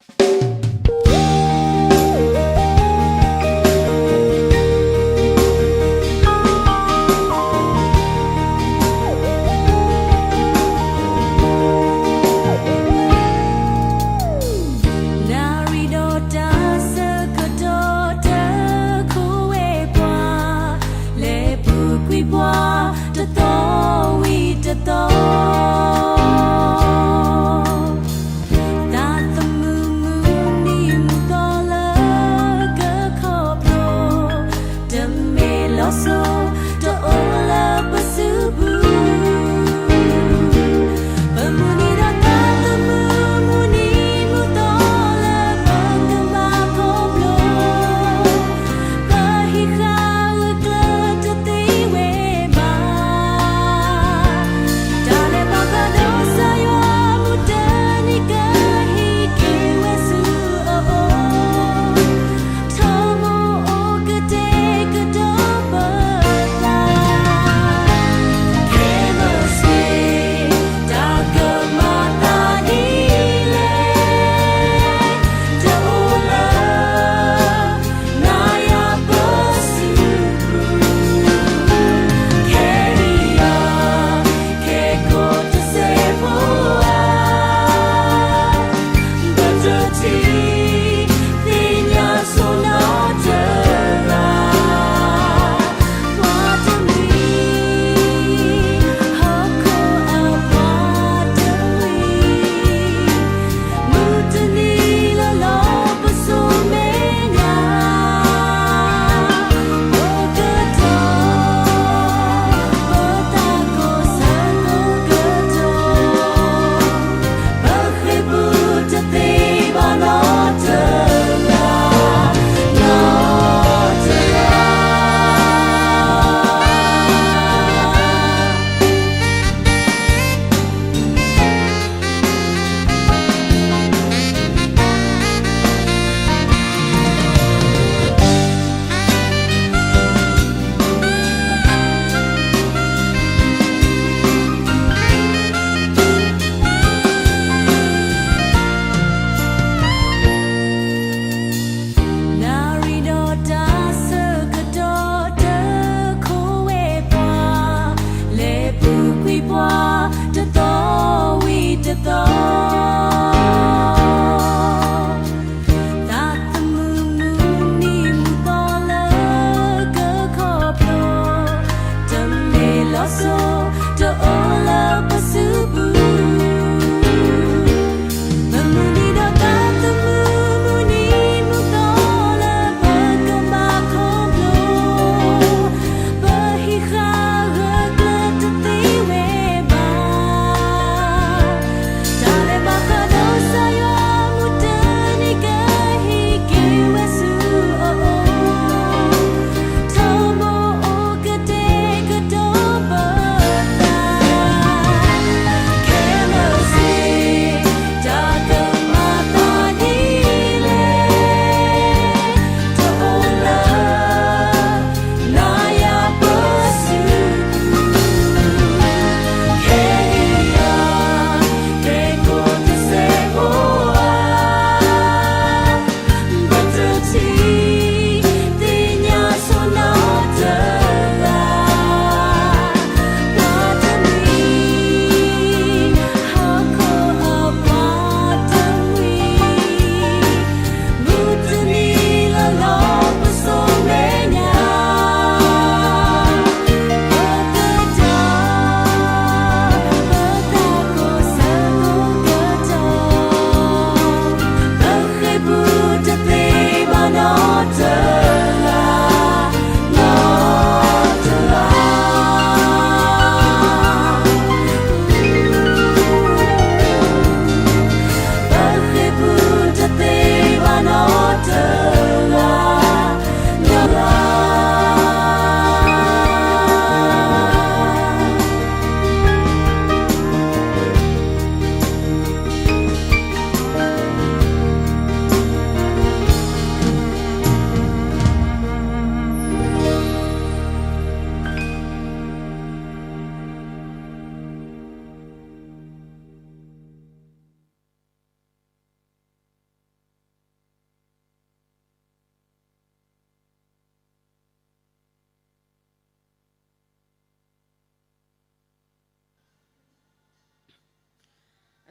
နၣ်ရံၣ်ဒီးတၢ်ဆၢကတီၢ် တခိၣ်ဝဲပှၤ လဲၤပူၤကွံာ်ပှၤ တသီဝံၤတသီ သးသမူမူ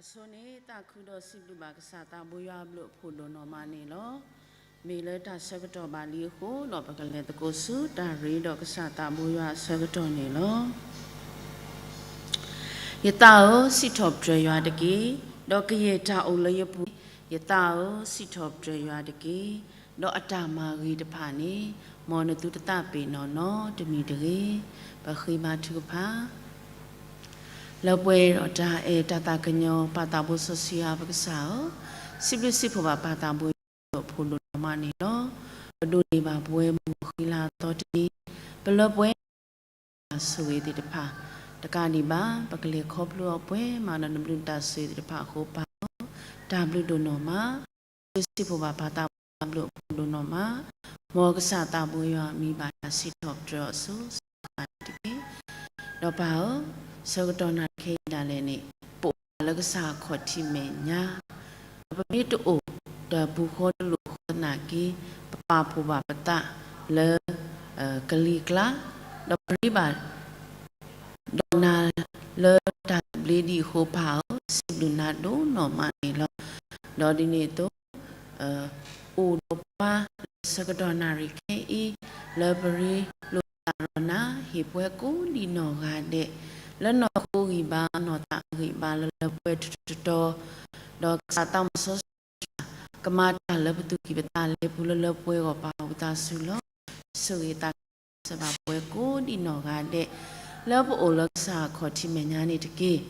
အဆိန့ၣ် သးခုဒီးစံးဘျုးဘၣ်ကစၢ်သးဘိယွၤအဘျုးအဖှိၣ်ဒိၣ်နီၢ်မးန့ၣ်လီၤ. မ့ၢ်လၢတၢ်ဆၢကတီၢ်ဘၣ်လံအဃိ ဒီးပကလဲၤသကိးဆူတၢ်ရ့ဒီးကစၢ်သးဘိယွၤအဆၢကတီၢ်န့ၣ်လီၤ. ယသးဧၢ, စံးထီၣ်ပတြၢၤယွၤတက့ၢ်, ဒီးကယဲၢ်တၢ်အိၣ်လၢယပူၤ, ယသးဧၢ, စံးထီၣ်ပတြၢၤယွၤတက့ၢ်, ဒီးအတၢ်မၤဂ့ၤတဖၣ်န့ၣ် မ်နသုတသးပ့ၤနီၣ်နီတမံၤတဂ့ၤ. ပဃ့ဘါထုကဖၣ်. လၢပှဲၤဒီးတၢ်အဲၣ်တၢ်သးကညီၤ ပၢ်သးဘိစီဆှံယွၤပကစၢ်ဧၢ, စံးဘျုးစံးဖှိၣ်ဘၣ်ပၢ်သးဘိယွၤအဘျုးအဖှိၣ်ဒိၣ်နီၢ်မးန့ၣ်လီၤ. ပဒိးန့ၢ်ဘၣ်ပဝဲမုၢ်ဃံလၤအသီတနံၤ, ပလၢပှဲၤ ဆိၣ်ဂ့ၤသ့ၣ်တဖၣ်, တကးဒံးဘၣ် ပကလဲၤခီဖျိအီၤပှဲၤမးဒီးနဘျုးနတၢ်ဆိၣ်ဂ့ၤသ့ၣ်တဖၣ်အဃိ ပၢ်ဧၢ, တၢ်ဘျုးဒိၣ်နီၢ်မး, စံးဘျုးစံးဖှိၣ်ဘၣ်ပၢ်သးဘိယွၤအဘျုးအဖှိၣ်ဒိၣ်နီၢ်မး, မ်ကစၢ်သးဘိယွၤအမံၤဘၣ်တၢ်စံးထီၣ်ပတြၢၤအီၤဆူ တက့ၢ်. ဒီးပၢ်ဧၢ, ဆၢကတီၢ်နၣ်ရံၣ်ခဲအံၤဒၣ်လဲာ်န့ၣ် ပအိၣ်ဘၣ်လၢကစၢ်အခီၣ်ထံးမဲာ်ညါ, ဒီးပမ့ၢ်တအိၣ်ဒီးပူၤဃီတလိာ်ဃီသနာ်က့ ပပာ်ဖှိၣ်ဘၣ်ပသးလၢ ကလံၤကျါ, ဒီးပရ့ဘၣ် ဒီးနၤလၢတၢ်သဘျ့ဒံးအဃိ ပၢ်ဧၢ, စံးဘျုးနၤဒိၣ်နီၢ်မးန့ၣ်လီၤ. ဒီးဒ်န့ၣ်အသိး အိၣ်ဒီးပှၤလၢဆၢကတီၢ်နၣ်ရံၣ်ခဲအံၤ လၢပရ့လိာ်သးဒီးနၤ ဟ့ၣ်ပှဲၤကိးဒံးနီၢ်ဂၤဒဲး လၢနီၢ်ခိဂံၢ်ဘါ နီၢ်သးအဂံၢ်ဘါလၢလၢပှဲၤပှဲၤတတီၤတီၤ, ဒီးကစၢ်သးစီဆှံ ကမၤတၢ်လၢပသူၣ်ကံၢ်ပသးလဲၤပူၤလၢလၢပှဲၤဂီၢ် ပၢ်ဧၢ ဝံသးစူၤလီၤ. ဆိၣ်ဂ့ၤသး စၢၤဘၣ်ပှဲၤကိးဒံးနီၢ်ဂၤဒဲး လၢပအိၣ်လၢကစၢ်အခီၣ်ထံးမဲာ်ညါန့ၣ်တက့ၢ်.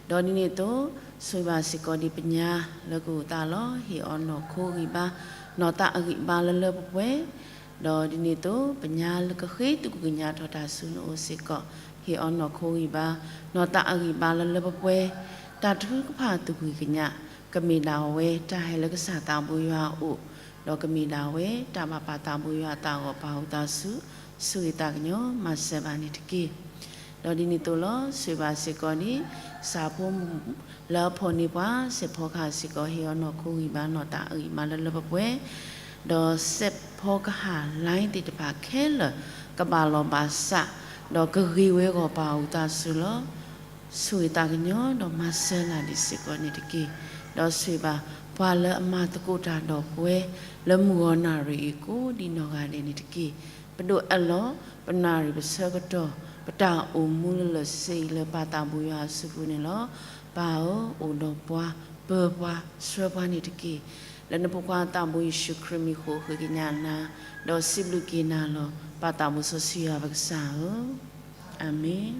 ဒီးဒ်န့ၣ်အသိး ဆိၣ်ဂ့ၤဘၣ်စ့ၢ်ကီးဒံးပညါလၢကအိၣ်သးလီၤ. ဟ့ၣ်အီၤနီၢ်ခိဂံၢ်ဘါ နီၢ်သးအဂံၢ်ဘါလၢလၢပှဲၤပှဲၤ, ဒီးဒ်န့ၣ်အသိး ပညါလၢကဃ့သူၣ်ကညီၤထီၣ်တၢ်ဆူနအိၣ်စ့ၢ်ကီး ဟ့ၣ်အီၤနီၢ်ခိဂံၢ်ဘါ နီၢ်သးအဂံၢ်ဘါလၢလၢပှဲၤပှဲၤ, တၢ်ထုကဖၣ်သူၣ်ဖှံသးညီ ကမ့ၢ်ဒၣ်ဝဲတၢ်ဟဲလၢကစၢ်သးဘိယွၤအအိၣ်, ဒီးကမ့ၢ်ဒၣ်ဝဲတၢ်ဘၣ်ပၢ်သးဘိယွၤအသးအဂီၢ် ပၢ်ဧၢ ဝံသးစူၤ ဆိၣ်ဂ့ၤသးကညီၤမၤစၢၤဘၣ်န့ၣ်တက့ၢ်. ဒီးဒ်န့ၣ်အသိးလီၤ. ဆိၣ်ဂ့ၤဘၣ်စ့ၢ်ကီးဒံး စၢ်ဖိမုၣ်လၢအဖီၣ်န့ၢ်ပှၤ စဲးဖီကဟၣ်စ့ၢ်ကီး ဟ့ၣ်အီၤနီၢ်ခိဂံၢ်ဘါ နီၢ်သးအဂံၢ်ဘါလၢလၢပှဲၤပှဲၤ, ဒီးစဲးဖီကဟၣ် line သ့ၣ်တဖၣ်ခဲလၢာ် ကဘၣ်လီၢ်ဘၣ်စး ဒီးကဂ့ၤဝဲအဂီၢ် ပၢ်ဧၢ ဝံသးစူၤလီၤ. ဆိၣ်ဂ့ၤသးကညီၤ ဒီးမၤစၢၤနၤဒံးစ့ၢ်ကီးန့ၣ်တက့ၢ်. ဒီးဆိၣ်ဂ့ၤဘၣ်ပှၤလၢအမၤသကိးတၢ်ဒီးပဝဲ လၢမုၢ်ဂီၤနၣ်ရံၣ်အံၤကိးဒံးနီၢ်ဂၤဒဲးန့ၣ်တက့ၢ်. ပဒိးအၢၣ်လီၤ ပနၣ်ရံၣ်ပဆၢကတီၢ် ပတၢ်အိၣ်မူလၢလၢာ်စ့ၢ်ကီးလၢပၢ်သးဘိယွၤအစုပူၤန့ၣ်လီၤ. ပၢ်ဧၢ, အိၣ်ဒီးပှၤ, ပၢၤပှၤ, ဆှၢပှၤန့ၣ်တက့ၢ်. လၢနဖိခွါသးဘိယ့ၣ်ၡူးခရံာ်မံၤဃိ ဃ့ကညးနၤ, ဒီးစံးဘျုးက့ၤနၤလီၤ ပၢ်သးဘိစီဆှံယွၤပကစၢ်ဧၢ, အၤမ့ၣ်.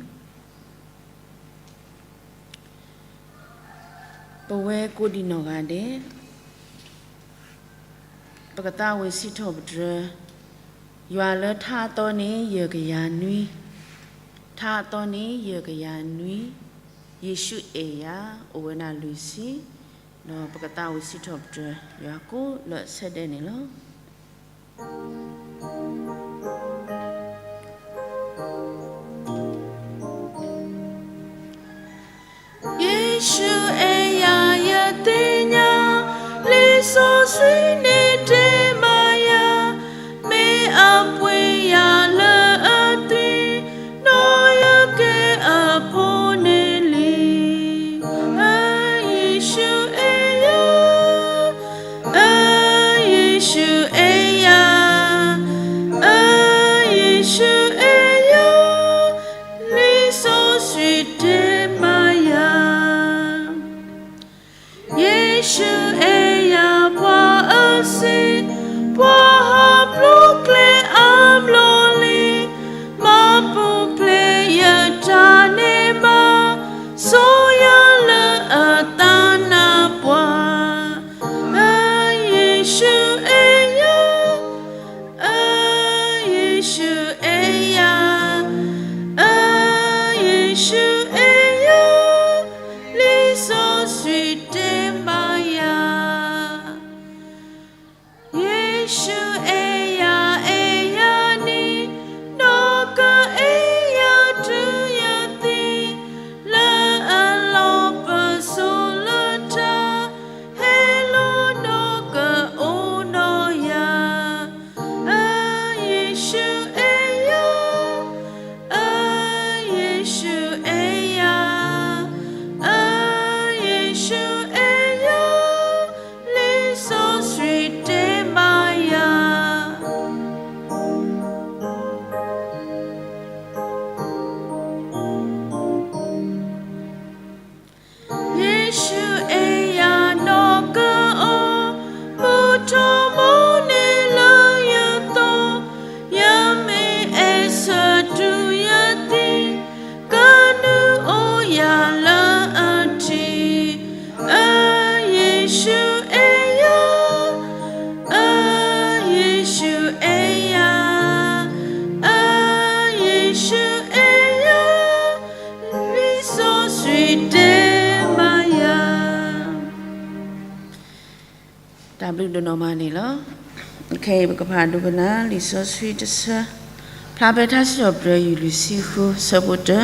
ပဝဲကိးဒံးနီၢ်ဂၤဒဲး ပကသးဝံၣ်စံးထီၣ်ပတြၢၤ ယွၤလၢထါအသီန့ၣ် ယဲၢ်ကယၤနွံ, ထါအသီန့ၣ် ယဲၢ်ကယၤနွံ, ယ့ၣ်ၡူးအဲၣ်ယၤ အိၣ်ဝဲဒၣ်လွံၢ်ဆံ, ဒီးပကသးဝံၣ်စံးထီၣ်ပတြၢၤ ယွၤကိးလၢအဆၢဒဲးန့ၣ်လီၤ. ယ့ၣ်ၡူးအဲၣ်ယၤ ယသ့ၣ်ညါ, လံာ်စီဆှံန့ၣ်တဲဘၣ်ယၤ, မ့ၢ်အပှ့ၤယၤလၢအသွံၣ်, ဒီးယကဲအဖိန့ၣ်လံ. ယ့ၣ်ၡူးအဲၣ်ယၤ, ယ့ၣ်ၡူးအဲၣ်ယၤ, ယ့ၣ်ၡူးအဲၣ်ယၤ, လံာ်စီဆှံတဲဘၣ်ယၤ. ယ့ၣ်ၡူးအဲၣ်ယၤပှၤအၢစ့, ပှၤဟီၣ်ပျိကျဲအဘျီလံ, မၤပူၤဖျဲးယတၢ်န့ၢ်ဘၣ်, စိယၤလၢအသးနါပှၢ်. ယ့ၣ်ၡူးအဲၣ်ယၤ, ယ့ၣ်ၡူးအဲၣ်ယၤ, ယ့ၣ်ၡူးအဲၣ်ယၤ, လံာ်စီဆှံတဲဘၣ်ယၤ. ယ့ၣ်ၡူးအဲၣ်ယၤ အဲၣ်ယၤန့ၣ်, ဒီးကအဲၣ်ယၤတုၤယသံ, လၢအလီၢ်ပစိာ်လၢတၢ်, ဟဲလီၤဒီးကအိၣ်ဒီးယၤ. ယ့ၣ်ၡူးအဲၣ်ယၤ, ယ့ၣ်ၡူးအဲၣ် ဘျုးဒိၣ်နီၢ်မးန့ၣ်လီၤ. ခဲအံၤပကဖးဒိကနၣ်လံာ်စီဆှံတဆၢ, ဖျါဖဲထါစံးထီၣ်ပတြၢၤ ယူၢ်လွံၢ်ဆံဃု ဆၢဖိတၢ,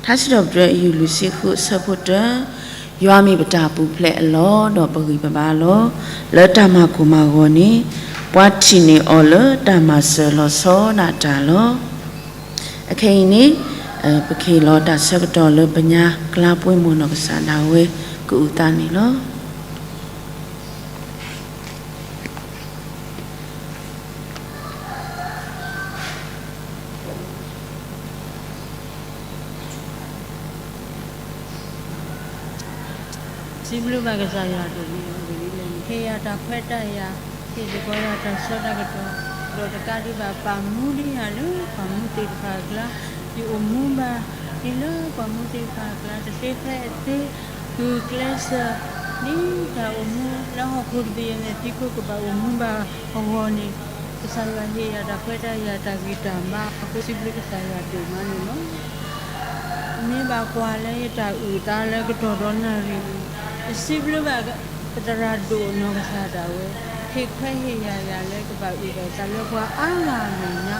ထါစံးထီၣ်ပတြၢၤ ယူၢ်လွံၢ်ဆံဃု ဆၢဖိတၢ, ယွၤမ့ၢ်ပတၢ်ပူၤဖျဲးအလီၢ် ဒီးပဂံၢ်ပဘါလီၤ. လၢတၢ်မၤကိၢ်မၤဂီၤန့ၣ် ပှၤထံၣ်န့ၢ်အီၤလၢတၢ်မၤစၢၤလီၤဆီဒၣ်တၢ်လီၤ. အခဲအံၤန့ၣ် ပကဟ့ၣ်လီၤတၢ်ဆၢကတီၢ်လၢပညါ ကျါပှ့ၤမိၢ်နီၢ်ကစၢ်ဒၣ်ဝဲ ကအုၣ်သးန့ၣ်လီၤ. စံးဘျုးဘၣ်ကစၢ်ယွၤဒိၣ်မး, ဟ့ၣ်ယၤတၢ်ခွဲးတၢ်ယာ်, ဟ့ၣ်သကိးယၤတၢ်ဆၢတၢ်ကတီၢ်, ဒီးတကးဒံးဘၣ် ပာ်မူဒံးယၤလၢပှၤမူသ့ၣ်တဖၣ်အကျါ, ယအိၣ်မူဘၣ်ဒံးလၢပှၤမူသ့ၣ်တဖၣ်အကျါ တသ့ဖဲအသ့, ဂုာ်ကျဲးစၢး ဒ်တၢ်အိၣ်မူလၢဟီၣ်ခိၣ်တဘ့ၣ်အမဲာ်ဖံးခိၣ်ကဘၣ်အိၣ်မူဘၣ်အဂီၢ်န့ၣ်, ကစၢ်ယွၤဟ့ၣ်ယၤတၢ်ခွဲးတၢ်ယာ်တၢ်ဂံၢ်တၢ်ဘါအဃိ စံးဘျုးကစၢ်ယွၤဒိၣ်မးန့ၣ်လီၤ. မ့ၢ်ဘၣ်ကွၢ်လၢယတၢ်အုၣ်အသးလၢကတီၢ်ဒီနၣ်ရံၣ်န့ၣ်, ယစံးဘျုးဘၣ်ပသရၣ်ဒိၣ်နီၢ်ကစၢ်ဒၣ်ဝဲ, ဟ့ၣ်ခွဲးဟ့ၣ်ယာ်ယၤလၢကဘၣ်အုၣ်ဘၣ်သးလၢပှၤအါဂၤအမဲာ်ညါ,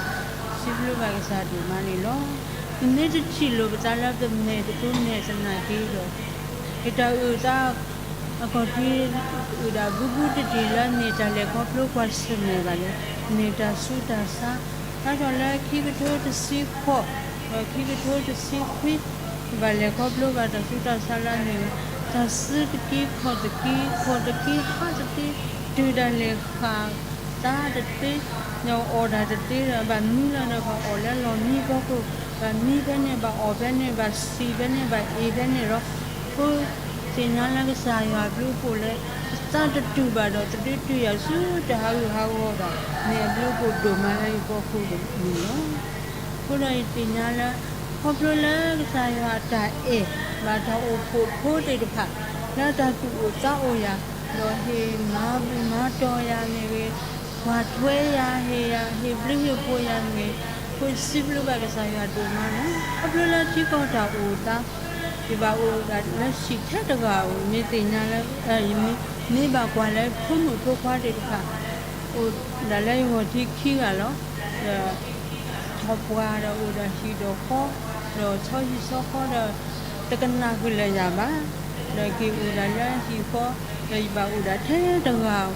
စံးဘျုးဘၣ်ကစၢ်ဒိၣ်မးန့ၣ်လီၤ. ပမ့ၢ်တထံၣ်လိာ်ပသးလၢပမဲာ်တကိမဲာ်သနာ်က့ဒီး, ယတၢ်အုၣ်အသး အခီၣ်ထံး အုၣ်ဒၣ်ဘူးဘူးတံၢ်တံၢ်လၢမ့ၢ်တၢ်လဲၤခီဖျိပှၤဆၢၣ်မဲာ်ဘၣ်လဲၣ်, မ့ၢ်တၢ်ဆူးတၢ်ဆါ, ဘၣ်ဆၣ်လၢခံကထိတဆံဃိး ဒီးခံကထိတဆံခွံ ကဘၣ်လဲၤခီဖျိဘၣ်တၢ်ဆူးတၢ်ဆါလၢအမ့ၢ်ဝဲ တၢ်စုတက့ ခီၣ်တက့ ခီၣ်တက့ ဟးတသ့, တုၤဒၣ်လဲာ်ဃၣ် သးတသ့, ဒီးအီၣ်တၢ်တသ့ဒီးဘၣ်မံလီၤဒီး ဘၣ်အီၣ်လၢလီၢ်မံဖီခိၣ်, ဘၣ်မံဖဲန့ၣ် ဘၣ်အီၣ်ဖဲန့ၣ် ဘၣ်စံၣ်ဖဲန့ၣ် ဘၣ်အ့ၣ်ဖဲန့ၣ်လီၤ. အဃိ သ့ၣ်ညါလၢကစၢ်ယွၤအဘျုးအဖှိၣ်လၢ သးတတူၢ်ဘၣ်ဒီး သဒုးတုၤယၤဆူတၢ်ဟးဂူာ်ဟးဂီၤဒီး မ့ၢ်အဘျုးအဖှိၣ်ဒိၣ်မးလၢယဖီခိၣ်န့ၣ်လီၤ. အဃိဒီးယသ့ၣ်ညါလၢ ခီဖျိလၢကစၢ်ယွၤအတၢ်အဲၣ် ဘၣ်တၢ်အိၣ်ဖှိၣ်ဖိသ့ၣ်တဖၣ် လၢတၢ်သူၣ်အိၣ်သးအိၣ်ယၤ, ဒီးဟ့ၣ်မၤဘူၣ်မၤတီၢ်ယၤမ့ၢ်ဂ့ၤ, ကွၢ်ထွဲယၤ ဟ့ၣ်ယၤ ဟ့ၣ်ဘျုးဟ့ၣ်ဖှိၣ်ယၤမ့ၢ်ဂ့ၤ, အဃိစံးဘျုးဘၣ်ကစၢ်ယွၤဒိၣ်မးလီၤ. ခီဖျိလၢထံကီၢ်တၢ်အိၣ်သး ယဘၣ်အိၣ်ဒၣ်လၢဟံၣ်ထဲတဂၤဧိၤ မ့ၢ်သ့ၣ်ညါလၢ မ့ၢ်ဘၣ်ကွၢ်လၢဖိမုၣ်ဖိခွါသ့ၣ်တဖၣ် အိၣ်ဒၣ်လၢယဂီၢ်ထံခံဂၤလီၤ. ဒီး ထီၣ်ပှၢ်ဒီးအိၣ်ဒီးဟံၣ်ဒီးဃီ, ဒီးဆီဟံၣ်ဆီဃီဒီး တကနၣ်ဃုာ်လၢယၤဘၣ်. ဒီးက့ၤအိၣ်ဒၣ်လၢဟံၣ်ဃီ, ဒီးယဘၣ်အိၣ်ဒၣ်ထဲတဂၤဧိၤ,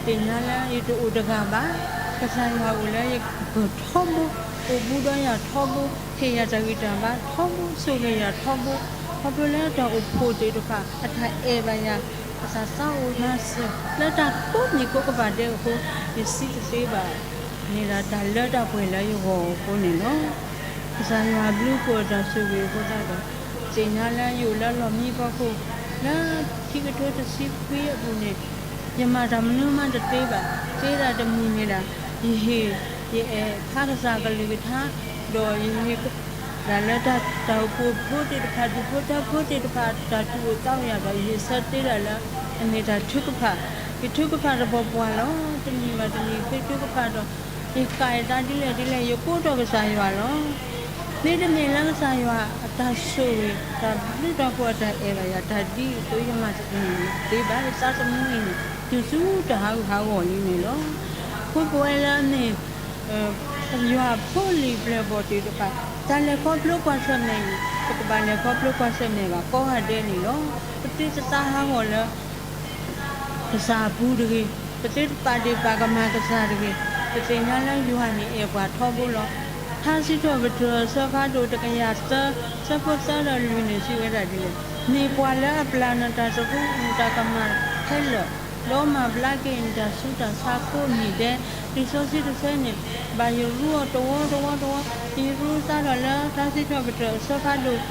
ဒီးသ့ၣ်ညါလၢယတအိၣ်တဂၤဘၣ်. ကစၢ်ယွၤအိၣ်လၢယဂၢၢ်ထီဘိ, အိၣ်ဘူးဒီးယၤထီဘိ, ဟ့ၣ်ယၤတၢ်ဂံၢ်တၢ်ဘါထီဘိ, ဆိၣ်ဂ့ၤယၤထီဘိ, ခီဖျိလၢတၢ်အိၣ်ဖှိၣ်သ့ၣ်တဖၣ် အတၢ်အဲၣ်ဘၣ်ယၤ, အတၢ်သးအိၣ်မၤစၢၤ လၢတၢ်ကိးမံၤကိးကပၤဒဲးအဃိ, ယစံးတသ့ဘၣ် န့ၣ်ဒီးတၢ်လၢတၢ်ပှဲၤလၢယဂီၢ်အဃိန့ၣ်လီၤ. ကစၢ်ယွၤအဘျုးအဖှိၣ်အတၢ်ဆိၣ်ဂ့ၤအဃိသတးဒီး, သ့ၣ်ညါလၢယအိၣ်လၢလီၢ်မံဖီခိၣ်, လၢခံကထိတဆံခွံအပူၤန့ၣ်, ယမၤတၢ်မနုၤမးတသ့ဘၣ်, သ့ဒၣ်တမံၤမ့ၢ်ဒၣ်, ယဟ့ၣ်, ယအဲၣ်ဖးကစၢ်ကလုၢ်ကထါ, ဒီးယဟ့ၣ် ဒၣ်လၢတၢ်အိၣ်ဖှိၣ်ဖိသ့ၣ်တဖၣ် ဒူၣ်ဖိထၢဖိသ့ၣ်တဖၣ် တၢ်သူၣ်အိၣ်သးအိၣ်ယၤဒီး ယဟ့ၣ်ဆၢသ့ဒၣ်လၢ အမ့ၢ်တၢ်ထုကဖၣ်, ယထုကဖၣ်တပှီၤပှၤလီၤ. တနံၤဘၣ်တနံၤ ယထုကဖၣ်ဒီး ယဃၣ်ယသးဒ်လဲၣ်ဒ်လဲၣ် ယကိးထီၣ်ကစၢ်ယွၤလီၤ. မ့တမ့ၢ်လၢကစၢ်ယွၤအတၢ်ဆိၣ်ဂ့ၤ တၢ်ဘျုးတၢ်ဖှိၣ်အတၢ်အဲၣ်ဘၣ်ယၤ တၢ်ဒ်အသိးယမၤတန့ၢ်သ့ဘၣ် ယသးသမူအံၤန့ၣ် တုၤဆူတၢ်ဟးဂူာ်ဟးဂီၤလံန့ၣ်လီၤ. အဃိပဝဲလၢအမ့ၢ် ယွၤအဖိလံာ်ပျဲၢ်ဘီၣ်သ့ၣ်တဖၣ် တၢ်လဲၤခီဖျိကွၢ်ဆၢၣ်မဲာ်အံၤ ပကဘၣ်လဲၤခီဖျိကွၢ်ဆၢၣ်မဲာ်ဘၣ်ကိးဂၤဒဲးန့ၣ်လီၤ. ပသုတသးဟးဂီၤလၢ ကစၢ်အပူၤတဂ့ၤ, ပသုတပာ်ဒ့ၣ်ပာ်ကမၣ်ကစၢ်တဂ့ၤ, ပသ့ၣ်ညါလၢယွၤန့ၣ်အဲၣ်ပှၤထီဘိလီၤ. ထါစံးထီၣ်ပတြၢၤအဆၢဖးဒိၣ်တကယၤသၢ ဆၢဖိသၢဒီးလွံၢ်န့ၣ် စံးဝဲဒၣ်ဒ်လဲၣ်, မ့ၢ်ပှၤလၢအပျၢ်နတၢ်သရူးနတၢ်ကမၣ်ခဲလၢာ်, ဒီးမၤဘျါက့ၤနတၢ်ဆူးတၢ်ဆါကိးနံၤဒဲး, လံာ်စီဆှံတဆၢန့ၣ် ဘၣ်ယရူအီၤတဝီတဝီတဝီ, ယရူသးထီၣ်လၢထါစံးထီၣ်ပတြၢၤအဆၢဖးဒိၣ်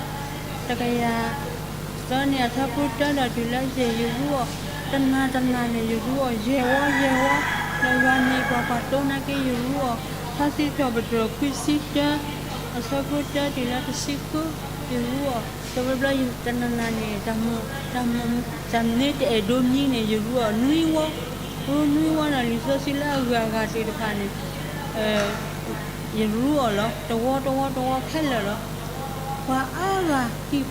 တကယၤ သၢန့ၣ်အဆၢဖိတၢဒီးတုၤလၢယဲၢ်ယရူအီၤ, တနၤတနၤန့ၣ် ယရူအီၤ ယဲၢ်ဝီယဲၢ်ဝီ, ဒီးယွၤမ့ၢ်ပှၤပှၤတိနာ်က့ယရူအီၤ, ထါစံးထီၣ်ပတြၢၤခွံဆံတၢ အဆၢဖိတၢတုၤလၢတဆံဃု, ယရူအီၤ တဘျီဘျီတနၤနၤန့ၣ် တၢ်မနုၤတအဲၣ်ဒိးမံန့ၣ် ယရူအီၤနွံဝီ, ရူနွံဝီဒီးလံာ်စီဆှံလၢအဂုၤအဂၤသ့ၣ်တဖၣ်န့ၣ် ယရူအီၤလီၤ. တဝီတဝီတဝီခဲလၢာ်လီၤ. ပှၤအါဂၤဟံၣ်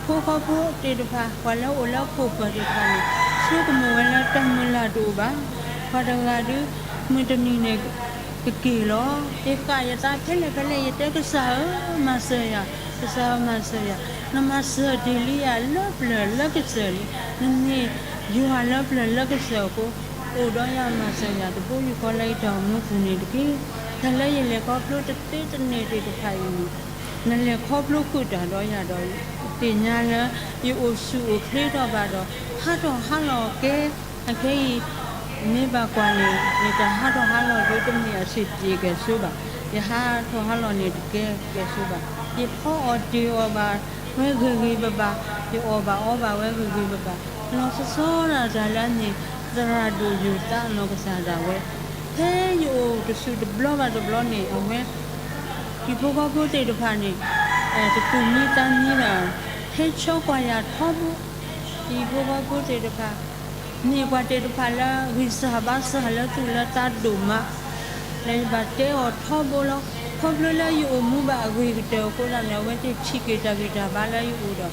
ဖိဃီဖိသ့ၣ်တဖၣ် ပှၤလၢအအိၣ်လၢခိၣ်ပၢၤသ့ၣ်တဖၣ်န့ၣ် ဆိကမိၣ်ဝဲလၢတၢ်မုၢ်လၢ်တအိၣ်ဘၣ်. ပှၤတဂၤဒုး မုၢ်တနံၤန့ၣ်ကက့ၤလီၤ. ယဃၣ်ယသးဖဲလဲၣ်ဖဲလဲၣ် ယတဲကစၢ်ဧၢ, မၤစၢၤယၤ, ကစၢ်ဧၢမၤစၢၤယၤ. နမၤစၢၤတ့ၢ်လံယၤလၢပျၢၤလၢကစၢၢ်လံ. နမ့ၢ်ယွၤလၢပျၢၤလၢကစၢၢ်အဃိ, အိၣ်ဒီးယၤမၤစၢၤယၤတဘိယူၢ်ဃီလၢယတၢ်အိၣ်မူပူၤန့ၣ်တက့ၢ်. တၢ်လၢယလဲၤခီဖျိတသ့တန့ၢ်သ့ၣ်တဖၣ်အံၤန့ၣ် နလဲၤခီဖျိဃုာ်တၢ်ဒီးယၤဒီး သ့ၣ်ညါလၢ ယအိၣ်ဆူၣ်အိၣ်ချ့ထီၣ်ဘၣ်ဒီး ဟးထီၣ်ဟးလီၤကဲ. အခဲအံၤ မ့ၢ်ဘၣ်ကွၢ်န့ၣ် ယတၢ်ဟးထီၣ်ဟးလီၤဒုးတမ့ၢ်အဆံးပျ့ၤကဲၣ်ဆိဘၣ်. ယဟးထီၣ်ဟးလီၤန့ၣ်တကဲကဲၣ်ဆိဘၣ်. ယဖီအီၣ်တ့ၢ်အီၣ်ဘၣ်ဝဲဂ့ၤဂ့ၤဘၣ်ဘၣ်, ယအီၣ်ဘၣ်အီဘၣ်ဝဲဂ့ၤဂ့ၤဘၣ်ဘၣ်. လီၤဆီဆီဒၣ်တၢ်လၢအမ့ၢ်သရၣ်ဒိၣ်ယိၤသးနီၢ်ကစၢ်ဒၣ်ဝဲ ဖဲယအိၣ်တဆူၣ်တဘျီဘၣ်တဘျီန့ၣ် အဝဲ ဟံၣ်ဖိဃီဖိသ့ၣ်တဖၣ်န့ၣ် တသူၣ်မံသးမံဘၣ်, ဟဲဆှၢကွၢ်ယၤထီဘိ. ဟံၣ်ဖိဃီဖိသ့ၣ်တဖၣ် မ့ၢ်ပှၤသ့ၣ်တဖၣ်လၢဂံၢ်စၢ်ဘါစၢ်လၢသူၣ်လၢသးဒိၣ်မး လၢယဘၣ်တဲအီၤထီဘိလီၤ. ခီဖျိလၢယအိၣ်မူဘၣ်အဂ့ၤကတၢၢ်အဃိသတးန့ၣ် အဝဲသ့ၣ်ထံၣ်က့ၤတၢ်ဂံၢ်တၢ်ဘါလၢယအိၣ်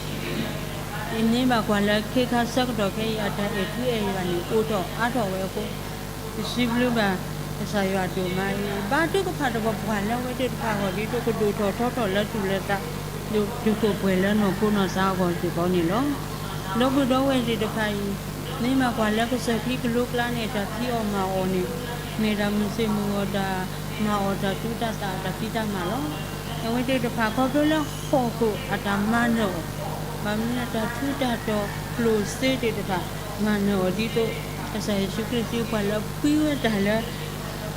ဒီး ယမ့ၢ်ဘၣ်ကွၢ်လၢခ့ခါဆၢကတီၢ်ခဲအံၤ အတၢ်အဲၣ်ထူအဲၣ်ယွၤန့ၣ် အိၣ်ထီၣ်အါထီၣ်ဝဲအဃိ ယစံးဘျုးဘၣ်ကစၢ်ယွၤဒိၣ်မးအံၤ ဘါထုကဖၣ်တပှၤပှၤလၢအဝဲသ့ၣ်တဖၣ်အဂီၢ် ဒ်သိးကဒိၣ်ထီၣ်ထီထီၣ်လၢသူၣ်လၢသး ဒိၣ်တုာ်ခိၣ်ပှဲၤလၢနီၢ်ခိနီၢ်သးအဂီၢ်စ့ၢ်ကီးန့ၣ်လီၤ. ဒီပုၢ်ဒီဝဲၢ်သ့ၣ်တဖၣ်အံၤ မ့ၢ်ဘၣ်ကွၢ်လၢကစၢၢ်ခံကလိကျါန့ၣ် တၢ်ဖံးအီၣ်မၤအီၣ်န့ၣ် မ့ၢ်တၢ်မုၢ်ဆ့ၣ်မုၢ်ဂီၤတၢ်မၤအီၣ်တၢ်သူတၢ်သၣ်တၢ်ဖံးတၢ်မၤလီၤ. အဝဲသ့ၣ်တဖၣ်ခီဖျိလၢဟီၣ်ခိၣ်အတၢ်မၤနၢၤအီၤ ဘၣ်မနုၤတၢ်ထူးတၢ်တီၤကျိၣ်စ့သ့ၣ်တဖၣ် မၤနၢၤအီၤဒ်သိး ကစၢ်ယ့ၣ်ၡူးခရံာ်စံးပှၤလၢပှံဝဲတၢ်လၢ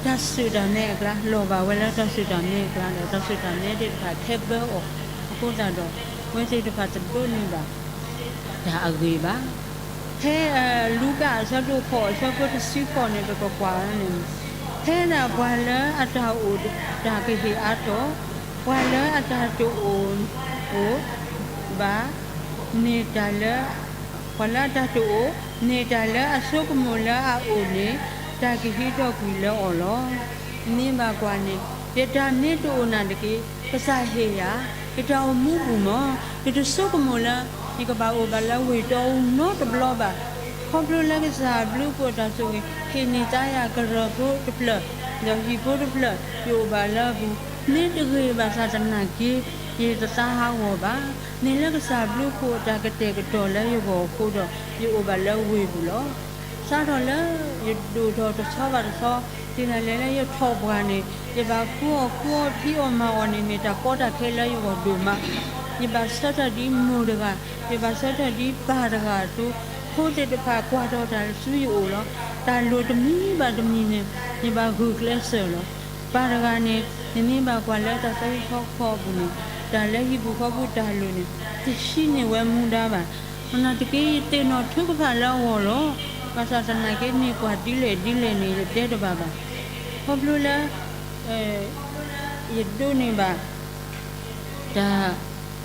တၢ်စူၢ်တၢ်မဲအကျါ လီၤဘၣ်ဝဲလၢတၢ်စူၢ်တၢ်မဲအကျါဒီး တၢ်စူၢ်တၢ်မဲသ့ၣ်တဖၣ်ခဲဘၢအီၤ အဃိသတးဒီး အဝဲသ့ၣ်တဖၣ်တဒိးန့ၢ်ဘၣ် တၢ်အဂ့ၤဘၣ်. ဖဲလူၤကၣ်အဆၢဒိၣ်ဃိးအဆၢဖိတဆံဃိးန့ၣ် ပကကွၢ်န့ၣ် ဖဲဒၣ်ပှၤလၢအတၢ်အိၣ်တၢ်ကဟ့ၣ်အါထီၣ်, ပှၤလၢအတၢ်တအိၣ်ဘၣ် န့ၢ်တၢ်လၢ ပှၤလၢအတၢ်တအိၣ် န့ၢ်တၢ်လၢအဆိကမိၣ်လၢအအိၣ်န့ၣ် တၢ်ကဟံးထီၣ်ကွံာ်လၢအီၤလီၤ. မ့ၢ်ဘၣ်ကွၢ်န့ၣ် ယတၢ်မ့ၢ်တအိၣ်နာ်တက့ၢ် ကစၢ်ဟ့ၣ်ယၤ ယတၢ်အိၣ်မူပူၤမး ယတဆိကမိၣ်လၢ ယကဘၣ်အိၣ်ဘၣ်လၢဝ့ၢ်တီအူနီတဘျီဘၣ်. ခီဖျိလၢကစၢ်ဘျုးဖှိၣ်တၢ်ဆိၣ်ဂ့ၤ ဟ့ၣ်န့ၢ်သးယၤကရၢၢ်ဖိတဖျၢၣ် ဒီးဟံၣ်ဖိတဖျၢၣ် ယအိၣ်ဘၣ်လၢအပူၤ မ့ၢ်တဂ့ၤဘၣ်ဆၣ်သနာ်က့ ယတသးဟးဂီၤဘၣ်. မ့ၢ်လၢကစၢ်ဘျုးဖှိၣ်အတၢ်ကတဲာ်ကတီၤလၢယဂီၢ်အဃိဒီး ယအိၣ်ဘၣ်လၢဝ့ၢ်ပူၤလီၤ. စးထီၣ်လၢယဒိၣ်ထီၣ်တဆီဘၣ်တဆီ တုၤဒၣ်လဲာ်လၢယထီၣ်ပှၢ်န့ၣ် ယဘၣ်ဃုအီၣ်ဃုအီဖံးအီၣ်မၤအီၣ်န့ၣ် မ့ၢ်တၢ်ကီတၢ်ခဲလၢယဂီၢ်ဒိၣ်မး. ယဘၣ်ဆၢထၢၣ်ဒ်မိၢ်တဂၤ, ယဘၣ်ဆၢထၢၣ်ဒ်ပၢ်တဂၤအသိး, ဖိသ့ၣ်တဖၣ်ကွၢ်ထီၣ်တၢ်ဆူယအိၣ်လီၤ. တၢ်လိၣ်တမံၤဘၣ်တမံၤန့ၣ် ယဘၣ်ဂုာ်ကျဲးစၢးလီၤ. ပၢ်တဂၤန့ၣ် နမ့ၢ်ဘၣ်ကွၢ်လၢတၢ်သးဝံၣ်ထီခီအပူၤန့ၣ် တၢ်လၢဟံၣ်ပူၤဃီပူၤတၢ်လိၣ်န့ၣ် တဟံးန့ၢ်ဝဲမူဒါဘၣ်. နာ်သက့ ယသ့ၣ်နီၣ်ထုကဖၣ်လၢအဂီၢ်လီၤ. ဘၣ်ဆၣ်သနာ်က့ မ့ၢ်ကွၢ်ဒ်လဲၣ်ဒ်လဲၣ်န့ၣ် ယတဲတဘၣ်ဘၣ်. ခီဖျိလၢ ယဒိးန့ၢ်ဘၣ် တၢ်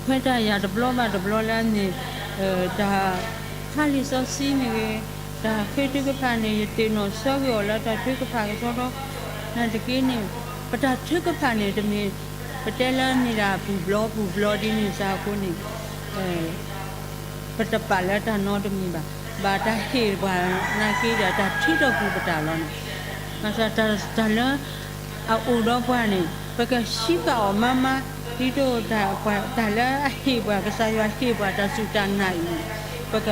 ခွဲးတၢ်ယာ်တဘျီဘၣ်တဘျီလၢအမ့ၢ် တၢ်ဖးလံာ်စီဆှံမ့ၢ်ဂ့ၤ, တၢ်ဃ့ထုကဖၣ်န့ၣ် ယသ့ၣ်နီၣ်ဆၢဂ့ၤအီၤလၢတၢ်ထုကဖၣ်ကစီဒီ, နာ်သက့န့ၣ် ပတၢ်ထုကဖၣ်န့ၣ် တမ့ၢ် ပတဲလၢမ့ၢ်ဒၣ်ပူၤဘျီပူၤဘျီဒ်န့ၣ်စ့ၢ်ကီးန့ၣ် ပတပာ်လၢတၢ်နီတမံၤဘၣ်. ဘၣ်တၢ်ဟ့ၣ်ပှၤနာ်က့ဒီး တၢ်ထုးထီၣ်ကွံာ်ပတၢ်လီၤန့ၣ်, ဘၣ်ဆၣ်တၢ်လၢ အအိၣ်ဒီးပှၤန့ၣ် ပကဆံးဃာ်အီၤမါမါ, ဒ်သိးတၢ်လၢအဟ့ၣ်ပှၤ ကစၢ်ယွၤဟ့ၣ်ပှၤတၢ်စူၢ်တၢ်နာ်အံၤန့ၣ် ပက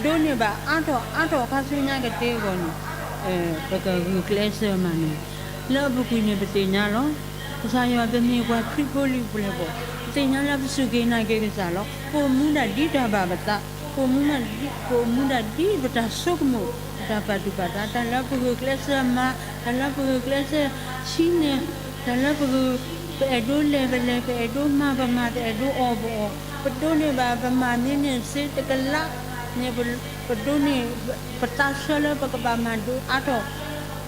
ဒိးန့ၢ်ဘၣ်အါထီၣ်အါထီၣ်ခါဆူညါကသ့အဂီၢ်န့ၣ် ပကဂုာ်ကျဲးစၢးမၤနၢၤ. လၢအပူၤကွံာ်န့ၣ် ပသ့ၣ်ညါလီၤ. ကစၢ်ယွၤ ပမ့ၢ်ပှၤခရံာ်ဖိလံၤပျဲၢ်ဘီၣ်, ပသ့ၣ်ညါလၢပစူၢ်က့ၤနာ်က့ၤကစၢ်လီၤ. ပအိၣ်မူဒၣ်ဒ်တၢ်ဘၣ်ပသး, ပအိၣ်မူဒၣ်ဒ်ပတၢ်ဆိကမိၣ်, ပတၢ်ပာ်သူၣ်ပာ်သး, တၢ်လၢပဂုာ်ကျဲးစၢးမၤ, တၢ်လၢပဂုာ်ကျဲးစၢးဆံးန့ၢ်, တၢ်လၢပဂုာ်, ပအဲၣ်ဒိးလဲၤပလဲၤ, ပအဲၣ်ဒိးမၤပမၤ, ပအဲၣ်ဒိးအီၣ်ပအီၣ်, ပဒိးန့ၢ်ဘၣ်ပမၤမ့ၢ်န့ၢ်စ့တကလးန့ၣ် ပဒိးန့ၢ် ပသးဆၢလၢပကဘၣ်မၤဒိးအါထီၣ်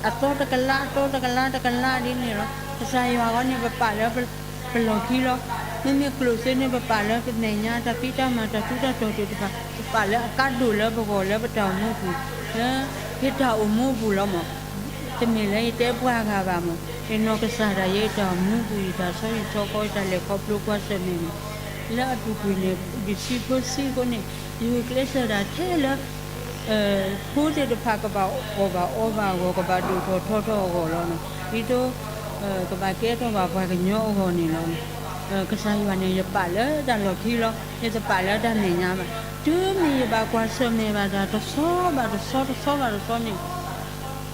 အသီတကလး အသီတကလး တကလးဒ်န့ၣ်လီၤ. ကစၢ်ယွၤအဂီၢ်န့ၣ် ပပာ်လၢပလီၢ်ခံလီၤ. မ့မ့ၢ်ကျိၣ်စ့န့ၣ် ပပာ်လၢပမဲာ်ညါ တၢ်ဖံးတၢ်မၤ တၢ်ထူးတၢ်တီၤသ့ၣ်တဖၣ် ပပာ်လၢအကါဒိၣ်လၢပဂီၢ်လၢပတၢ်အိၣ်မူပူၤ, လၢယတၢ်အိၣ်မူပူၤလီၤမး. တမ့ၢ်လၢယတဲပှၤဂၤဘၣ်မး, ယနီၢ်ကစၢ်ဒၣ်ယဲ ယတၢ်အိၣ်မူပူၤ ယတၢ်ဆီဟံၣ်ဆီဃီ ယတၢ်လဲၤခီဖျိကွၢ်ဆၢၣ်မဲာ်န့ၣ် လၢအပူၤကွံာ်န့ၣ် ယဆံးဖိဆံးအဃိန့ၣ် ယဂုာ်ကျဲးစၢးဒၣ်ထဲလၢ ဖိသ့ၣ်တဖၣ်ကဘၣ်အီၣ်ဘၣ်အီဘၣ်အဂီၢ် ကဘၣ်ဒိၣ်ထီၣ်ထီထီၣ်အဂီၢ်လီၤ. ဒ်သိး ကဘၣ်ကဲထီၣ်ဘၣ်ပှၤကညီအဂီၢ်န့ၣ်လီၤ. ကစၢ်ယွၤန့ၣ် ယပာ်လၢတၢ်လီၢ်ခံလီၤ. ယတပာ်လၢတၢ်မဲာ်ညါဘၣ်. တုၤမ့ၢ်ယဘၣ်ကွၢ်ဆၢၣ်မဲာ်ဘၣ်တၢ်တဆီဘၣ်တဆီ တဆီဘၣ်တဆီန့ၣ်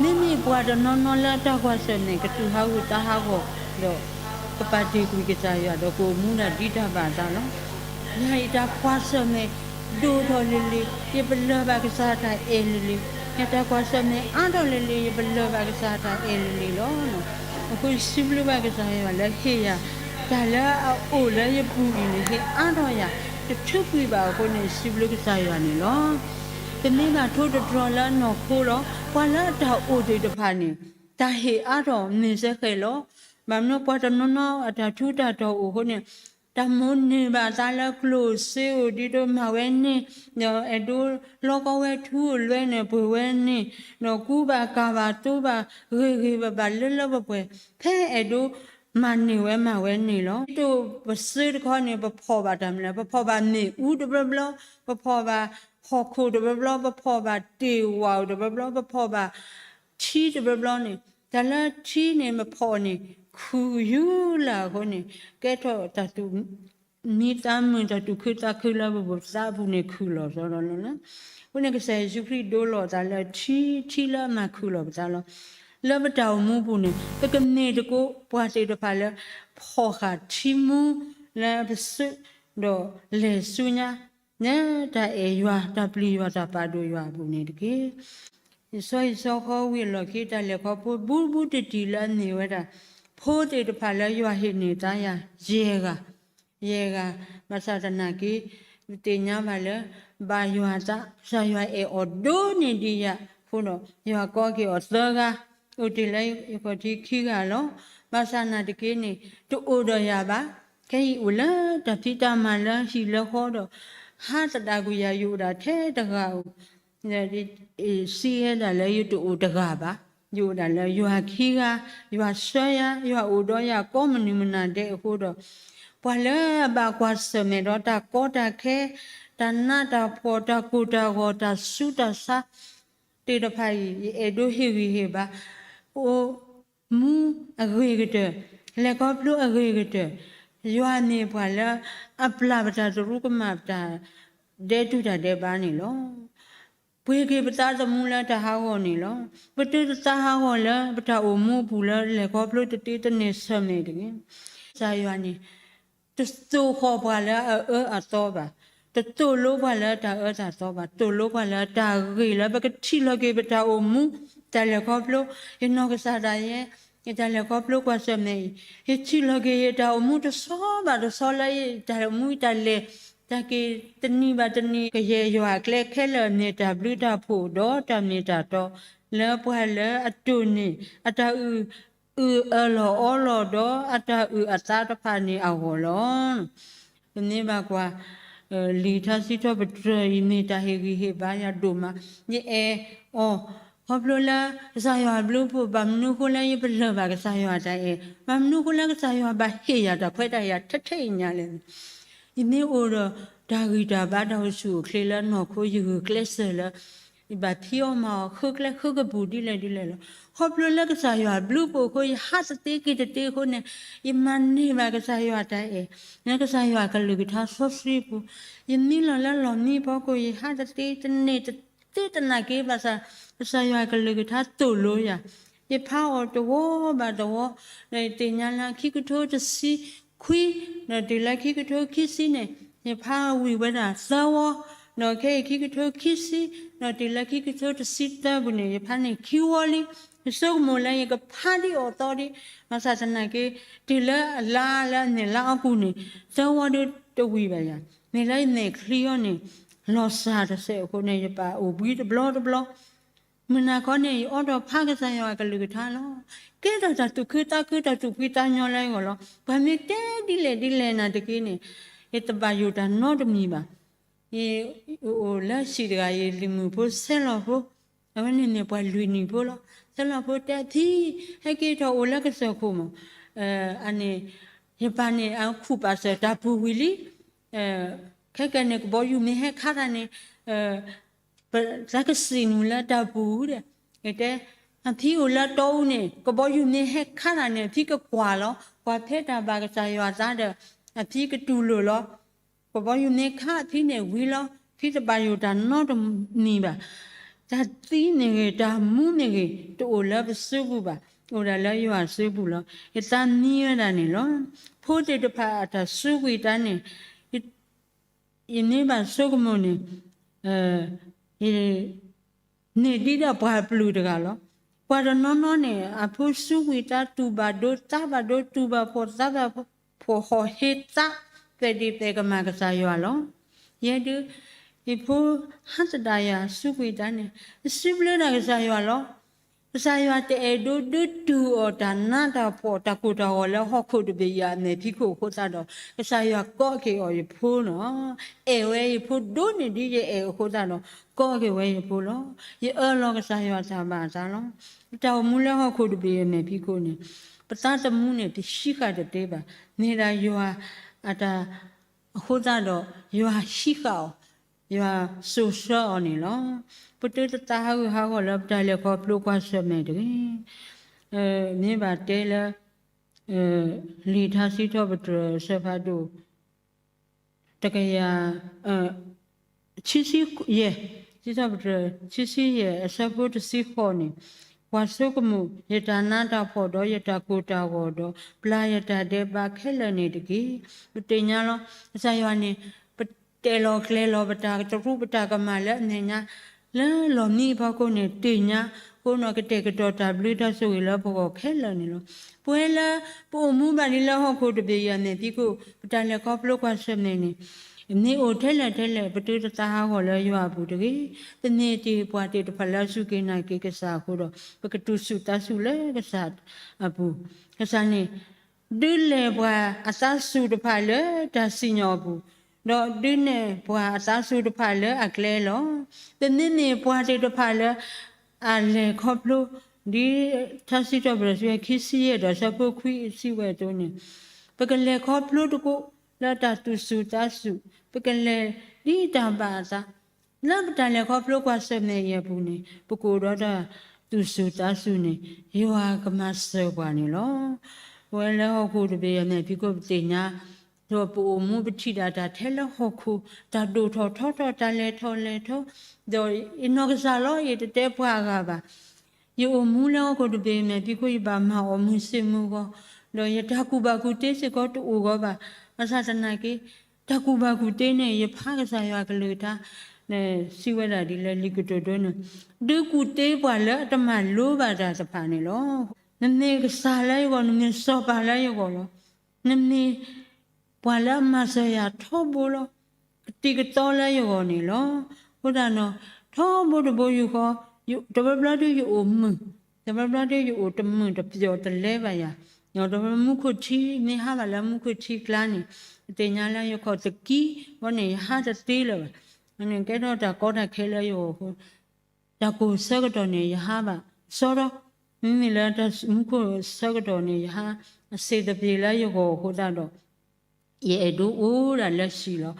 မ့မ့ၢ်ပှၤတနီၤနီၤလၢတၢ်ကွၢ်ဆၢၣ်မဲာ် ကတူၢ်ဟးဂူာ်သးဟးဂီၤဒီး ကပာ်တ့ၢ်ကွံာ်ကစၢ်ယွၤဒီး ကအိၣ်မူဒၣ်ဒ်တၢ်ဘၣ်အသးလီၤ. ယၤအံၤတၢ်ကွၢ်ဆၢၣ်မဲာ် ဒိၣ်ထီၣ်လံၤလံၤ ယပလၢၢ်ဘၣ်ကစၢ်တၢ်အဲၣ်လံၤလံၤ, ယတၢ်ကွၢ်ဆၢၣ်မဲာ်အါထီၣ်လံၤလံၤ ယပလၢၢ်ဘၣ်ကစၢ်တၢ်အဲၣ်လံၤလံၤလီၤ. အဃိယစံးဘျုးဘၣ်ကစၢ်ယွၤလၢဟ့ၣ်ယၤ တၢ်လၢအအိၣ်လၢယပူၤအံၤန့ၣ် ဟ့ၣ်အါထီၣ်ယၤ တထုးကွံာ်ဘၣ်အဃိန့ၣ် စံးဘျုးကစၢ်ယွၤန့ၣ်လီၤ. ပမ့ၢ်ဘၣ်ထိတတြီၤလၢနီၢ်ခိဒီး ပှၤလၢအတၢ်အိၣ်သ့ၣ်တဖၣ်န့ၣ် တၢ်ဟ့ၣ်အါထီၣ်မ့ၢ်စ့ၢ်ကီးလီၤ. ဘၣ်မနုၤပှၤတနီၤနီၤအတၢ်ထူးတၢ်တီၤအိၣ်အဃိန့ၣ် တၢ်မိၣ်န့ၢ်ဘၣ်အသးလၢကျိၣ်စ့အိၣ်ဒ်သိးမၤဝဲန့ၣ်, ဒီးအဲၣ်ဒိးလီကီဝဲထူအိၣ်လွဲန့ၣ် ပှဲၤဝဲန့ၣ်, ဒီးကူဘၣ်ကၤဘၣ်သိဘၣ်ဂ့ၤဂ့ၤဘၣ်ဘၣ်လၢလၢပှဲၤပှဲၤ ဖဲအဲၣ်ဒိးမၤန့ၢ်ဝဲမၤဝဲန့ၣ်လီၤ. ဒ်သိးပစုတခီန့ၣ် ပဖီၣ်ဘၣ်တၢ်မနုၤလဲၣ်, ပဖီၣ်ဘၣ်မ့ၣ်အူတဘျီဘျီ, ပဖီၣ်ဘၣ်ဟီၣ်ခိၣ်တဘျီဘျီ, ပဖီၣ်ဘၣ်တ့ၢ်ဝၣ်အိၣ်တဘျီဘျီ, ပဖီၣ်ဘၣ်ထံတဘျီဘျီန့ၣ် တၢ်လၢထံန့ၣ် ပဖီၣ်န့ၣ် ခုၣ်ယူၤလၢအဃိန့ၣ် ကဲထီၣ်တၢ်သူၣ်မံသးမုာ် တၢ်သူၣ်ခုသးခုလၢပပသးပူၤန့ၣ် ခုၣ်လီၤသီလီၤလီၤ. အဃိန့ၣ် ကစၢ်ယ့ၣ်ၡူးခရံာ်ဒိလီၤအသးလၢထံ, ထံလၢအမၤခုၣ်လီၤပသးလီၤ. လၢပတၢ်အိၣ်မူပူၤန့ၣ် ပကမ့ၢ်တကိးပှၤသ့ၣ်တဖၣ်လၢ ဖီၣ်ဃာ်ထံမူလၢပစု ဒီးလဲၤဆူညါ လၢတၢ်အဲၣ်ယွၤ တၢ်ပျံၤယွၤ တၢ်ပာ်ဒိၣ်ယွၤအပူၤန့ၣ်တက့ၢ်. ယဆီဟံၣ်ဆီဃီဝံၤအလီၢ်ခံ တၢ်လဲၤခီဖျိဘူးဘူးတံၢ်တံၢ်လၢအမ့ၢ်ဝဲဒၣ် ဖိသ့ၣ်တဖၣ်လၢယွၤဟ့ၣ်န့ၢ်သါယၤ ယဲၢ်ဂၤ, ယဲၢ်ဂၤ, ဘၣ်ဆၣ်သနာ်က့ ပသ့ၣ်ညါဘၣ်လၢ ဘၣ်ယွၤအသး ကစၢ်ယွၤအဲၣ်အီၤဒိၣ်န့ၢ်ဒံးယၤအဃိဒီး ယွၤကိးက့ၤအီၤသၢဂၤ, အိၣ်တ့ၢ်လၢယခီၣ်ထံးခံဂၤလီၤ. ဘၣ်ဆၣ်သနာ်က့န့ၣ် တအိၣ်ဒီးယၤဘၣ်. ခဲအံၤအိၣ်လၢတၢ်ဖံးတၢ်မၤလၢဟံၣ်လၢဃီဒီး ဟးသဒၣ်ကွံာ်ယၤ ယအိၣ်ဒၣ်ထဲတဂၤဧိၤ စံးဝဲဒၣ်လၢယတအိၣ်တဂၤဘၣ်, ယအိၣ်ဒၣ်လၢယွၤခံဂၤ, ယွၤဆှၢယၤ, ယွၤအိၣ်ဒီးယၤကိးမုၢ်နံၤမုၢ်နၤဒဲးအဃိဒီး ပှၤလၢအဘၣ်ကွၢ်ဆၢၣ်မဲာ်ဒီးတၢ်ကီတၢ်ခဲ, တၢ်နးတၢ်ဖှီၣ်, တၢ်ကိၢ်တၢ်ဂီၤ, တၢ်ဆူးတၢ်ဆါသ့ၣ်တဖၣ်အံၤ ယအဲၣ်ဒိးဟ့ၣ်ဂံၢ်ဟ့ၣ်ဘါ အိၣ်မူအဂ့ၤကတၢၢ်, လဲၤခီဖျိအဂ့ၤကတၢၢ်, ယွၤမ့ၢ်ပှၤလၢအပျၢ်ပတၢ်သရူးကမၣ်ပတၢ်ဒဲးတူၢ်တၢ်ဒဲးဘးန့ၣ်လီၤ. ပှ့ၤက့ၤပသးသမူလၢတၢ်ဟးဂီၤန့ၣ်လီၤ. ပတုာ်သးဟးဂီၤလၢပတၢ်အိၣ်မူအပူၤလၢလဲၤခီဖျိတသ့တန့ၢ်ဆၢၣ်မဲာ်တဂ့ၤ. ကစၢ်ယွၤန့ၣ် တသိၣ်ဃီၣ်ပှၤလၢအအၢအသီဘၣ်, တသိၣ်လိပှၤလၢတၢ်အၢတၢ်သီဘၣ်, သိၣ်လိပှၤလၢတၢ်ဂ့ၤလၢပကထံၣ်လီၤက့ၤပတၢ်အိၣ်မူ, တၢ်လဲၤခီဖျိ, ယနီၢ်ကစၢ်ဒၣ်ယဲ ယတၢ်လဲၤခီဖျိကွၢ်ဆၢၣ်မဲာ်အံၤ, ယထံၣ်လီၤက့ၤယတၢ်အိၣ်မူတဆီဘၣ်တဆီလၢ ယတၢ်အိၣ်မူတၢ်လဲၤ, တၢ်က့ၤတနံၤဘၣ်တနံၤ ကယဲၢ်ယွၤအကျဲခဲလၢာ် မ့ၢ်တၢ်ဘျုးတၢ်ဖှိၣ်ဒီးတၢ်မ့ၢ်တၢ်တီ လၢပှၤလၢအတိၢ်န့ၢ် အတၢ်အုၣ်အၢၣ်လီၤအီလီၤဒီးအတၢ်အုၣ်အသးတဖၣ်န့ၣ်အဂီၢ်လီၤ. ပမ့ၢ်ဘၣ်ကွၢ် လံာ်ထါစံးထီၣ်ပတြၢၤအံၤ မ့ၢ်တၢ်ဟ့ၣ်ဂံၢ်ဟ့ၣ်ဘါယၤဒိၣ်မး, ယအဲၣ်အီၤ ခီဖျိလၢကစၢ်ယွၤအဘျုးအဖှိၣ်, ဘၣ်မနုၤအဃိလၢယပလၢၢ်ဘၣ်ကစၢ်ယွၤတၢ်အဲၣ်, ဘၣ်မနုၤအဃိလၢကစၢ်ယွၤဘၣ်ဟ့ၣ်ယၤတၢ်ခွဲးတၢ်ယာ်ထဲထဲအံၤညါလဲၣ်န့ၣ်, ယမ့ၢ်အိၣ်ဒီးတၢ်ဂံၢ်တၢ်ဘါ တၢ်အိၣ်ဆူၣ်အိၣ်ချ့လၢနီၢ်ခိ ယဂုာ်ကျဲးစၢးလၢ ယဘၣ်ဖံးအီၣ်မၤအီၣ် ဃုကျဲဃုကပူၤဒ်လဲၣ်ဒ်လဲၣ်လီၤ. ခီဖျိလၢကစၢ်ယွၤအဘျုးအဖှိၣ်အဃိ ယဟးတသ့က့ၤတသ့အဃိန့ၣ်, ယမၤန့ၢ်ဘၣ်ကစၢ်ယွၤတၢ်အဲၣ်, လၢကစၢ်ယွၤကလုၢ်ကထါစီဆှံအပူၤ, ယမံလီၤလၢလီၢ်မံဖီခိၣ် ယဟးတသ့တန့ၢ် တသ့တနာ်က့ၤဘၣ်ဆၣ် ကစၢ်ယွၤကလုၢ်ကထါသိၣ်လိယၤ, ယဖးအီၤတဝီဘၣ်တဝီ, ဒီးယသ့ၣ်ညါလၢခံကထိတဆံခွံ ဒီးတုၤလၢခံကထိခံဆံန့ၣ် ယဖးဝံၤဝဲဒၣ်သၢဝီ, ဒီးခဲအံၤခံကထိခံဆံ ဒီးတုၤလၢခံကထိတဆံသၢပူၤန့ၣ် ယဖးန့ၢ်ခံဝီလံ. ယဆိကမိၣ်လၢယကဖးဒံးအီၤသီဒံး, ဘၣ်ဆၣ်သနာ်က့ တုၤလၢအလါလၢအမဲာ်လါအပူၤန့ၣ် သၢဝီဒုတဝံၤဘၣ်ယၤ, မ့ၢ်လၢယမဲာ်ချံအီၤန့ၣ် လီၤစၢ်တစဲးအဃိန့ၣ် ယပာ်အိၣ်ဘှံးတဘျီတဘျီ မုၢ်နၤခီန့ၣ် ယအိးထီၣ်ဖးကစၢ်ယွၤကလုၢ်ကထါလီၤ. ကဲထီၣ်တၢ်သူၣ်ခုသးခု တၢ်သူၣ်ဖှံသးညီလၢယဂီၢ်လီၤ. ပှၤမ့ၢ်တဲဒ်လဲၣ်ဒ်လဲၣ်နာ်သက့န့ၣ်, ယတဘၣ်ယိၣ်တၢ်နီတမံၤဘၣ်. ယအိၣ်လၢဟံၣ်တဂၤ ယလံၤမုၣ်ဖိ ဆဲလီၤဖိ, အဝဲန့ၣ်မ့ၢ်ပှၤလွံၢ်နံၣ်ဖိလီၤ. ဆဲလီၤဖိတဲ ဖံ, ဟဲက့ၤထီၣ်အိၣ်လၢကစၢၢ်ခိၣ်မး, အန့ၣ် ယပၢ်န့ၣ် အခူၣ်ပာ်စၢၤတၢ်ပူၤဝံၤလံ. ခဲကနံၣ်န့ၣ် ကဘီယူၤမ့ၢ်ဟဲခးတၢ်န့ၣ် သးကစံးနုာ်လၢတၢ်ပူၤဒီး, တဲ, အဖံအိၣ်လၢတီအူန့ၣ် ကဘီယူၤမ့ၢ်ဟဲခးတၢ်န့ၣ် အဖံကကွၢ်လီၤ. ကွၢ်ဖဲတၢ်ဘၣ်ကစၢ်ယွၤသးဒီး အဖံကတူၢ်လိာ်လီၤ. ကဘီယူၤမ့ၢ်ခးအဖံန့ၣ်ဝံၤလီၤ. ဖံတဘၣ်ယိၣ်တၢ်နီတမံၤဘၣ်. တၢ်သံမ့ၢ်ဂ့ၤ တၢ်မူမ့ၢ်ဂ့ၤ တအိၣ်လၢပစုပူၤဘၣ်. အိၣ်ဒၣ်လၢယွၤစုပူၤလီၤ. ယသးမံဝဲဒၣ်န့ၣ်လီၤ. ဖိသ့ၣ်တဖၣ်အတၢ်စူးကွံာ်တၢ်န့ၣ် ယမ့ၢ်ဘၣ်ဆိကမိၣ်န့ၣ် ယ န့ၢ်ဒံးဒီးပှၤပျုၢ်တဂၤလီၤ. ပှၤတနီၤနီၤန့ၣ် အဖိစူးကွံာ်တၢ် တူၢ်ဘၣ်ဒိသးဘၣ်ဒိ တူၢ်ဘၣ်ဖှီၣ်သးဘၣ်ဖှီၣ် ဟီၣ်ဟ့သး သဲးဒ့ၣ်သဲးကမၣ်ကစၢ်ယွၤလီၤ. ယဲဒၣ် ယဖိဟးသဒၣ်ယၤစူးကွံာ်တၢ်န့ၣ် ယစံးဘျုးဒၣ်ကစၢ်ယွၤလီၤ. ကစၢ်ယွၤတအဲၣ်ဒိးဒုးတူၢ်အီၤတၢ်နးတၢ်ဖှီၣ် တၢ်ကိၢ်တၢ်ဂီၤလၢဟီၣ်ခိၣ်တဘ့ၣ်အံၤအမဲာ်ဖံးခိၣ်အဃိသတးဒီး ကစၢ်ယွၤကိးက့ၤအီၤယဖိလီၤ. အဲၣ်ဝဲယဖိဒိၣ်န့ၢ်ဒ်ယအဲၣ်အဃိသတးဒီး ကိးက့ၤဝဲယဖိလီၤ. ယအၢၣ်လီၤကစၢ်ယွၤတၢ်ဘၣ်အသးလီၤ. ပတၢ်အိၣ်မူလၢဟီၣ်ခိၣ်တဘ့ၣ်အံၤအမဲာ်ဖံးခိၣ်န့ၣ် ပသးသမူန့ၣ် ပဟံးဃာ်တသ့ဘၣ်. မ့ၢ်ဒၣ်ယွၤအတၢ်အဃိသတးဒီး ယွၤဟံးဃာ်အီၤ, ယွၤစိာ်ဆှၢအီၤန့ၣ်လီၤ. ပတုၤတသးဟးဂူာ်ဟးဂီၤလၢပတၢ်လဲၤခီဖျိကွၢ်ဆၢၣ်မဲာ်တဂ့ၤ. မ့ၢ်ဘၣ်တဲလၢ လံာ်ထါစံးထီၣ်ပတြၢၤအဆၢဖးဒိၣ် တကယၤ ဆံဆံယဲၢ်, စံးထီၣ်ပတြၢၤ ဆံဆံယဲၢ် အဆၢဖိတဆံဃိးန့ၣ်, ပှၤဆိကမိၣ်ယတၢ်နးတၢ်ဖှီၣ်ဒီးယတၢ်ကိၢ်တၢ်ဂီၤဒီး ပျၢ်ယတၢ်ဒဲးဘးခဲလၢာ်န့ၣ်တက့ၢ်. ပသ့ၣ်ညါလီၤ ကစၢ်ယွၤန့ၣ် ပတဲလီၤကျဲၤလီၤပတၢ်တရူးပတၢ်ကမၣ်လၢအမဲာ်ညါ လၢလီၢ်မံအဖီခိၣ်န့ၣ် သ့ၣ်ညါ အဃိန့ၣ်ကတဲာ်ကတီၤတၢ်ဘျုးတၢ်ဆိၣ်ဂ့ၤလၢပဂီၢ်ခဲလၢာ်န့ၣ်လီၤ. ပဝဲလၢပအိၣ်မူဘၣ်ဒ်လၢဟီၣ်ခိၣ်တဘ့ၣ်အံၤအမဲာ်ဖံးခိၣ် ပတၢ်လဲၤခီဖျိကွၢ်ဆၢၣ်မဲာ်န့ၣ် မ့ၢ်အိၣ်ထဲလဲၣ်ထဲလဲၣ် ပတုၤတသးဟးဂီၤလၢယွၤအပူၤတဂ့ၤ. ပမ့ၢ်တ့ၢ်ပှၤသ့ၣ်တဖၣ်လၢအစူၢ်က့ၤနာ်က့ၤကစၢ်အဃိဒီး ပကတူၢ်ဆူၣ်သးဆူၣ်လၢကစၢ်အပူၤ, ကစၢ်န့ၣ် ဒုးလဲၢ်ပှၤအသးဆူၣ်တဖၣ်လၢတၢ်စံၣ်ညီၣ်အပူၤ, ဒီးဒုးနဲၣ်ပှၤအသးဆူၣ်တဖၣ်လၢအကျဲလီၤ. ပမ့မ့ၢ်ပှၤသ့ၣ်တဖၣ်လၢ အလဲၤခီဖျိ ဒ်ထါစံးထီၣ်ပတြၢၤ ခံဆံယဲၢ်ဒီးအဆၢဖိခွံစံးဝဲအသိးန့ၣ်, ပကလဲၤခီဖျိသကိးလၢတၢ်တူၢ်ဆူၣ်သးဆူၣ်, ပကလဲၤဒ်တၢ်ဘၣ်အသး လၢပတၢ်လဲၤခီဖျိကွၢ်ဆၢၣ်မဲာ်အံၤအပူၤန့ၣ် ပကအိၣ်ဒီးတၢ်တူၢ်ဆူၣ်သးဆူၣ်န့ၣ် ယွၤကမၤစၢၤပှၤန့ၣ်လီၤ. ပဝဲလၢဟီၣ်ခိၣ်တဘ့ၣ်အံၤအမဲာ်ဖံးခိၣ်ပသ့ၣ်ညါ ဒီးပအိၣ်မူပထံၣ်ဒၣ်တၢ်ထဲလၢဟီၣ်ခိၣ် တၢ်ဒိၣ်ထီၣ်ထီထီၣ် တၢ်လဲၤထီၣ်လဲၤထီ, ဒီးယနီၢ်ကစၢ်လီၤ ယတတဲပှၤအဂၤဘၣ်. ယအိၣ်မူလၢဟီၣ်ခိၣ်တဘ့ၣ်အံၤအမဲာ်ဖံးခိၣ် ယဘၣ်မၤအီၣ်မုၢ်ဆ့ၣ်မုၢ်ဂီၤ, ဒီးယတၢ်ကူၣ်ဘၣ်ကူၣ်သ့စ့ၢ်ကီးတအိၣ်ဂီၢ်ဘၣ်. ဘၣ်ဆၣ်သနာ်က့ တၢ်ကူၣ်ဘၣ်ကူၣ်သ့န့ၣ် ယဖးကစၢ်ယွၤကလုၢ်ကထါ စံးဝဲဒၣ်ဒ်လၢလံာ်ကတိၤဒိန့ၣ်, ဒုးကူၣ်သ့ပှၤလၢအတမၤလိဘၣ်တၢ်တဖၣ်န့ၣ်လီၤ. နမ့ၢ်ကစၢ်လၢယဂီၢ်, နမ့ၢ်စီၤပၤလၢယဂီၢ်လီၤ. နမ့ၢ်ပှၤလၢအမၤစၢၤယၤထီဘိလီၤ. ကသံၣ်ကသီလၢယဂီၢ်န့ၣ်လီၤ. အဃိသတးဒီး ထီဘိတဘိယူၢ်ဃီ, တဘျီဘျီဒုးယအိၣ်မုာ်, တဘျီဘျီဒုးယအိၣ်တမုာ်တပျီၤတလဲဘၣ်ယၤ, ဒီးတဘျီမူခိၣ်ထံ မ့ၢ်ဟါဘၣ်လၢမူခိၣ်ထံကျါန့ၣ် ပသ့ၣ်ညါလၢယခီၣ်သကံဘီန့ၣ် ယဟါတသ့လၢၤဘၣ်. န့ၣ်ကဲထီၣ်တၢ်ကီတၢ်ခဲလၢယဂီၢ်အဃိ တၢ်ကိၢ်ဆၢကတီၢ်န့ၣ် ယဟါဘၣ်စီဒီ, မ့မ့ၢ်လၢတၢ်မူခိၣ်ဆၢကတီၢ်န့ၣ် ယဟါအဆံးသပ့ၤလၢယဂီၢ်အဃိသတးဒီး ယအဲၣ်ဒိးအိၣ်ဒၣ်လၢဟံၣ်လီၤ.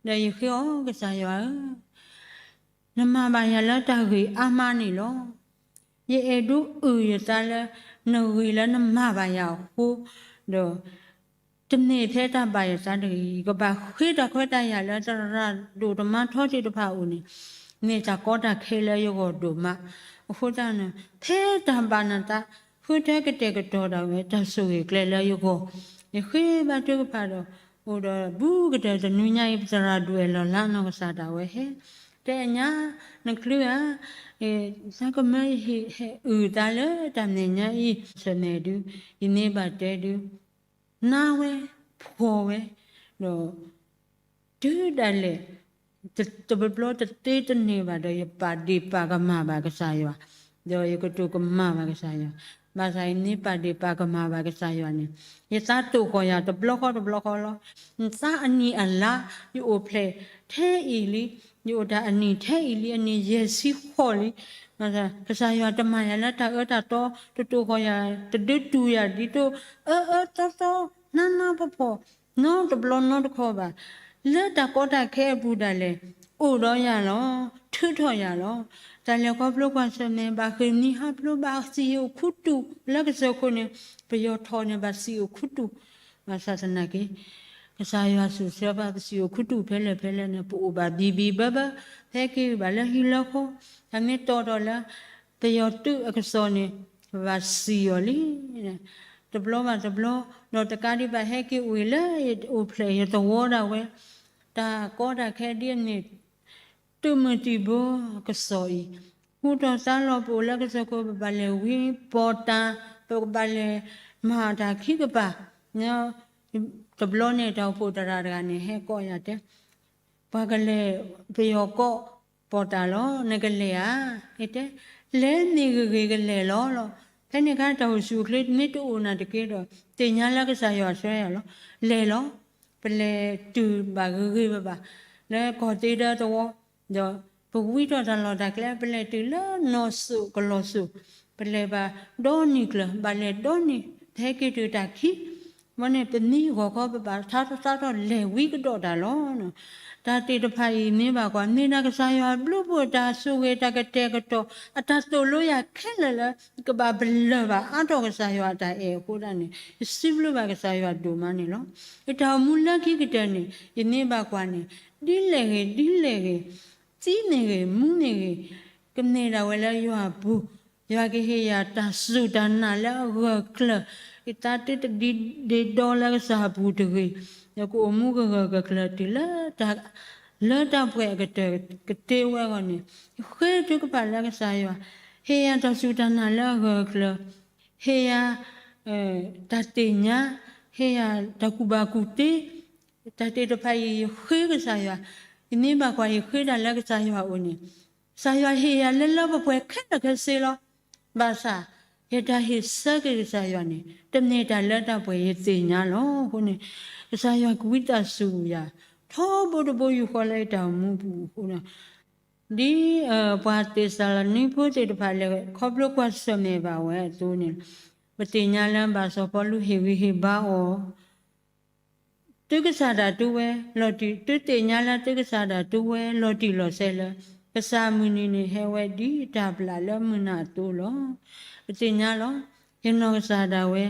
ဒီးယဃ့အီၤ ကစၢ်ယွၤဧၢ, နမၤဘၣ်ယၤလၢတၢ်ဂ့ၤအါမးန့ၣ်လီၤ. ယအဲၣ်ဒိးအုၣ်ယသးလၢ နဂ့ၤလၢနမၤဘၣ်ယၤအဃိ, ဒီး တမ့ၢ်ဖဲတၢ်ဘၣ်ယသးတဂ့ၤ, ယကဘၣ်ဃ့တၢ်ခွဲးတၢ်ယာ်လၢသရၣ်ဒိၣ်တမါထီသ့ၣ်တဖၣ်အအိၣ်န့ၣ် မ့ၢ်တၢ်ကီတၢ်ခဲလၢယဂီၢ်ဒိၣ်မး. အဃိသတးန့ၣ် ဖဲတၢ်ဘၣ်နသး ဃုထၢကတဲာ်ကတီၤဒၣ်ဝဲ တၢ်ဆိၣ်ဂ့ၤကျဲလၢယဂီၢ်, ယဃ့ဘါထုကဖၣ်ဒီး အိၣ်ဒီးဘူးကတၢၢ်တနွံညါအံၤ ပသရၣ်ဒိၣ်အဲၣ်လီၤလးနီၢ်ကစၢ်ဒၣ်ဝဲဟဲ, တဲအညါ နချုးဧါ, သးကမၢယဟံၣ်ဟဲအုၣ်သးလၢတၢ်မဲာ်ညါအံၤ ဆၢၣ်မဲာ်ဒုး ယန့ၢ်ဘၣ်တဲဒုး နါဝဲ ဖှီၣ်ဝဲ, ဒီး တုၤဒၣ်လဲာ် တဘျီဘျီတသ့တန့ၢ်ဘၣ်ဒီး ယပာ်ဒ့ၣ်ပာ်ကမၣ်ဘၣ်ကစၢ်ယွၤ, ဒီးယကတိၤကမၣ်ဘၣ်ကစၢ်ယွၤ, ဘၣ်ဆၣ်ယမ့ၢ်ပာ်ဒ့ၣ်ပာ်ကမၣ်ဘၣ်ကစၢ်ယွၤန့ၣ် ယသးတိာ်ဃီၤယၤတဘျီဃီတဘျီဃီလီၤ. နသးအနံၣ်အလါ ယအိၣ်ဖျဲၣ်ထဲအံၤလံ, ယအိၣ်တၢ်အနံၣ်ထဲအံၤလံ, အနံၣ်ယဲၢ်ဆံဃိးလံ ကစၢ်ယွၤတမၤယၤလၢတၢ်အၢတၢ်သီ, တတိာ်ဃီၤယၤ, တဒုးတူၢ်ယၤဒ်သိး အၢအၢသီသီ, နါနါဖှီၣ်ဖှီၣ်, နီတဘျီနီတခီၣ်ဘၣ်. လၢတၢ်ကီတၢ်ခဲအပူၤဒၣ်လဲာ် အိၣ်ဒီးယၤလီၤ. ထုးထီၣ်ယၤလီၤ. တၢ်လဲၤခီဖျိကွၢ်ဆၢၣ်မဲာ် ဘၣ်ဃ့ၢ်မှံဟးဖျိး ဘၣ်စံၣ်အိၣ်ခူသူၣ်လၢကစၢၢ်ခိၣ်န့ၣ် ပယီၤထီၣ်န့ၣ် ဘၣ်စံၣ်အိၣ်ခူသူၣ်, ဘၣ်ဆၣ်သနာ်က့ ကစၢ်ယွၤဆိၣ်ဆၢပှၤ ပစံၣ်အိၣ်ခူသူၣ်ဖဲလဲၣ်ဖဲလဲၣ်န့ၣ် ပအိၣ်ဘၣ်ဘံၣ်ဘံၣ်ဘၢဘၢ, ဟဲက့ၤဘၣ်လၢဟံၣ်လၢဃီ, အမ့ၢ်တီၣ်ထီၣ်လၢ ပယီၤသုးအကစီၣ်န့ၣ် ပဘၣ်စံၣ်အီၤလံ. တဘျီဘၣ်တဘျီ, ဒီးတကးဒံးဘၣ် ဟဲက့ၤအိၣ်လၢယအိၣ်ဖျဲၣ်ယသဝီဒၣ်ဝဲ, တၢ်ကီတၢ်ခဲဒ်အမ့ၢ် သုးမုၢ်သံၣ်ဘိကစီၣ်အံၤ ဃူတီၢ်သါလီၤ ပအိၣ်လၢကစၢၢ်ခိၣ် ပဘၣ်လဲၤဝံပီၢ်တၢ်, ပကဘၣ်လဲၤမၤတၢ်ခံကပၤ, တဘျီန့ၣ် တၢ်အိၣ်ဖှိၣ်သရၣ်တဂၤန့ၣ် ဟဲကိးယၤတဲ ပှၤကလဲၤ ပယီၤကိးပီၢ်တၢ်လီၤ နကလဲၤဧါ, ယတဲ လဲၤမ့ၢ်ဂ့ၤဂ့ၤကလဲၤလီၤလီၤ. ဖဲန့ၣ်အခါ တၢ်အိၣ်ဆူၣ်အိၣ်ချ့မ့ၢ်တအိၣ်နာ်တက့ၢ်ဒီး သ့ၣ်ညါလၢကစၢ်ယွၤဆှၢယၤလီၤ. လဲၤလီၤ. ပလဲၤတုၤဘၣ်ဂ့ၤဂ့ၤဘၣ်ဘၣ် လၢကီၢ်သ့ဒီသဝီ, ဒီးပဝံထီၣ်တၢ်လီၢ်တၢ်ကျဲ ပလဲၤတုၤလၢနီၢ်စိးကလီၤစိး, ပလဲၤဘၣ်ဒီနံၤကျၢၤ ဘၣ်လဲၤဒီနံၤ ပဟဲက့ၤတုၤတၢ်ခံ ဝဲန့ၣ် ပမံဂီၢ်ခီ ပဘၣ်ထါထီၣ်သါထီၣ်လဲၤဝံကဒီးတၢ်လီၤ. တၢ်သ့ၣ်တဖၣ်အံၤမ့ၢ်ဘၣ်ကွၢ် မ့ၢ်ဒၣ်ကစၢ်ယွၤဘျုးဖှိၣ် တၢ်ဆိၣ်ဂ့ၤ တၢ်ကတဲာ်ကတီၤ အတၢ်သိၣ်လိယၤခဲလၢာ်လၢ ကဘၣ်ပလၢၢ်ဘၣ်အါထီၣ်ကစၢ်ယွၤအတၢ်အဲၣ်အဃိသတးန့ၣ် ယစံးဘျုးဘၣ်ကစၢ်ယွၤဒိၣ်မးန့ၣ်လီၤ. ယတၢ်အိၣ်မူလၢခံကတၢၢ်န့ၣ် ယမ့ၢ်ဘၣ်ကွၢ်န့ၣ် ဒ်လဲၣ်ဂ့ၤ ဒ်လဲၣ်ဂ့ၤ သံမ့ၢ်ဂ့ၤ မူမ့ၢ်ဂ့ၤ ကမ့ၢ်ဒၣ်ဝဲလၢယွၤအပူၤ, ယွၤကဟ့ၣ်ယၤတၢ်စူၢ်တၢ်နာ်လၢအဂၢၢ်အကျၢၤ, ယသးတုၤတဒံးဒ့ဒီလၢကစၢ်အပူၤတဂ့ၤ, ယကအိၣ်မူကဂၢၢ်ကကျၢၤတုၤလၢတၢ် လၢတၢ်ပှဲၤအကတၢၢ်ကတ့ဝဲအဂီၢ်န့ၣ် ယဃ့ထုကဖၣ်လၢကစၢ်ယွၤ ဟ့ၣ်ယၤတၢ်စူၢ်တၢ်နာ်လၢအဂၢၢ်အကျၢၤ, ဟ့ၣ်ယၤ တၢ်သ့ၣ်ညါ, ဟ့ၣ်ယၤတၢ်ကူၣ်ဘၣ်ကူၣ်သ့, တၢ်သ့ၣ်တဖၣ်အံၤ ယဃ့ကစၢ်ယွၤ, ယမ့ၢ်ဘၣ်ကွၢ် ယဃ့တၢ်လၢကစၢ်ယွၤအအိၣ်န့ၣ် ကစၢ်ယွၤဟ့ၣ်ယၤလၢလၢပှဲၤပှဲၤခဲလၢာ်ခဲဆ့လီၤ. ဘၣ်ဆၣ် ယတၢ်ဟ့ၣ်ဆၢက့ၤကစၢ်ယွၤန့ၣ် တမ့ၢ်တၢ်လၢတၢ်ပှဲၤယသ့ၣ်ညါလီၤ. အဃိန့ၣ် ကစၢ်ယွၤကဝံသးစူၤယၤ ထီဘိတဘိယူၢ်ဃီလၢယတၢ်အိၣ်မူပူၤအဃိ ဒ်ပှၤသ့းစၤလနံဖိသ့ၣ်တဖၣ်လဲၤ ခီဖျိကွၢ်ဆၢၣ်မဲာ်ဘၣ်ဝဲအသိးန့ၣ် ပသ့ၣ်ညါလၢဘၣ်စီၤပီလူးဟ့ၣ်ဂံၢ်ဟ့ၣ်ဘါအီၤ သုကစၢ်ဒၣ်တုၤဝဲလီၤတံၢ် သုသ့ၣ်ညါလၢသုကစၢ်ဒၣ်တုၤဝဲလီၤတံၢ်လီၤဆဲးလၢ ကစၢ်အမုၢ်နံၤန့ၣ်ဟဲဝဲဒ်တၢ်ဘျၣ်လၢမုၢ်နၤအသိးလီၤ. ပသ့ၣ်ညါလီၤ. ယနီၢ်ကစၢ်ဒၣ်ဝဲ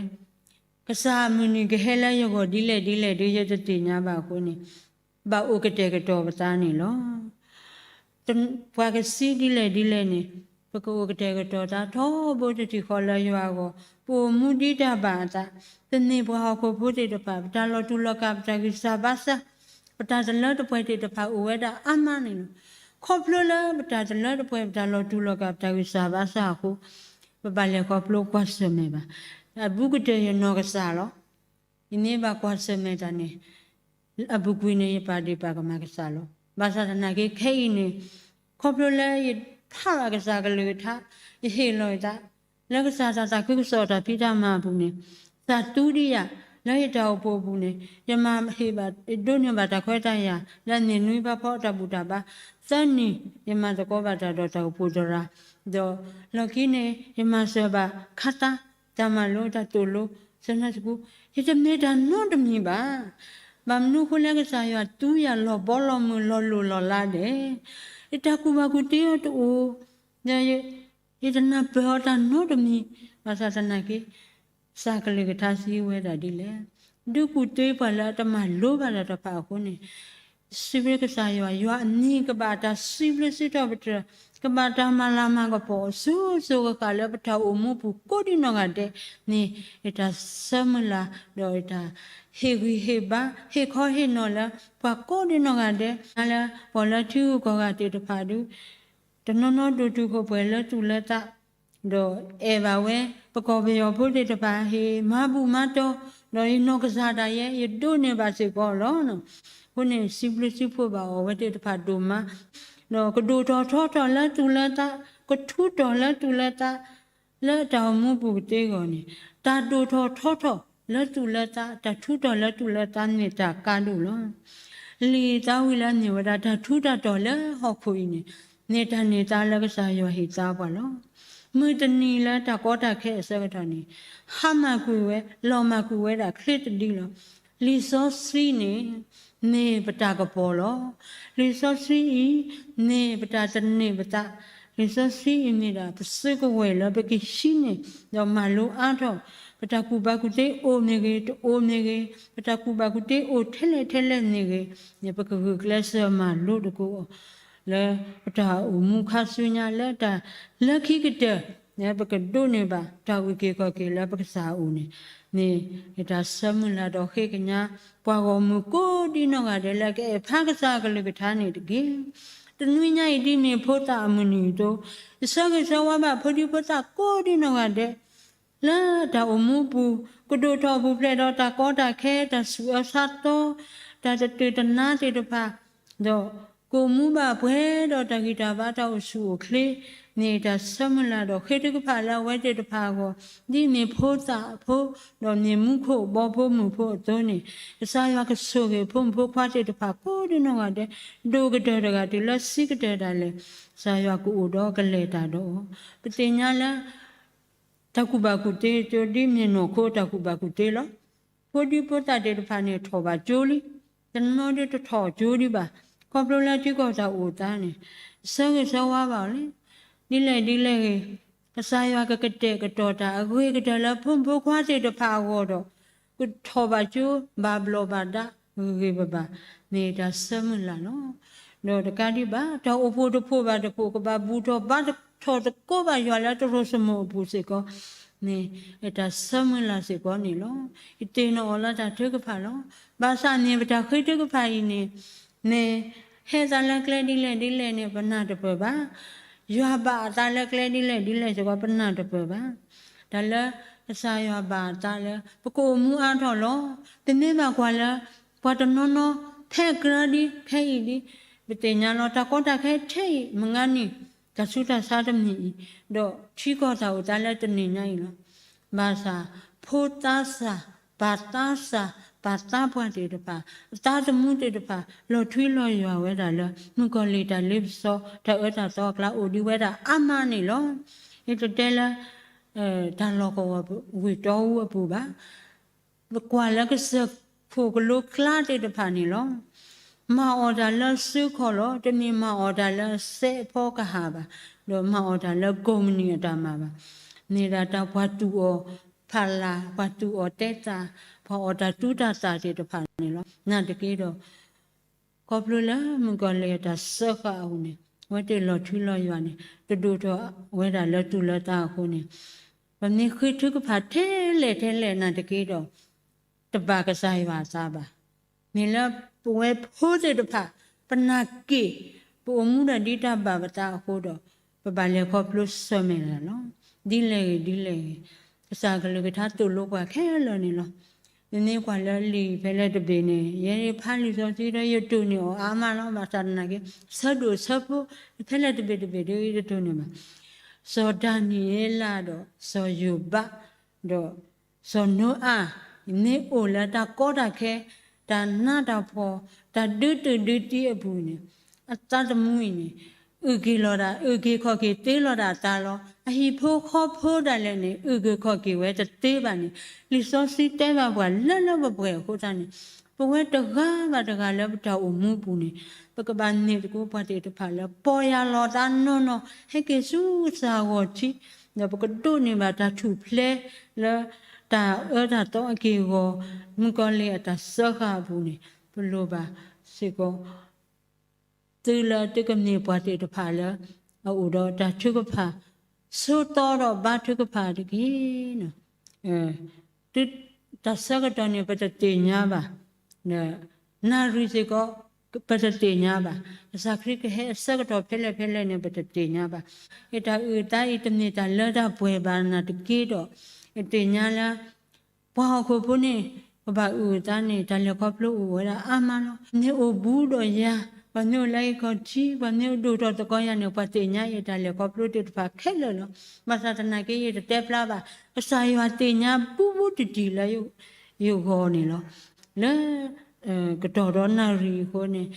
ကစၢ်အမုၢ်နံၤကဟဲလၢယဂီၢ်ဒ်လဲၣ်ဒ်လဲၣ်ဒီး ယတသ့ၣ်ညါဘၣ်အဃိန့ၣ် ဘၣ်အိၣ်ကတဲာ်ကတီၤပသးန့ၣ်လီၤ. ပှၤကစံးဒ်လဲၣ်ဒ်လဲၣ်န့ၣ် ပကအိၣ်ကတဲာ်ကတီၤသးထီဘိတထံၣ်ဃီလၢယွၤအဂီၢ်, ပအိၣ်မူဒ်တၢ်ဘၣ်အသး, ပမ့ၢ်ပှၤဟီၣ်ခိၣ်ဖိသ့ၣ်တဖၣ် ပတၢ်လီၤတူာ်လီၤကာ် ပတၢ်ဂံၢ်စၢ်ဘါစၢ်, ပတၢ်တလၢတပှဲၤသ့ၣ်တဖၣ်အိၣ်ဝဲဒၣ်အါမးန့ၣ်လီၤ. ခီဖျိလၢပတၢ်တလၢတပှဲၤ ပတၢ်လီၤတူာ်လီၤကာ် ပတၢ်ဂံၢ်စၢ်ဘါစၢ်အဃိ ပဘၣ်လဲၤခီဖျိကွၢ်ဆၢၣ်မဲာ်ဘၣ်. အဘူးကတၢၢ်ယနီၢ်ကစၢ်လီၤ. ယမ့ၢ်ဘၣ်ကွၢ်ဆၢၣ်မဲာ်တၢ်န့ၣ် အပူၤကွံာ်န့ၣ် ယပာ်ဒ့ၣ်ပာ်ကမၣ်ကစၢ်လီၤ. ဘၣ်ဆၣ်သနာ်က့ခဲအံၤန့ၣ် ခီဖျိလၢယဖးဘၣ်ကစၢ်ကလုၢ်ကထါ, ယဟ့ၣ်လီၤယသး လၢကစၢ်တၢ်သးခုကစီၣ်တၢ်ဖံးတၢ်မၤအပူၤန့ၣ် သးသူဒံးယၤ လၢယတၢ်အိၣ်ဖှိၣ်အပူၤန့ၣ် ယမၤဟ့ၣ်ဘၣ် ယဒိးန့ၢ်ဘၣ်တၢ်ခွဲးတၢ်ယာ် လၢအမ့ၢ်နွံဖးဖီအတၢ်ဘူၣ်တၢ်ဘါ သၢနံၣ် ယမၤသကိးဘၣ်တၢ်ဒီးတၢ်အိၣ်ဖှိၣ်သရၣ်, ဒီးလီၢ်ခံန့ၣ် ယမၤစၢၤဘၣ်ခါသါ တၢ်မၤလိတၢ်သိၣ်လိ Sunday School ယတမ့ၢ်တၢ်နီတမံၤဘၣ်. ဘၣ်မနုၤအဃိလၢကစၢ်ယွၤသူယၤလီၤဘီလီၤမုၢ်လီၤလိၢ်လီၤလးဒဲး, ယတၢ်ကူၣ်ဘၣ်ကူၣ်သ့အီၤတအိၣ်, ဒီးယတနၢ်ပၢၢ်အီၤတၢ်နီတမံၤ, ဘၣ်ဆၣ်သနာ်က့ ကစၢ်ကလုၢ်ကထါစံးဝဲဒၣ်ဒ်လဲၣ်, ဒုးကူၣ်သ့ပှၤလၢအတမၤလိဘၣ်တၢ်တဖၣ်အဃိန့ၣ် စံးဘျုးကစၢ်ယွၤ, ယွၤအမံၤကဘၣ်တၢ်စံးဘျုးစံးထီၣ်ပတြၢၤ, ကဘၣ်တၢ်မၤလၤမၤကပီၤအစိၤစိၤအဃၣ်ဃၣ်လၢပတၢ်အိၣ်မူပူၤကိးဒံနီၢ်ဂၤဒဲးန့ၣ် ယတၢ်ဆၢမုၢ်လၢ် ဒီးယတၢ်ဟ့ၣ်ဂံၢ်ဟ့ၣ်ဘါ ဟ့ၣ်ခီဟ့ၣ်နီၤလၢပှၤကိးဒံနီၢ်ဂၤဒဲး လၢပှၤလၢထံဂုၤကီၢ်ဂၤသ့ၣ်တဖၣ်ဒုး တနီၤနီၤဒိၣ်တုာ်ခိၣ်ပှဲၤလၢသူၣ်လၢသး ဒီးအဲၣ်ဘၣ်ဝဲ ပကီၢ်ပယီၤဖိသ့ၣ်တဖၣ် ဟ့ၣ်မၤဘူၣ်မၤတီၤ, ဒီးယနီၢ်ကစၢ်ဒၣ်ယဲ ယဒိးန့ၢ်ဘၣ်စ့ၢ်ကီးလီၤ. အဃိန့ၣ် စံးဘျုးစံးဖှိၣ်ဘၣ်အီၤဝဲသ့ၣ်တဖၣ်ဒိၣ်မး, ဒီးကဒိၣ်ထီၣ်ထီထီၣ်လၢသူၣ်လၢသး, ကထူးထီၣ်လၢသူၣ်လၢသး လၢတၢ်အိၣ်မူပူၤကသ့အဂီၢ်န့ၣ်, တၢ်ဒိၣ်ထီၣ်ထီထီၣ်လၢသူၣ်လၢသး, တၢ်ထူးထီၣ်လၢသူၣ်လၢသးမ့ၢ်တၢ်ကါဒိၣ်လီၤ. လံာ်သးဝံၤလၢအမ့ၢ်ဝဲဒၣ်တၢ်ထူးတၢ်တီၤလၢဟီၣ်ခိၣ်အံၤန့ၣ်, မ့ၢ်တၢ်န့ၢ်သါလၢကစၢ်ယွၤဟ့ၣ်သါပှၤလီၤ. မုၢ်တနံၤလၢတၢ်ကီတၢ်ခဲအဆၢကတီၢ်န့ၣ်, ဟါမၢ်ကွံာ်ဝဲ, လီၤမၢ်ကွံာ်ဝဲဒၣ်ချ့သဒံလီၤ. လံာ်စီဆှံန့ၣ် န့ၢ်ပတၢ်ကပီၤလီၤ. လံာ်စီဆှံအံၤ န့ၢ်ပတၢ်တန့ၢ်ပသး, လံာ်စီဆှံအံၤမ့ၢ်ဒၣ် ပစုကဝဲၤလၢပကဟံးန့ၢ် ဒီးမၤလိအါထီၣ်, ပတၢ်ကူၣ်ဘၣ်ကူၣ်သ့အိၣ်မ့ၢ်ဂ့ၤ တအိၣ်မ့ၢ်ဂ့ၤ, ပတၢ်ကူၣ်ဘၣ်ကူၣ်သ့အိၣ်ထဲလဲၣ်ထဲလဲၣ်မ့ၢ်ဂ့ၤ, န့ၣ် ပကဂုာ်ကျဲးစၢးမၤလိသကိးအီၤ လၢပတၢ်အိၣ်မူခါဆူညါ လၢတၢ်လၢခံကတၢၢ် လၢပကဒိးန့ၢ်ဘၣ်တၢ်အုၣ်က့ၤခီၣ်က့ၤလၢပကစၢ်အအိၣ်န့ၣ်, န့ၣ် ယတၢ်ဆၢမုၢ်လၢ်ဒီးဃ့ကညး ပှၤဂီၢ်မုၢ်ကိးဒံနီၢ်ဂၤဒဲးလၢကအဲၣ်ဖးကစၢ်အကလုၢ်ကထါန့ၣ်တက့ၢ်. တနွံညါအံၤဒ်န့ၣ်ဖိသၣ်အမုၢ်နံၤအသိး, ယဆၢဂ့ၤဆၢဝါဘၣ်ဖိဒံဖိသၣ်ကိးဒံနီၢ်ဂၤဒဲး လၢတၢ်အိၣ်မူပူၤ ကဒိၣ်ထီၣ်ပူၤဖျဲးဒီးတၢ်ကီတၢ်ခဲ တၢ်ဆူးအၢဆါသီ တၢ်တတုၤတနါသ့ၣ်တဖၣ် ဒီးကအိၣ်မူဘၣ်ပှဲၤဒီးတၢ်ဂံၢ်တၢ်ဘါ တၢ်အိၣ်ဆူၣ်အိၣ်ချ့န့ၣ် တၢ်ဆၢမုၢ်လၢ်ဒီးဃ့ထုကဖၣ်လၢအဝဲသ့ၣ်တဖၣ်အဂီၢ် ဒ်မ့ၢ်ဖိသၣ်ဖိ ဒီးမ့ၢ်မူခိၣ်ဘီဖိမုၢ်ဖိအသိးန့ၣ်, ကစၢ်ယွၤကဆိၣ်ဂ့ၤဖိမုၣ်ဖိခွါသ့ၣ်တဖၣ်ကိးဒံနီၢ်ဂၤဒဲး ဒိၣ်ကတၢၢ်တဂၤတုၤလၢဆံးကတၢၢ်ဒၣ်လဲာ် ကစၢ်ယွၤကအိၣ်ဒီးကလဲၤတၢ်ဒီးအီၤ, ပသ့ၣ်ညါလၢ တၢ်ကူၣ်ဘၣ်ကူၣ်သ့အသိး ဒ်မ့ၢ်နီၢ်ခိတၢ်ကူၣ်ဘၣ်ကူၣ်သ့လီၤ. ဖိဒံဖိသၣ်သ့ၣ်တဖၣ်န့ၣ် ထီၣ်ဘၣ်ကၠိလံ, တနီၤဒ်တထီၣ်ကၠိဒံးဘၣ်, ခီဖျိလၢထံကီၢ်တၢ်အိၣ်သးန့ၣ်, ဆၢဂ့ၤဆၢဝါဘၣ်အီၤလံ. ဒ်လဲၣ်ဒ်လဲၣ်ဂ့ၤ, ကစၢ်ယွၤကကတဲာ်ကတီၤတၢ်အဂ့ၤကတၢၢ်လၢဖိမုၣ်ဖိခွါသ့ၣ်တဖၣ်အဂီၢ်ဒီး ကထီၣ်ဘၣ်ကၠိဘၣ်ဘျီၣ်ဘၣ်ဒါ ဂ့ၤဂ့ၤဘၣ်ဘၣ်န့ၣ် တၢ်ဆၢမုၢ်လၢ်လီၤ. ဒီးတကးဒံးဘၣ် တၢ်အိၣ်ဖှိၣ်တဖှိၣ်ဘၣ်တဖှိၣ် ကဘၣ်ဘူၣ်ထီၣ်ဘါထီၣ်သကိးဘၣ်ယွၤလၢတရိၣ်စမိၣ်အပူၤစ့ၢ်ကီးန့ၣ် တၢ်ဆၢမုၢ်လၢ်စ့ၢ်ကီးန့ၣ်လီၤ. ယသ့ၣ်နီၣ်အီၤလၢတၢ်ထုကဖၣ်လီၤ. ဘၣ်ဆၣ်န့ၣ် ပတၢ်ဃ့ထုကဖၣ်အံၤန့ၣ် န့ၣ် ဟဲသးလၢကျဲဒ်လဲၣ်ဒ်လဲၣ်န့ၣ် ပနၢ်တပၢၢ်ဘၣ်. ယွၤဘၣ်အသးလၢကျဲဒ်လဲၣ်ဒ်လဲၣ်စ့ၢ်ကီး ပနၢ်တပၢၢ်ဘၣ်. တၢ်လၢကစၢ်ယွၤဘၣ်အသးလၢ ပကအိၣ်မူအါထီၣ်လီၤ. ပမ့ၢ်ဘၣ်ကွၢ်လၢ ပှၤတနီၤနီၤ ဖဲကြၢးဒံး ဖဲအံၤဒံး ပသ့ၣ်ညါလီၤ တၢ်ကီတၢ်ခဲထဲအံၤ မုၢ်ဂၤနံၤ တၢ်ဆူးတၢ်ဆါတမံၤအံၤ ဒီးထံကီၢ်တၢ်အိၣ်သးလၢတနံၤညါအံၤလီၤ. ဘၣ်ဆၣ် ဖိသၣ်စၢ် ပၢ်သၣ်စၢ် ပၢ်သၣ်ပှၢ်သ့ၣ်တဖၣ် အသးသမူသ့ၣ်တဖၣ် လီၤထွံလီၤယွၤဝဲဒၣ်လၢ မုၣ်ကီၤလံၢ်တၢ်လ့ပစီ တၢ်အၢတၢ်သီအကျါ အိၣ်ဒံးဝဲဒၣ်အါမးန့ၣ်လီၤ. ယတတဲလၢ တၢ်လီၢ်ကဝီၤဝ့ၢ်တီအူအပူၤဘၣ်. ပကွၢ်လၢကစၢၢ်ခိၣ်ကလိကျါသ့ၣ်တဖၣ်န့ၣ်လီၤ. မၤအီၣ်တၢ်လၢစုခီၣ်လီၤ. တမ့ၢ်မၤအီၣ်တၢ်လၢစဲးဖီကဟၣ်ဘၣ်, ဒီးမၤအီၣ်တၢ်လၢကိးမုၢ်နံၤအတၢ်မၤဘၣ်. မ့ၢ်ဒၣ်တၢ်ပှၤတူၢ်အီၣ်ဖးလၢ်, ပှၤတူၢ်အီၣ်တဲသး, ပှၤအီၣ်တၢ်သူတၢ်သၣ်သ့ၣ်တဖၣ်န့ၣ်လီၤ. နာ်သက့ဒီး ခီဖျိလၢမုၣ်ကီၤလံၢ်အတၢ်စၢဃာ်အပူၤန့ၣ် အဝဲသ့ၣ်လီၤထွံလီၤယွၤန့ၣ် တဒိၣ်ထီၣ်ဝဲဒၣ်လၢသူၣ်လၢသးအဃိန့ၣ်, ပမ့ၢ်ဃ့ထုကဖၣ်ထဲလဲၣ်ထဲလဲၣ်နာ်သက့ဒီး တဘၣ်ကစၢ်ယွၤအသးဘၣ်. မ့ၢ်လၢပဝဲဖိသ့ၣ်တဖၣ် ပနာ်က့ၣ် ပအိၣ်မူဒီးဒ်တၢ်ဘၣ်ပသးအဃိဒီး ပဘၣ်လဲၤခီဖျိဆၢၣ်မဲာ်လၢ်လီၤ. ဒ်လဲၣ်ဂ့ၤဒ်လဲၣ်ဂ့ၤ, ကစၢ်ကလုၢ်ကထါသိၣ်လိပှၤခဲလၢာ်န့ၣ်လီၤ. မ့မ့ၢ်ကွၢ်လၢလံာ်ဖဲလဲၣ်တဘ့ၣ်န့ၣ် ယဲဒၣ်ဖးလံာ်စီဆှံဒီးယတိၢ်န့ၢ်အီၤအါမးလီၤ. ဘၣ်ဆၣ်သနာ်က့ ဆၢဒိၣ်ဆၢဖိ ဖဲလဲၣ်တဘ့ၣ်တဘ့ၣ်ဒီးယတတိၢ်န့ၢ်ဘၣ်. စီၤဒၤနံးယ့လးဒီးစီၤယိၤဘး ဒီးစီၤနိအၤ မ့ၢ်အိၣ်လၢတၢ်ကီတၢ်ခဲ တၢ်နးတၢ်ဖှီၣ် တၢ်ဒုးသုးဒုးသံအပူၤန့ၣ် အသးသမူအံၤန့ၣ် အုၣ်က့ၤလီၤဒၣ် အုၣ်က့ၤခီၣ်က့ၤသ့လီၤဒၣ်အသးလီၤ. အဟံၣ်ဖိဃီဖိဒၣ်လဲာ်န့ၣ် အုၣ်က့ၤခီၣ်က့ၤဝဲတသ့ဘၣ်န့ၣ် လံာ်စီဆှံတဲဘၣ်ပှၤလၢလၢပှဲၤပှဲၤအဃိသတးန့ၣ် ပဝဲတဂၤဘၣ်တဂၤလၢပတၢ်အိၣ်မူအပူၤန့ၣ် ပကဘၣ်န့ၢ်သကိးပှၤသ့ၣ်တဖၣ်လၢ ပီၢ်ယၢ်လီၤသးနီၢ်နီၢ် ဟဲက့ၤဆူကစၢ်ဂီၤထံး ဒီးပကဒိးန့ၢ်ဘၣ်တၢ်ထူၣ်ဖျဲးလၢ တၢ်အၢတၢ်သီအက့ၢ်အဂီၤ မုၣ်ကီၤလံၢ်အတၢ်စၢဃာ်အပူၤန့ၣ် ပလိၣ်ဘၣ်စ့ၢ်ကီး သုလၢသုကမ့ၢ်ပှၤသ့ၣ်တဖၣ်လၢ အအိၣ်ဒီးတၢ်ထုကဖၣ် ဆိသီဒီးဘါထုကဖၣ်တက့ၢ်. တၢ်ဆၢကတီၢ်န့ၣ် ပတသ့ၣ်ညါဘၣ်. နၣ်ရံၣ်စ့ၢ်ကီး ပတသ့ၣ်ညါဘၣ်. ကစၢ်ခရံာ်ကဟဲအဆၢကတီၢ်ဖဲလဲၣ်ဖဲလဲၣ်န့ၣ် ပတသ့ၣ်ညါဘၣ်. ယတၢ်အုၣ်အသးအံၤ တမ့ၢ်တၢ်လၢတၢ်ပှဲၤဘၣ်နာ်သက့ဒီး ယသ့ၣ်ညါလၢ ပှၤဟီၣ်ခိၣ်ဖိန့ၣ် ပဘၣ်အုၣ်အသးန့ၣ် တၢ်လဲၤခီဖျိအိၣ်ဝဲဒၣ်အါမးလီၤ. မ့ၢ်အိၣ်ဘူးဒီးယၤ, ပှၤမ့ၢ်အိၣ်လၢဟံၣ်ခီၣ်ထံး, ပှၤမ့ၢ်အိၣ်ဒိၣ်ထီၣ်သကိးယၤန့ၣ် ပှၤသ့ၣ်ညါယတၢ်လဲၤခီဖျိသ့ၣ်တဖၣ်ခဲလၢာ်လီၤ. ဘၣ်ဆၣ်သနာ်က့ ယတတဲဖျါဘၣ်. ကစၢ်ယွၤသ့ၣ်ညါဘူးဘူးတံၢ်တံၢ်လၢယဂီၢ်န့ၣ်လီၤ. လၢ ကတီၢ်ဒီးနၣ်ရံၣ်အဃိန့ၣ်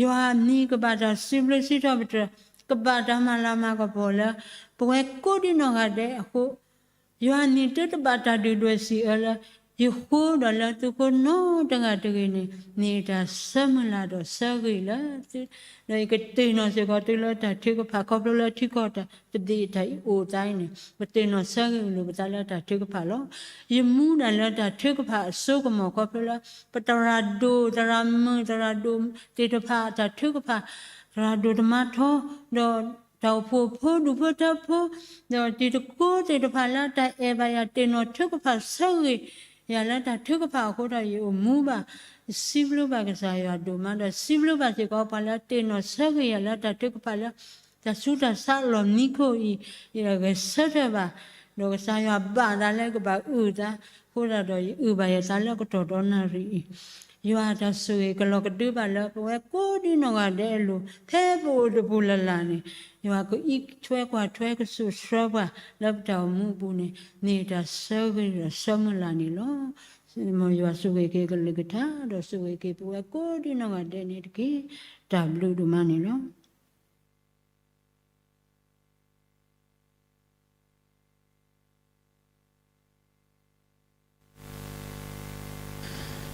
ယွၤအမံၤကဘၣ်တၢ်စံးဘျုးစံးထီၣ်ပတြၢၤ, ကဘၣ်တၢ်မၤလၤမၤကပီၤလၢ ပဝဲကိးဒံနီၢ်ဂၤဒဲးအဃိ ယွၤအမံၤတုၤတဘၣ်တၢ်ဒုၣ်ဒွဲၣ်စံးအၢလၢ ယဃိဒီးလၢသုဃိနီတဂၤတဂ့ၤန့ၣ် မ့ၢ်ယတၢ်ဆၢမုၢ်လၢ်ဒီးဆၢဂ့ၤလၢသု, ဒီးယကသ့ၣ်နီၣ်စ့ၢ်ကီးသုလၢတၢ်ထုကဖၣ် ခီဖျိလၢထံကီၢ်တၢ်သဘျ့တၢ်အံၤအိၣ်သးအံၤန့ၣ် ပသ့ၣ်နီၣ်ဆၢဂ့ၤလိာ်ပသးလၢတၢ်ထုကဖၣ်လီၤ. ယမူဒၣ်လၢတၢ်ထုကဖၣ်အစိကမီၤ ခီဖျိလၢ ပသရၣ်ဒိၣ်သရၣ်မုၣ် သရၣ်ဒိၣ်သ့ၣ်တဖၣ်အတၢ်ထုကဖၣ်, သရၣ်ဒိၣ်တမါထီ, ဒီးတၢ်အိၣ်ဖှိၣ်ဖိဒူၣ်ဖိထၢဖိ, ဒီးတံၤသကိးသ့ၣ်တဖၣ်လၢတၢ်အဲၣ်ဘၣ်ယၤ သ့ၣ်နီၣ်ထုကဖၣ်ဆၢဂ့ၤယၤလၢတၢ်ထုကဖၣ်အဃိဒီး ယအိၣ်မူဘၣ်, ယစံးဘျုးဘၣ်ကစၢ်ယွၤဒိၣ်မး ဒီးစံးဘျုးဘၣ်စ့ၢ်ကီးပှၤလၢသ့ၣ်နီၣ်ဆၢဂ့ၤယၤလၢတၢ်ထုကဖၣ်လၢ တၢ်ဆူးတၢ်ဆါလီၢ်မံခိၣ်အံၤ ယဂဲၤဆၢထၢၣ်ဘၣ်, ဒီးကစၢ်ယွၤဘၣ်သးလၢကဘၣ်အုၣ်သး, အဃိသတးဒီးယအုၣ်ဘၣ်ယသးလၢကတီၢ်ဒီနၣ်ရံၣ်အံၤ, ယွၤအတၢ်ဆိၣ်ဂ့ၤကလီၤကဒုဘၣ်လၢ ပဝဲကိးဒံနီၢ်ဂၤဒဲးအလိၤ ဖဲပအိၣ်တပူၤလၢ်လၢ်န့ၣ်, ယွၤကအံးထွဲကွၢ်ထွဲကစိာ်ဆှၢပှၤလၢပတၢ်အိၣ်မူအပူၤန့ၣ် မ့ၢ်ယတၢ်ဆၢဂ့ၤဒီးဆၢမုၢ်လၢ်န့ၣ်လီၤ. မ်ယွၤဆိၣ်ဂ့ၤက့ၤကလုၢ်ကထါ ဒီးဆိၣ်ဂ့ၤက့ၤပဝဲကိးဒံနီၢ်ဂၤဒဲးန့ၣ်တက့ၢ်. တၢ်ဘျုးဒိၣ်မးန့ၣ်လီၤ.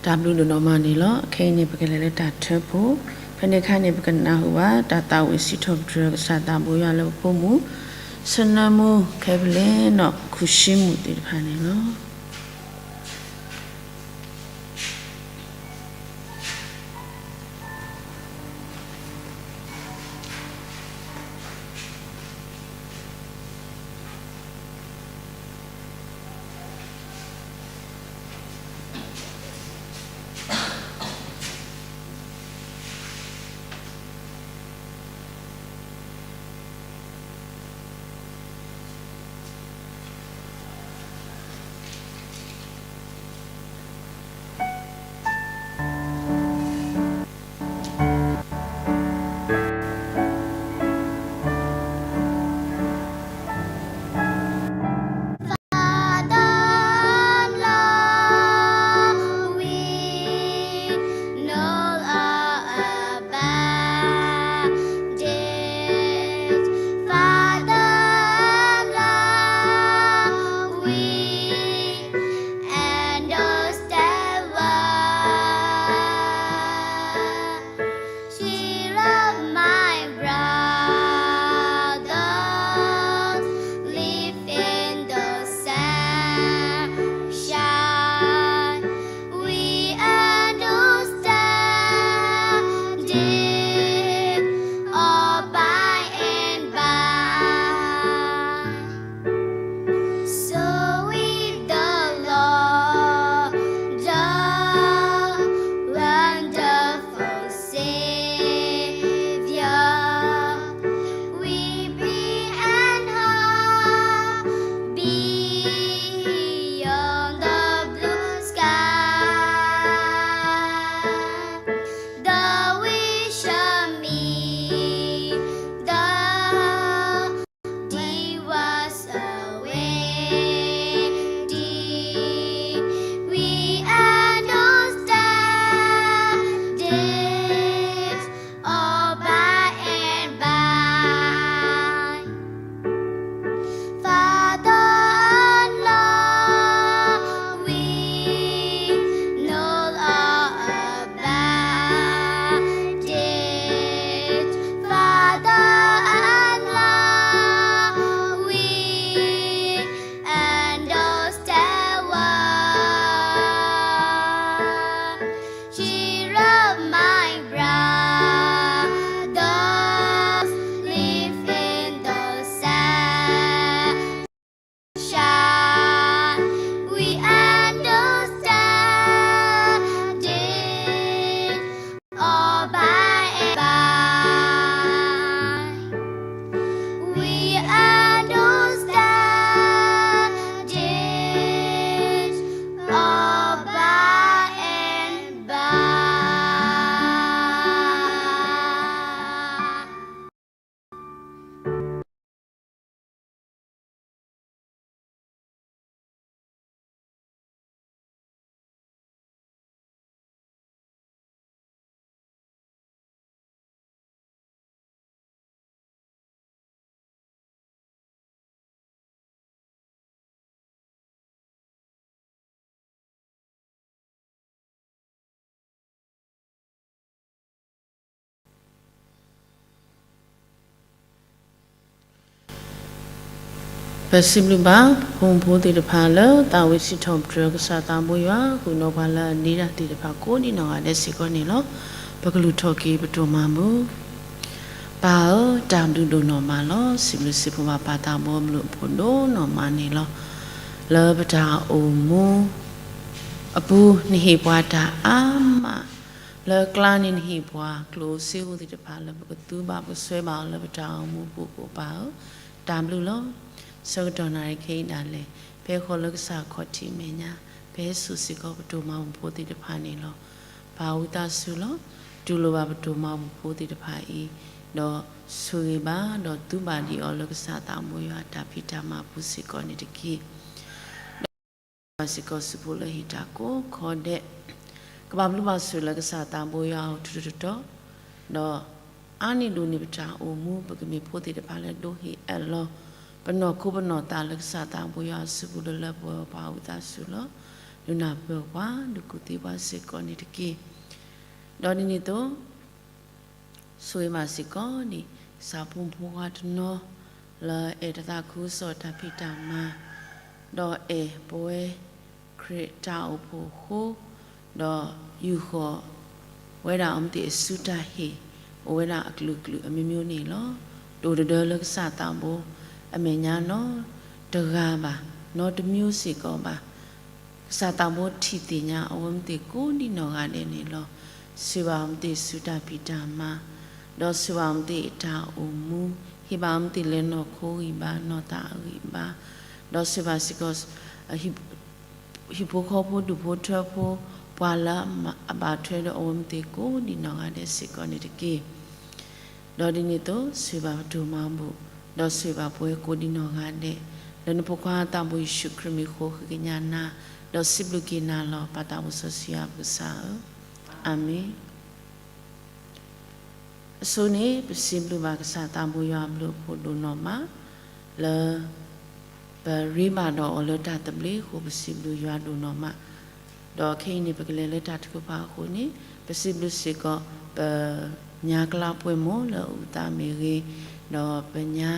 တၢ်ဘျုးဒိၣ်ဒိၣ်မးန့ၣ်လီၤ. ခဲအံၤန့ၣ် ပကလဲၤလၢတၢ်ထၢဖှိၣ်, ဖဲန့ၣ်အခါန့ၣ် ပကနၢ်ဟူဘၣ် တၢ်သးဝံၣ်စံးထီၣ်ပတြၢၤကစၢ်သးဘိယွၤလၢပဖိမုၣ် ဆၢနၢမူ ခဲဖဲလဲၣ်နီၣ် ခူၣ်ဆံမူးသ့ၣ်တဖၣ်န့ၣ်လီၤ. ပစံးဘျုးဘၣ် ပဖိမုၣ်ဖိသ့ၣ်တဖၣ်လၢသးဝံၣ်စံးထီၣ်ပတြၢၤကစၢ်သးဘိယွၤ ဃုာ်ဒီးပှၤလၢအဒ့တၢ်သ့ၣ်တဖၣ်ကိးဒံးနီၢ်ဂၤဒဲးစ့ၢ်ကီးန့ၣ်လီၤ. ပကလူၤထီၣ်က့ၤပတၢ်မၤဘူၣ်. ပၢ်ဧၢ, တၢ်ဘျုးဒိၣ်နီၢ်မးလီၤ. စံးဘျုးစံးဖှိၣ်ဘၣ်ပၢ်သးဘိအဘျုးအဖှိၣ်ဒိၣ်နီၢ်မးန့ၣ်လီၤ. လၢပတၢ်အိၣ်မူအပူၤ နဟ့ၣ်ပှၤတၢ်အါမး, လၢကျါန့ၣ်နဟ့ၣ်ပှၤကျိၣ်စ့ဧိၤသ့ၣ်တဖၣ်လၢပကသူဘၣ်ပကစွဲဘၣ်အီၤလၢပတၢ်အိၣ်မူအပူၤအဃိ ပၢ်ဧၢ, တၢ်ဘျုးလီၤ. ဆၢကတီၢ်နၣ်ရံၣ်ခဲအံၤဒၣ်လဲာ် ဖဲဃီၤလၢကစၢ်ခီၣ်ထံးမဲာ်ညါ ပဟဲစိာ်စ့ၢ်ကီးပတၢ်မၤဘူၣ်ဖိသ့ၣ်တဖၣ်န့ၣ်လီၤ. ပၢ်ဝံသးစူၤလီၤ. တူၢ်လိာ်ဘၣ်ပတၢ်မၤဘူၣ်ဖိသ့ၣ်တဖၣ်အံၤ, ဒီးဆိၣ်ဂ့ၤဘၣ် ဒီးသူဘၣ်ဒံးအီၤလၢကစၢ်သးဘိယွၤအတၢ်ဖံးတၢ်မၤပူၤစ့ၢ်ကီးန့ၣ်တက့ၢ်. ဒီးစ့ၢ်ကီးစံးဖှိၣ်လၢဟ့ၣ်တၢ်ကိးခီဒဲး, ကဘၣ်ဘျုးဘၣ်ဆိၣ်လၢကစၢ်သးဘိယွၤအအိၣ်ထူထူတီတီ, ဒီးအါန့ၢ်ဒိၣ်န့ၢ်ပတၢ်အိၣ်မူ ပကမ့ၢ်ဖိသ့ၣ်တဖၣ်လၢဒိးဟ့ၣ်အၢၣ်လီၤ ပနီၢ်ခိပနီၢ်သးလၢကစၢ်သးဘိယွၤအစုပူၤလၢလၢပှဲၤပှဲၤ ပၢ်ဝံသးစူၤလီၤ. ဒုးနၢ်ပၢၢ်ပှၤ ဒုးကူၣ်သ့ပှၤစ့ၢ်ကီးန့ၣ်တက့ၢ်. ဒီးဒ်န့ၣ်အသိး ဆိၣ်ဂ့ၤဘၣ်စ့ၢ်ကီးန့ၣ် ကစၢ်ဖိမုၣ်ဖိခွါတနီၤ လၢအဲၣ်တသးခုကစီၣ်တၢ်ဖံးတၢ်မၤ, ဒီးအဲၣ်ပဝဲခရံာ်တၢ်အိၣ်ဖှိၣ်အဃိ, ဒီးယူာ်ဃီၤဝဲဒၣ်အီၤမ့ၢ်သ့ၣ်အစုတၢ်ဟ့ၣ်, အိၣ်ဝဲဒၣ်အကလုာ်ကလုာ်အမျိုးမျိုးန့ၣ်လီၤ. တအိၣ်တဒၢလၢကစၢ်သးဘိအမဲာ်ညါနီတဂၤဘၣ်, နီတမျိုးစ့ၢ်ကီးဘၣ်. ကစၢ်သးဘိထံၣ်သ့ၣ်ညါအဝဲမ့ၢ်သ့ၣ်ကိးဒံးနီၢ်ဂၤဒဲးန့ၣ်လီၤ. ဆိၣ်ဂ့ၤဘၣ်အီၤမ့ၢ်သ့ၣ်အစုတၢ်ဖံးတၢ်မၤ, ဒီးဆိၣ်ဂ့ၤဘၣ်အီၤမ့ၢ်သ့ၣ်အတၢ်အိၣ်မူ, ဟ့ၣ်ဘၣ်အီၤမ့ၢ်သ့ၣ်လၢနီၢ်ခိဂံၢ်ဘါ နီၢ်သးအဂံၢ်ဘါ, ဒီးဆိၣ်ဂ့ၤဘၣ်စ့ၢ်ကီး ဟံၣ်ဖိဃီဖိဒူၣ်ဖိထၢဖိ, ပှၤလၢအဘၣ်ထွဲဒီးအဝဲမ့ၢ်သ့ၣ်ကိးဒံးနီၢ်ဂၤဒဲးစ့ၢ်ကီးန့ၣ်တက့ၢ်. ဒီးဒ်န့ၣ်အသိး ဆိၣ်ဂ့ၤဘၣ်ပတၢ်မၤဘူၣ်, ဒီးဆိၣ်ဂ့ၤဘၣ်ပဝဲကိးဒံးနီၢ်ဂၤဒဲး, လၢနဖိခွါသးဘိယ့ၣ်ၡူးခရံာ်မံၤအဃိ ဃ့ကညးနၤ, ဒီးစံးဘျုးက့ၤနၤလီၤ ပၢ်သးဘိစီဆှံယွၤပကစၢ်ဧၢ, အၤမ့ၣ်. အဆိန့ၣ် ပစံးဘျုးဘၣ်ကစၢ်သးဘိယွၤအဘျုးအဖှိၣ်ဒိၣ်နီၢ်မး, လၢ ပရ့ဘၣ်ဒီးအီၤလၢတၢ်သဘျ့အဃိ ပစံးဘျုးယွၤဒိၣ်နီၢ်မး, ဒီးခဲအံၤန့ၣ် ပကလဲၤလၢတၢ်ထုကဖၣ်အဃိန့ၣ် ပစံးဘျုးစ့ၢ်ကီး ပညါကျါပှဲၤမိၢ်လၢအအိၣ်သးမ့ၢ်ဂ့ၤ, ဒီးပညါ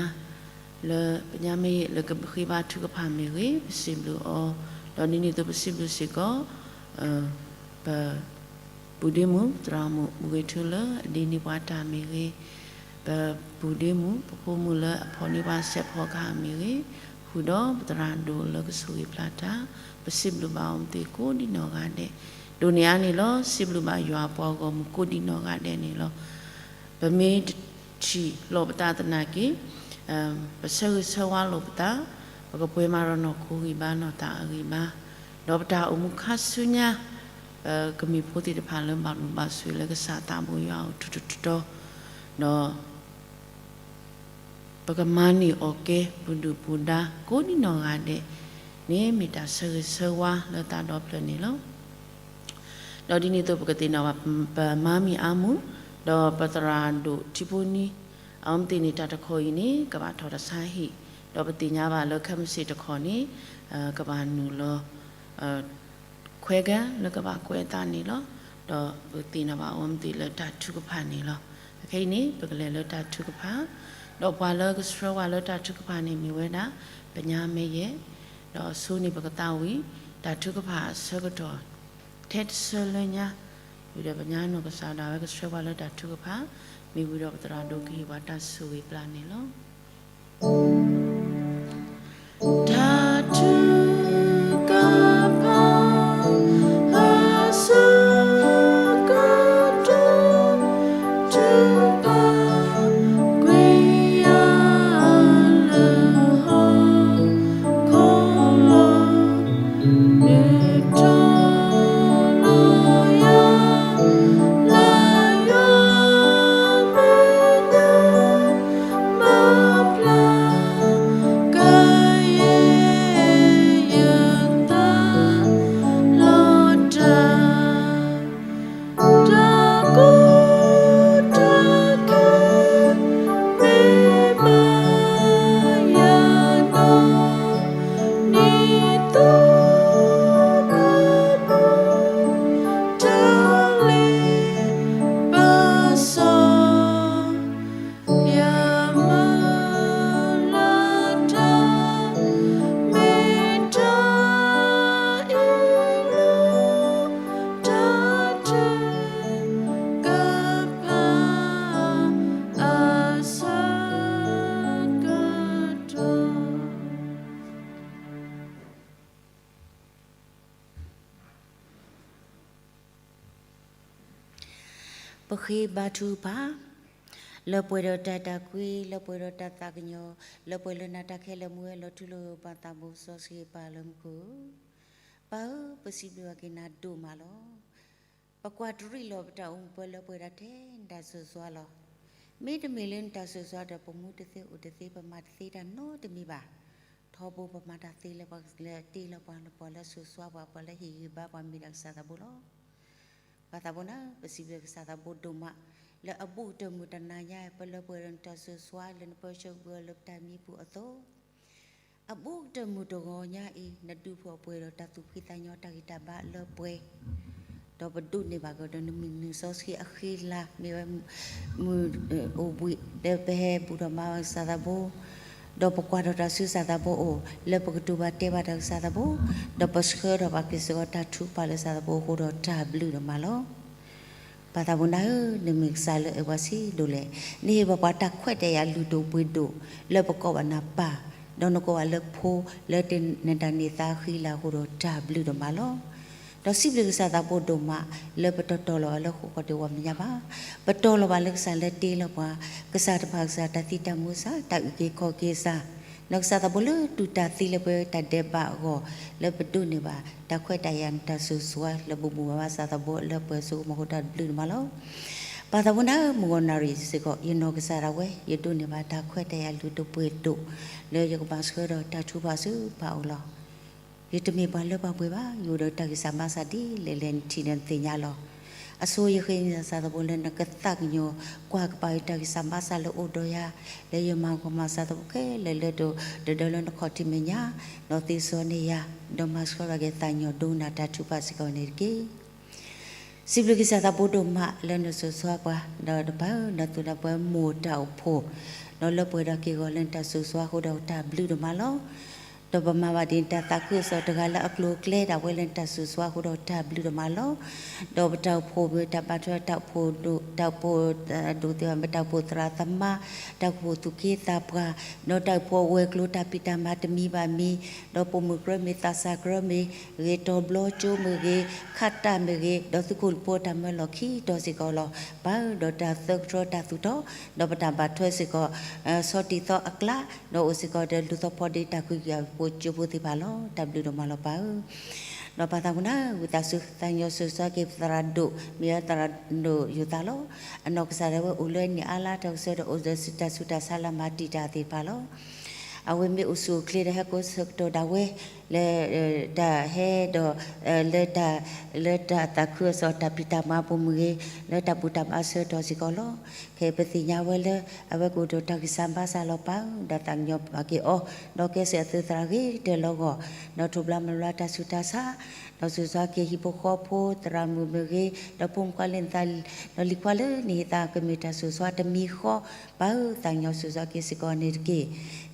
လၢပညါမ့ၢ်ဂ့ၤ လၢကဃ့ဘါထုကဖၣ်မ့ၢ်ဂ့ၤ ပစံးဘျုးအီၤ, ဒီးဒ်န့ၣ်အသိးပစံးဘျုးစ့ၢ်ကီး ပ ပုၢ်ဒ့မုၣ် သရၣ်မုၣ်မူဂ့ၤထူလၢအဒ့န့ၢ်ပှၤတၢ်မ့ၢ်ဂ့ၤ, ပပုၢ်ဒ့မုၣ် ပဖိမုၣ်လၢအဖီၣ်န့ၢ်ပှၤစဲးဖီကဟၣ်မ့ၢ်ဂ့ၤ, ဃုာ်ဒီးပသရၣ်ဒိၣ်လၢကဆိၣ်ဂ့ၤဖျါတၢ်, ပစံးဘျုးဘၣ်အီၤမ့ၢ်သ့ၣ်ကိးဒံးနီၢ်ဂၤဒဲး, ဒိၣ်န့ၢ်အါန့ၣ်လီၤ စံးဘျုးဘၣ်ယွၤအပှၤဂီၢ်မုၢ်ကိးဒံးနီၢ်ဂၤဒဲးန့ၣ်လီၤ. ပမ့ၢ်တထံၣ်လိာ်ပသးသနာ်က့ ပဆၢဂ့ၤဆၢဝါလိာ်ပသး, ပကပှဲၤမးဒီးနီၢ်ခိဂံၢ်ဘါနီၢ်သးအဂံၢ်ဘါ, ဒီးပတၢ်အိၣ်မူခါဆူညါ ပကမ့ၢ်ဖိသ့ၣ်တဖၣ်လၢဘၣ်လိာ်ဘၣ်ဆိၣ်လၢကစၢ်သးဘိယွၤအအိၣ်ထူထူတီတီ, ဒီး ပကမၤန့ၢ်အီၣ်ကဲ ပဒုၣ်ပဒါကိးဒံးနီၢ်ဂၤဒဲးန့ၣ် မ့ၢ်တၢ်ဆၢဂ့ၤဆၢဝါလၢသးဒီဖျၢၣ်န့ၣ်လီၤ. ဒီးဒ်န့ၣ်အသိးပကသ့ၣ်နီၣ်ဘၣ် ပမါမံၤအါမူး ဒီးပသရၣ်ဒိၣ်ထံဖိနံၤ အဝဲမ့ၢ်သ့ၣ်န့ၣ် တၢ်တခီအံၤန့ၣ် ကဘၣ်ထီၣ်တၢ်ဆါဟံၣ်, ဒီးပသ့ၣ်ညါဘၣ်လၢခဲမုၢ်ဆ့ၣ်တခီန့ၣ် ကဘၣ်နုာ်လီၤ ခွဲးကၢလၢကဘၣ်ကွဲးအသးန့ၣ်လီၤ. ဒီးပသ့ၣ်နီၣ်ဘၣ်အဝဲမ့ၢ်သ့ၣ်လၢတၢ်ထုကဖၣ်န့ၣ်လီၤ. အခဲအံၤန့ၣ် ပကလဲၤလၢတၢ်ထုကဖၣ်, ဒီးပှၤလၢကဆှၢဝဲလၢတၢ်ထုကဖၣ်န့ၣ်မ့ၢ်ဝဲဒၣ် ပညါမဲာ်ယဲၢ်, ဒီးအဆိန့ၣ်ပကသးဝံၣ် တၢ်ထုကဖၣ်အဆၢကတီၢ် ထဲတဆၢလၢညါ, ဝံၤဒီးပညါနီၢ်ကစၢ်ဒၣ်ဝဲကဆှၢပှၤလၢတၢ်ထုကဖၣ်, မ့ၢ်ဝံၤဒီးပသရၣ်ဒိၣ်ကဟ့ၣ်ပှၤတၢ်ဆိၣ်ဂ့ၤပျၢ်န့ၣ်လီၤ. ဃ့ဘါထုကဖၣ်, လၢပှဲၤဒီးတၢ်အဲၣ်တၢ်ကွံ, လၢပှဲၤဒီးတၢ်သးကညီၤ, လၢပှဲၤလၢနၤတၢ်ခဲလၢာ်မူဝဲလီၤထူလီၤယိာ် ပၢ်သးဘိစီဆှံပၢ်လၢမူခိၣ်, ပၢ်ဧၢ, ပစံးဘျုးဘၣ်က့ၤနၤဒိၣ်မးလီၤ. ပကွၢ်တရံးလီၤပတၢ်အိၣ်မူပှဲၤလၢပှဲၤဒၣ်ထဲနတၢ်ဆိၣ်ဂ့ၤလီၤ. မ့တမ့ၢ်လၢနတၢ်ဆိၣ်ဂ့ၤဒီး ပမူတသ့အိၣ်တသ့ ပမၤတသ့တၢ်နီတမံၤဘၣ်. ထီဘိပမၤတၢ်သ့လၢပှၤလၢတ့လီၤပှၤ ပှၤလၢဆိၣ်ဂ့ၤပှၤ ပှၤလၢဟ့ၣ်ဂံၢ်ဘါပှၤ မ့ၢ်ဒၣ်ကစၢ်သးဘိလီၤ. ပၢ်သးဘိနၤ, ပစံးဘျုးကစၢ်သးဘိဒိၣ်မး, လၢအဘူးကတၢၢ်မုၢ်တနၤညါ ပလၢပှဲၤဒီးနတၢ်ဆိၣ်ဂ့ၤလၢနပၢဆှၢပှၤလၢပတၢ်မံပူၤအသိး အဘူးကတၢၢ်မုၢ်တဂီၤညါအံၤ နဒုးဖှိၣ်အပှဲၤဒီးတၢ်သူၣ်ဖှံသးညီတၢ်ဂံၢ်တၢ်ဘါလၢပှဲၤ, ဒီးပဒိးန့ၢ်ဘၣ်ကဒီးနမုၢ်နံၤစီဆှံအဃံအလၤ မ့ၢ်ဝဲ မုၢ်အိၣ်ဘှံး လၢပဟဲဘူးထီၣ်မၤကစၢ်သးဘိ, ဒီးပကွၢ်ထီၣ်တၢ်ဆူကစၢ်သးဘိအအိၣ် လၢပကတိၤဘၣ်တဲဘၣ်တၢ်ကစၢ်သးဘိ, ဒီးပဆှၢထီၣ်ဘၣ်က့ၤစ့ၢ်ကီးတၢ်ထုကဖၣ်လၢကစၢ်သးဘိအဃိဒီးတၢ်ဘျုးဒိၣ်မးလီၤ. ပၢ်သးဘိနၤဧၢ, နမ့ၢ်ကစၢ်လၢအအဲၣ်ပှၤဆံးဒိၣ်လဲၣ်, နဟ့ၣ်ဘၣ်ပှၤတၢ်ခွဲးတၢ်ယာ်လုၢ်ဒိၣ်ပှ့ၤဒိၣ် လၢပကိးဘၣ်နၤပၢ်, ဒီးနကိးဘၣ်လၢဖိ လၢနတၢ်န့ၢ်သါဃံလၤအဃိဒီးတၢ်ဘျုးဒိၣ်မးလီၤ. ဒီးစံးဘျုးကစၢ်သးဘိဒိၣ်မး လၢပတတီၤလီၤဘၣ်လၢဃိာ်ဃီၤဒ့ဝီၤမဲာ်ညါဘၣ်, ပတီၤလီၤဘၣ်လၢကစၢ်လၢတ့လီၤပှၤ, ကစၢ်တဖၣ်ကစၢ်တၢ်သံတၢ်မူကစၢ် တၢ်အုၣ်က့ၤခီၣ်က့ၤကစၢ်, နီၢ်ကစၢ်သးဘိလၢတူၢ်တၢ်သံလၢပှဲၤတၢ်ဒဲးဘးအဂီၢ်, လၢပဒိးန့ၢ်ဘၣ် တၢ်ခွဲးတၢ်ယာ်နတၢ်ဆိၣ်ဂ့ၤလၢပမူဘၣ်ဘၣ်ကစၢ်သးဘိလၢပှဲၤစိကမီၤဃိတၢ်တဘျုးဒိၣ်မးလီၤ. ပၢ်သးဘိနၤဧၢ, မုၢ်ဂီၤနၣ်ရံၣ်စ့ၢ်ကီး ယနီၢ်ကစၢ်ဒၣ်ဝဲ ယဒိးန့ၢ်ဘၣ်တၢ်ခွဲးတၢ်ယာ်လုၢ်ဒိၣ်ပှ့ၤဒိၣ် လၢယကဘၣ်ဆှၢဒီးတၢ်ထုကဖၣ်ဆူပၢ်အအိၣ်လီၤ. ယတမ့ၢ်ပှၤလၢပှဲၤဘၣ်, ယအိၣ်ဒီးတၢ်ဂံၢ်စၢ်ဘါစၢ်ဒ်လဲၣ်လဲၣ်နထံၣ်ဒီးနသ့ၣ်ညါလီၤ. အဆိယဃ့ကညးကစၢ်သးဘိလၢနကသးကညီၤ ကွၢ်ကပၤယတၢ်ဂံၢ်စၢ်ဘါစၢ်လၢအိၣ်ဒီးယၤ, လၢယမၤကမၤကစၢ်သးဘိခဲလၢာ်လၢ တဒၢလၢနခီၣ်ထံးမဲာ်ညါ, ဒီးသ့စီန့ၢ်ယၤ, ဒီးမၤဆှၢဘၣ်က့ၤသးကညီၤဒိကနၣ်တၢ်ထုကဖၣ်စ့ၢ်ကီးန့ၣ်တက့ၢ်. စံးဘျုးကစၢ်သးဘိဒိၣ်မးလၢနဆိၣ်ဂ့ၤပှၤ, ဒီးတပၢ်ဧၢ, နသူၣ်နပှဲၤမိၢ်တၢ်အိၣ်ဖှိၣ်, ဒီးလၢပှဲၤဒီးက့ၢ်ဂီၤလၢနတၢ်ဆိၣ်ဂ့ၤအဃိဒီးတၢ်ဘျုးဒိၣ်မးလီၤ. ဒီးပမၤဘၣ်ဒ်နတၢ်သးခုကစီၣ်တဂၤလၢအကျိၤအကျဲဒၣ်ဝဲလၢနတၢ်ဆိၣ်ဂ့ၤအဃိဒီးတၢ်ဘျုးဒိၣ်မးလီၤ. ဒီးပတၢ်အိၣ်ဖှိၣ်မ့ၢ်တၢ်ဘၣ်ထွဲတၢ်အိၣ်ဖှိၣ်ဒိၣ်, တၢ်အိၣ်ဖှိၣ်ဒိၣ်သ့ၣ်တဖၣ်မ့ၢ်တၢ်အိၣ်ဖှိၣ်သရၣ်သမါ, တၢ်အိၣ်ဖှိၣ်သူၣ်က့သးပှၢ်, ဒီးတၢ်အိၣ်ဖှိၣ်ဝဲၤကျိၤတၢ်ဖံးတၢ်မၤတမံၤဘၣ်မံၤ, ဒီးပိာ်မုၣ်ကြၢးမ့ၢ်သးစၢ်ကြၢးမ့ၢ်ဂ့ၤ, တီၤဘျီကၠိမ့ၢ်ဂ့ၤ, ခးတၢ်မ့ၢ်ဂ့ၤ, ဒီးသုးခိၣ်လူၤဖိတၢ်မၢလီၢ်ခံတီၤစ့ၢ်ကီးလီၤ. ပၢ်ဧၢ, ဒီးတၢ်သၢကထၢတၢ်သူၣ်ထီၣ်, ဒီးပတၢ်ဘၣ်ထွဲစ့ၢ်ကီး ဆီတံၢ်သီအကျါ, ဒီးအိၣ်စ့ၢ်ကီးဒီးလူၤသီဖီဒ့တၢ်ကွံကယၤဖိကၠိဖိသ့ၣ်တဖၣ်လီၤ. တၢ်ဘျုးဒိၣ်မးလီၤပၢ်ဧၢ. ဒီးပၢ်သးဘိနၤဧၢ, ဝံသးစူၤသးကညီၤဆိၣ်ဂ့ၤက့ၤပသရၣ်ဒိၣ်, မ့ၢ်ဝဲသရၣ်ဒိၣ်ယိၤသးလီၤ. အနီၢ်ကစၢ်ဒၣ်ဝဲအိၣ်လၢန့ၣ်အါလါ တၢ်ကစၢၢ်ဒီးအိၣ်ဒီးတၢ်ဆူးတၢ်ဆါလၢမၤတံာ်တာ်သ့ၣ်တဖၣ်လီၤ. အဝဲမ့ၢ်အိၣ်ဆူၣ်အိၣ်ချ့ဒီးဟဲကိးဆၢကတီၢ်ဒၣ်ဝဲ လၢ တၢ်ဟဲဒီး လၢ လၢတၢ်သးခုကစီၣ်တၢ်ဖံးတၢ်မၤအပူၤမ့ၢ်ဂ့ၤ, လၢတၢ်ဘူၣ်တၢ်ဘါဆၢကတီၢ်စ့ၢ်ကီးလီၤ. ခဲအံၤပသ့ၣ်ညါဝဲလၢ အဝဲကအိၣ်ဒီးတၢ်ဂံၢ်စၢ်ဘါစၢ်လီၤပၢ်ဧၢ, ဒီးသးကညီၤဘၣ်က့ၤအီၤ, ဒီးကဲစ့ၢ်အသုးသရၣ်ဂ့ၤကတၢၢ်လီၤဂီၢ်, ဒီးထိၣ်ဘျါမၤဘျါတၢ်ဆူးတၢ်ဆါ, ဒီးဆိၣ်ဂ့ၤက့ၤဟံၣ်ဖိဃီဖိသရၣ်မုၣ်မ့ၢ်ဂ့ၤ, ဒီးဖိမုၣ်ခွါလၢနသး, ဒီးလံၤခွါလၢနဟ့ၣ်သးကမ့ၢ်တၢ်ဆိၣ်ဂ့ၤတမံၤဃီ, ပၢ်ဧၢ, သးကညီၤဆိၣ်ဂ့ၤက့ၤစ့ၢ်ကီးန့ၣ်တက့ၢ်.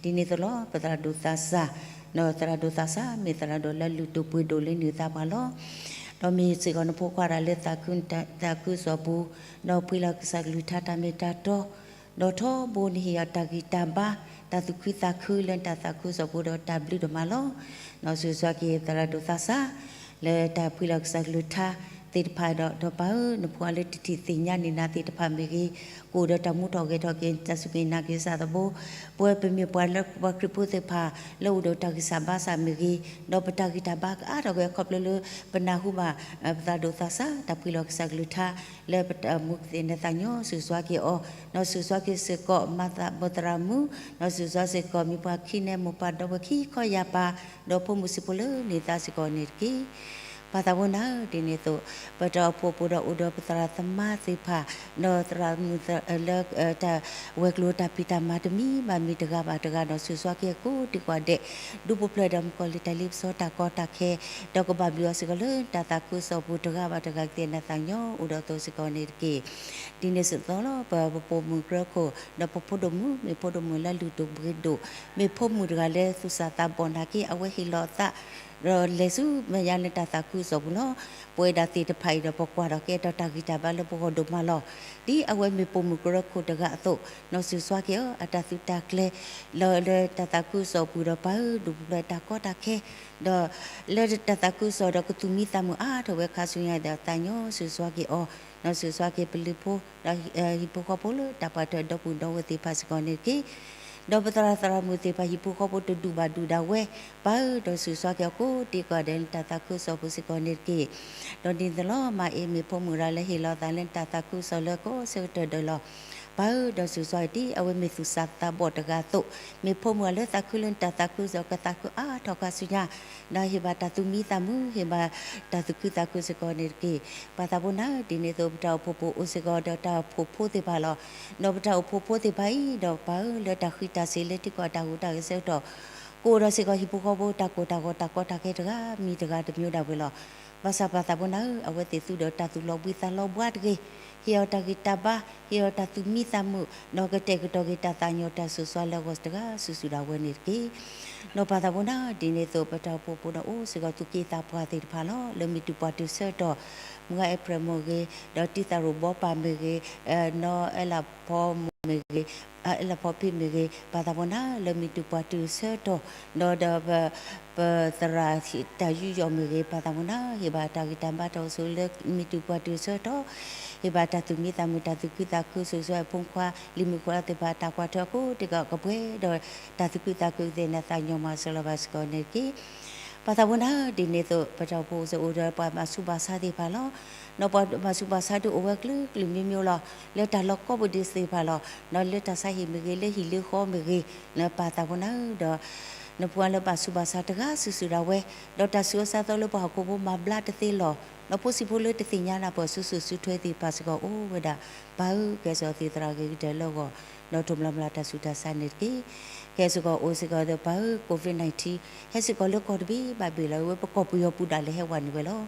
ဒ်န့ၣ်အသိးလီၤ, ပသရၣ်ဒိၣ်သးစၢ်, ဒီးသရၣ်ဒိၣ်သးစၢ် မ့ၢ်သရၣ်ဒိၣ်လၢလုၢ်ဒိၣ်ပှ့ၤဒိၣ်လၢနုာ်သးပှၢ်လီၤ. ဒီးမ့ၢ်စ့ၢ်ကီးနဖိခွါတဂၤလၢသးခု, သးခုကစီၣ်ပူၤ, ဒီးဖှံလီၤကစၢ်ကလုၢ်ကထါတၢ်မ့ၢ်တၢ်တီ, ဒီးထီဘိနဟ့ၣ်အီၤတၢ်ဂံၢ်တၢ်ဘါ, တၢ်သူၣ်ခုသးခုလၢနတၢ်သးခုကစီၣ်ပူၤဒီးတၢ်ဘျုးဒိၣ်မးလီၤ. ဒီးဆိၣ်ဂ့ၤက့ၤသရၣ်ဒိၣ်သးစၢ် လၢတၢ်ဖှံလီၤကစၢ်ကလုၢ်ကထါသ့ၣ်တဖၣ်ဒီး, ဒီးပၢ်ဧၢ, နဖိခွါလၢတထံၣ်သ့ၣ်ညါန့ၢ်နၤသ့ၣ်တဖၣ်မ့ၢ်ဂ့ၤ, ကအိၣ်ဒီးတၢ်မူထီၣ်ဂဲၤထီၣ်က့ၤ တၢ်စူၢ်က့ၤနာ်က့ၤကစၢ်သးဘိ, ပဝဲပမ့ၢ်ပှၤလၢပှၤခရံာ်ဖိသ့ၣ်တဖၣ် လၢအိၣ်ဒီးတၢ်ဂံၢ်စၢ်ဘါစၢ်မ့ၢ်ဂ့ၤ, ဒီးပတၢ်ဂံၢ်တၢ်ဘါကအါထီၣ်ဝဲခီဖျိလၢ ပနၢ်ဟူဘၣ် ပသရၣ်ဒိၣ်သးစၢ် တၢ်ဖှံလီၤကစၢ်ကလုၢ်ကထါ လၢပတၢ်မူကသ့ၣ်န့ၣ် သးကညီၤဆိၣ်ဂ့ၤက့ၤအီၤ, ဒီးဆိၣ်ဂ့ၤက့ၤစ့ၢ်ကီး မၤသးမိၢ်သရၣ်မုၣ်, ဒီးဆိၣ်ဂ့ၤက့ၤစ့ၢ်ကီး မ့ၢ်ပှၤခံနဲမိၢ်ပၢ်ဒီပုၢ်ဝဲၢ်ခံခီယာ်ပၢ်, ဒီးဖိမုၣ်စံးဖိလၢန့ၢ်သါစ့ၢ်ကီးန့ၣ်တက့ၢ်. ပၢ်သးဘိနၤဧၢ, ဒ်န့ၣ်အသိး ပတၢ်အိၣ်ဖှိၣ်ပူၤဒီးအိၣ်ဒီးပသရၣ်သမါသ့ၣ်တဖၣ်, ဒီးသရၣ်မုၣ်လၢ တၢ်ဝဲၤကျိၤတၢ်ဖံးတၢ်မၤတမံၤဘၣ်မံၤ တဂၤဘၣ်တဂၤ ဒီးဆိၣ်ဂ့ၤက့ၤကိးဒံကိးဂၤဒဲး, ဒူပူၤဖျဲးဒီးမုၣ်ကီၤလံၢ်တၢ်လ့ပစီတၢ်ကီတၢ်ခဲ, ဒီးကဘၣ်ဘျုးအီၤစ့ၢ်ကီးလၢတၢ်သးခုကစီၣ်ပူၤ တဂၤဘၣ်တဂၤကသ့ၣ်နသးကညီၤအိၣ်ဒီးအသိးစ့ၢ်ကီးန့ၣ်တက့ၢ်. ဒ်န့ၣ်အသိးလီၤ, ပပပိာ်မုၣ်ကရၢခိၣ် ဒီးပဖိဒိၣ်မုၣ် မ့ၢ်ဖိဒိၣ်မုၣ်လၢလုၢ်ဒိၣ်ပှ့ၤဒိၣ်, မ့ၢ်ဖိမုၣ်တဂၤလၢသူၣ်စၢ်သးဘီၣ်နာ်က့ အဝဲဟ့ၣ်လီၤအသး ဒီးလဲၤဆူမဲာ်ညါလၢတၢ်သးခုကစီၣ်ပူၤလီၤ. ပဝဲဒၣ်သ့ၣ်တဖၣ်အံၤဒီး ပကွၢ်ထီၣ်က့ၤဒီးတၢ်ဂံၢ်တၢ်ဘါလၢပဂီၢ်ဒိၣ်မးလီၤ. ဒ်အဝဲမ့ၢ်ပိာ်မုၣ်ကရၢခိၣ်တဂၤအသိး, နီၢ်ဆိၣ်ဂ့ၤက့ၤအီၤ အတၢ်သုးတၢ်ကျဲၤ လၢ လၢတၢ်သးခုကစီၣ်ပူၤဒီးပၢ်ဧၢ ဒူပူၤဖျဲးတၢ်ကီတၢ်ခဲ, ဒီးလၢတၢ်သးခုကစီၣ်ဒီးကသူၣ်မံသးမုာ်အါထီၣ်ဝဲခါဆူညါဒီး သးကညီၤဆိၣ်ဂ့ၤက့ၤအီၤ, ဒီးစိၤစွါက့ၤပလုးဖိ ဒီးဟံၣ်ဖိဃီဖိလၢတၢ်ပှၤတၢၢ်ဒီပုၢ်ဒီဝဲၢ်သ့ၣ်တဖၣ်စ့ၢ်ကီးန့ၣ်တက့ၢ်. ဒီးပသရၣ်သရၣ်မုၣ်သ့ၣ်တဖၣ် ဟံၣ်ဖိဃီဖိတဒူၣ်ဘၣ်ဒူၣ်ဒၣ်ဝဲ, ပၢ်ဧၢ, ဒီးစိၤစွါက့ၤအီၤကိးဒံကိးဂၤဒဲးလၢတၢ်သးခုကစီၣ်ပူၤစ့ၢ်ကီးန့ၣ်တက့ၢ်. ဒီးဒ်န့ၣ်အသိးလီၤ မၤအ့ၣ်မ့ၢ်ဖိမုၣ်ရၤလၢဟ့ၣ်လီၤသးလၢတၢ်သးခုကစီၣ်လၢကိးဆၢကတီၢ်ဒၢးလီၤ. ပၢ်ဧၢ, ဒီးစိၤစွါက့ၤဒ်အဝဲမ့ၢ် သူၣ်စၢ်သးဘီၣ်တဂၤအသိး, မ့ၢ်ဖိမုၣ်ရၤလၢသးခုလၢနတၢ်သးခုကစီၣ် ကသးခုအါထီၣ်ခါဆူညါ, ဒီးဟ့ၣ်ဘၣ်တၢ်သူၣ်မံသးမုာ်, ဟ့ၣ်ဘၣ်တၢ်သူၣ်ခုသးခုစ့ၢ်ကီးန့ၣ်တက့ၢ်. ပၢ်သးပူၤနၤဧၢ, ဒ်န့ၣ်အသိးပတၢ်အိၣ်ဖှိၣ်ဖိအိၣ်စ့ၢ်ကီးဒီးတၢ်အိၣ်ဖှိၣ်ဖိသ့ၣ်တဖၣ်လီၤ. ဒီးပတၢ်အိၣ်ဖှိၣ်ဖိသ့ၣ်တဖၣ်အံၤ ဒီးပၢ်ဧၢ, လၢတၢ်ဃံးတၢ်စ့ၤလၢထံကီၢ်တၢ်ဟူးတၢ်ဂဲၤဆၢကတီၢ် ကအိၣ်ဒီးစ့ၢ်ကီးဟံၣ်ဖိဃီဖိ တၢ်ကိၢ်တၢ်ဂီၤတၢ်ကီတၢ်ခဲတဂၤမံၤတဂၤတမံၤဒၣ်ဝဲလီၤ. ဘၣ်ဆၣ်ပၢ်သးပူၤနၤဧၢ, အဝဲသ့ၣ်သူဒီးတၢ်သူၣ်လီၤဘှံးသးလီၤဘှါတဂ့ၤ, ဟ့ၣ်အီၤတၢ်ဂံၢ်တၢ်ဘါ, ဟ့ၣ်အီၤတၢ်သူၣ်မံသးမုာ်, ဒီးကတဲာ်ကတီၤက့ၤတၢ်သးကညီၤတၢ်စိၤစွါလၢအဂီၢ်တဂၤစုာ်စုာ်ဒၣ်ဝဲန့ၣ်တက့ၢ်. ဒီးပၢ်သးပူၤနၤဧၢ, ဒ်န့ၣ်အသိးပတၢ်အိၣ်ဖှိၣ်ဖိဒီးအိၣ်စ့ၢ်ကီးသူၣ်က့သးပှၢ်သ့ၣ်တဖၣ်လီၤ. လၢမ့ၢ်တုၤပှၤတုၤဆၢကတီၢ်, မုၢ်ဂၤအဲၣ်ဖြဲးမ့ၢ်ဂ့ၤ, ဒီးတံၢ်သးရိၣ်ဘီပၢ်မ့ၢ်ဂ့ၤ, နီၢ်အဲၣ်လးဖီမ့ၢ်ဂ့ၤ, အဲၣ်လးဖီဖံးမ့ၢ်ဂ့ၤ, ပၢ်သးပူၤနၤဧၢ, လၢမ့ၢ်တုၤပှၤတုၤဆၢကတီၢ်, ဒီးဒီး ပသရၣ်တၢ်ယူးယီၣ်မ့ၢ်ဂ့ၤ, ပၢ်သးပူၤနၤဧၢ, ဟ့ၣ်ဘၣ်တၢ်ဂံၢ်တၢ်ဘါတၢ်အိၣ်ဆူၣ်လၢမ့ၢ်တုၤပှၤတုၤဆၢကတီၢ်, ဟ့ၣ်ဘၣ်တၢ်သူၣ်မံသးမုာ် တၢ်သူၣ်ခုသးခု စိၤစွါဖိခွါ လံၤမုၣ်ခွါသ့ၣ်တဖၣ် တၢ်ကွၢ်ထွဲအဃိ တကီၢ်ကပှဲၤဒီးတၢ်သူၣ်ခုသးခုသ့ၣ်န့ၣ် သးကညီၤမၤစၢၤလီၤဘၣ်စ့ၢ်ကီးန့ၣ်တက့ၢ်. ပၢ်သးပူၤနၤဧၢ, ဒ်န့ၣ်အသိး ပတၢ်အိၣ်ဖှိၣ်အိၣ်စ့ၢ်ကီးဒီးပှၤဘၣ်ဆူးဘၣ်ဆါသ့ၣ်တဖၣ်လီၤ. ဒီးပှၤဘၣ်ဆူးဘၣ်ဆါဒုးအိၣ်ဝဲကလုာ်ကလုာ်မံၤမံၤလီၤ. လၢတၢ်လီၢ်ကိးပူၤဒ်သ့ၣ်တဖၣ်လီၤ. ဒီးလၢတၢ်ဆါဟံၣ်မ့ၢ်ဂ့ၤ, လၢဟံၣ်လၢဃီမ့ၢ်ဂ့ၤ, ပၢ်သးပူၤနၤဧၢ, ဒီး နပှၤလၢဘၣ်ဆူးဘၣ်ဆါတဂၤစုာ်စုာ်ဒၣ်ဝဲ, ဒီးတၢ်ဆူးအါစးသီလၢပှၤဟီၣ်ခိၣ်ဖိမၤဘျါတသ့လီၤ. ဒီးဖိဆံးဖိလၢတသ့ၣ်ညါနၢ်ပၢၢ် စုာ်စုာ်စုထွဲသ့ၣ်တဖၣ်စ့ၢ်ကီးအိၣ်ဝဲဒၣ်. ပၢ်ဧၢ, ကဲစ့ၢ်ကီးသံၣ်သရၣ်ဂ့ၤကတၢၢ်လၢအဂီၢ်, ဒီးထိၣ်မျၢ်မျၢ်တၢ်ဆူးတၢ်ဆါန့ၣ်တက့ၢ်. ကဲစ့ၢ်ကီးအိၣ်စ့ၢ်ကီးဒီး ပၢ်ဧၢ, COVID nineteen ဟဲစ့ၢ်ကီးလၢကီၢ်တဘ့ၣ်ဘၣ်ဘ့ၣ်လီၤ. ဝဲပကီၢ်ပယီၤပူၤဒၣ်လဲာ်ဟဲဝဲန့ၣ်ဝဲလီၤ.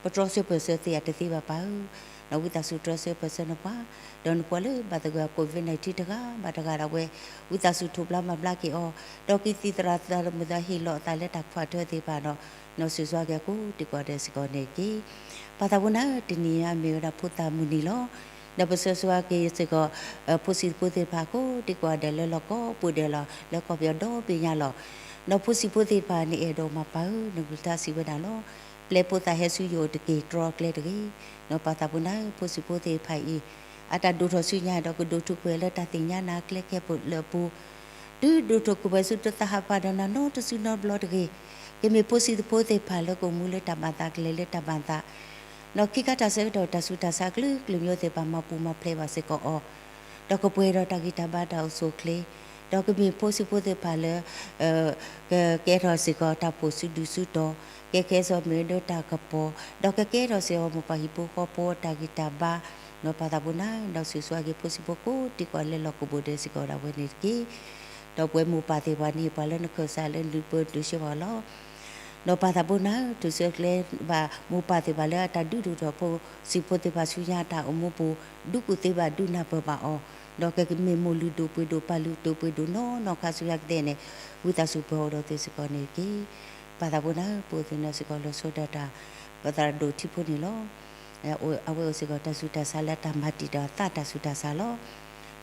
ပတြီဆၢပၢၢ်ဆၢသ့ၣ်အတသ့ဘၣ်ပၢ်ဧၢ, ဒီးဝံသးစူၤတြီဆၢပၢၢ်ဆၢနပှၤ, ဒီးနပှၤလၢဘၣ်သဂၢၢ် COVID nineteen တဂၤဘၣ်တဂၤဒၣ်ဝဲ, ဝံသးစူၤထိၣ်ဘျါမၤဘျါက့ၤအီၤ, ဒီးကသံၣ်သရၣ်သရၣ်မုၣ်သ့ၣ်ဟ့ၣ်လီၤအသးလၢတၢ်ကွၢ်ထွဲသ့ၣ်တဖၣ်ဒီး, နီၢ်စုာ်စွါက့ၤအကိးဒံကိးဂၤဒဲးစ့ၢ်ကီးန့ၣ်တက့ၢ်. ပၢ်သးပူၤနၤဧၢ, တနံၤအံၤမ့ၢ်ဝဲဒၣ်ဖိသၣ်မုၢ်နံၤလီၤ. ဒီးပဆၢဆၢက့ၤစ့ၢ်ကီး ဖိဆံးဖိသ့ၣ်တဖၣ်ကိးဒံကိးဂၤဒဲးလၢလီၢ်ကိးပယီၤဒီဘ့ၣ်ညါလီၤ. ဒီးဖိဆံးဖိသ့ၣ်တဖၣ်န့ၣ်အဲၣ်ဒိးမၤပၢ်ဧၢ, နကလုၢ်ကထါစံးဝဲဒၣ်လီၤ. ပျဲဖိသၣ်ဟဲဆူယအိၣ်တက့ၢ်တြီအကျဲတဂ့ၤ. ဒီးပၢ်သးပူၤနၤဧၢ, ဖိဆံးဖိသ့ၣ်တဖၣ်အံၤ အတၢ်ဒိၣ်ထီၣ်ဆူညါဒီးကဒိၣ်ထူးကွံာ်လၢတၢ်သ့ၣ်ညါနၤအကျဲခဲလၢာ်အပူၤ, တုၤဒိၣ်ထီၣ်ကွံာ်ဝဲဆူတသးဟးဖးဒီးနၤနီတစုနီတဘျီတဂ့ၤ. ကမ့ၢ်ဖိဆံးဖိသ့ၣ်တဖၣ်လၢကအိၣ်မူလၢတၢ်မၤသးကလဲၤလၢတၢ်မၤသး, ဒီးခံခါတၢ်ဆၢကတီၢ်တၢ်ဆူးတၢ်ဆါကလုာ်ကလုာ်မံၤသ့ၣ်တဖၣ်မၤပူၤမၤဖျဲးဘၣ်စ့ၢ်ကီးအီၤ, ဒီးကပှဲၤဒီးတၢ်ဂံၢ်တၢ်ဘါတၢ်အိၣ်ဆူၣ်အိၣ်ချ့, ဒီးကမ့ၢ်ဖိဆံးဖိသ့ၣ်တဖၣ်လၢ ကကဲထီၣ်စ့ၢ်ကီးတၢ်ဖှိၣ်စုဒုၣ်စုတီၤ, ကကဲထီၣ်မ့ၢ်ဒီးတၢ်ကပီၤ, ဒီးကကဲထီၣ်စ့ၢ်ကီးမိၢ်ပၢ်ဟံၣ်ဖိဃီဖိတၢ်ဂံၢ်တၢ်ဘါ, ဒီးပၢ်သးပူၤနၤဧၢ, ဒီးစုာ်စွါက့ၤဖိဆံးဖိကိးဒံကိးဂၤဒဲးလၢလီၢ်ကဘိၣ်ဒဲးစ့ၢ်ကီးဒၣ်ဝဲန့ၣ်တက့ၢ်. ဒီးပဝဲမိၢ်ပၢ်သ့ၣ်တဖၣ်န့ၣ် ပှၤလၢနခၢၣ်စးလၢနဒုးပၢဒုးဆှၢပှၤလီၤ. ဒီးပၢ်သးပူၤနၤဧၢ, တုၤဆၢကျဲဘၣ်မိၢ်ပၢ်သ့ၣ်တဖၣ်လၢအတၢ်ဒုးဒိၣ်ထီၣ်ဖိဆံးဖိသ့ၣ်တဖၣ်ဆူညါအတၢ်အိၣ်မူပူၤ, ဒုးကူၣ်သ့ဘၣ်ဒုးနၢ်ပၢၢ်ဘၣ်အီၤ, ဒီးကမ့ၢ်မိၢ်လုၢ်ဒိၣ်ပှ့ၤဒိၣ်ပၢ်လုၢ်ဒိၣ်ပှ့ၤဒိၣ်နီၢ်နီၢ်ခါဆူညါကသ့ၣ်န့ၣ်, ဝံသးစူၤပှဲၤအိၣ်ဒီးသုစ့ၢ်ကီးန့ၣ်တက့ၢ်. ပၢ်သးပူၤနၤဧၢ, ပအိၣ်သန့ၤစ့ၢ်ကီးလီၤဆီဒၣ်တၢ် ပသရၣ်ဒိၣ်ထံဖိန့ၣ်လီၤ. အဝဲအိၣ်စ့ၢ်ကီးတၢ်ဆူးတၢ်ဆါလၢတၢ်မၤတံာ်တာ်အသးတၢ်ဆူးတၢ်ဆါလီၤ.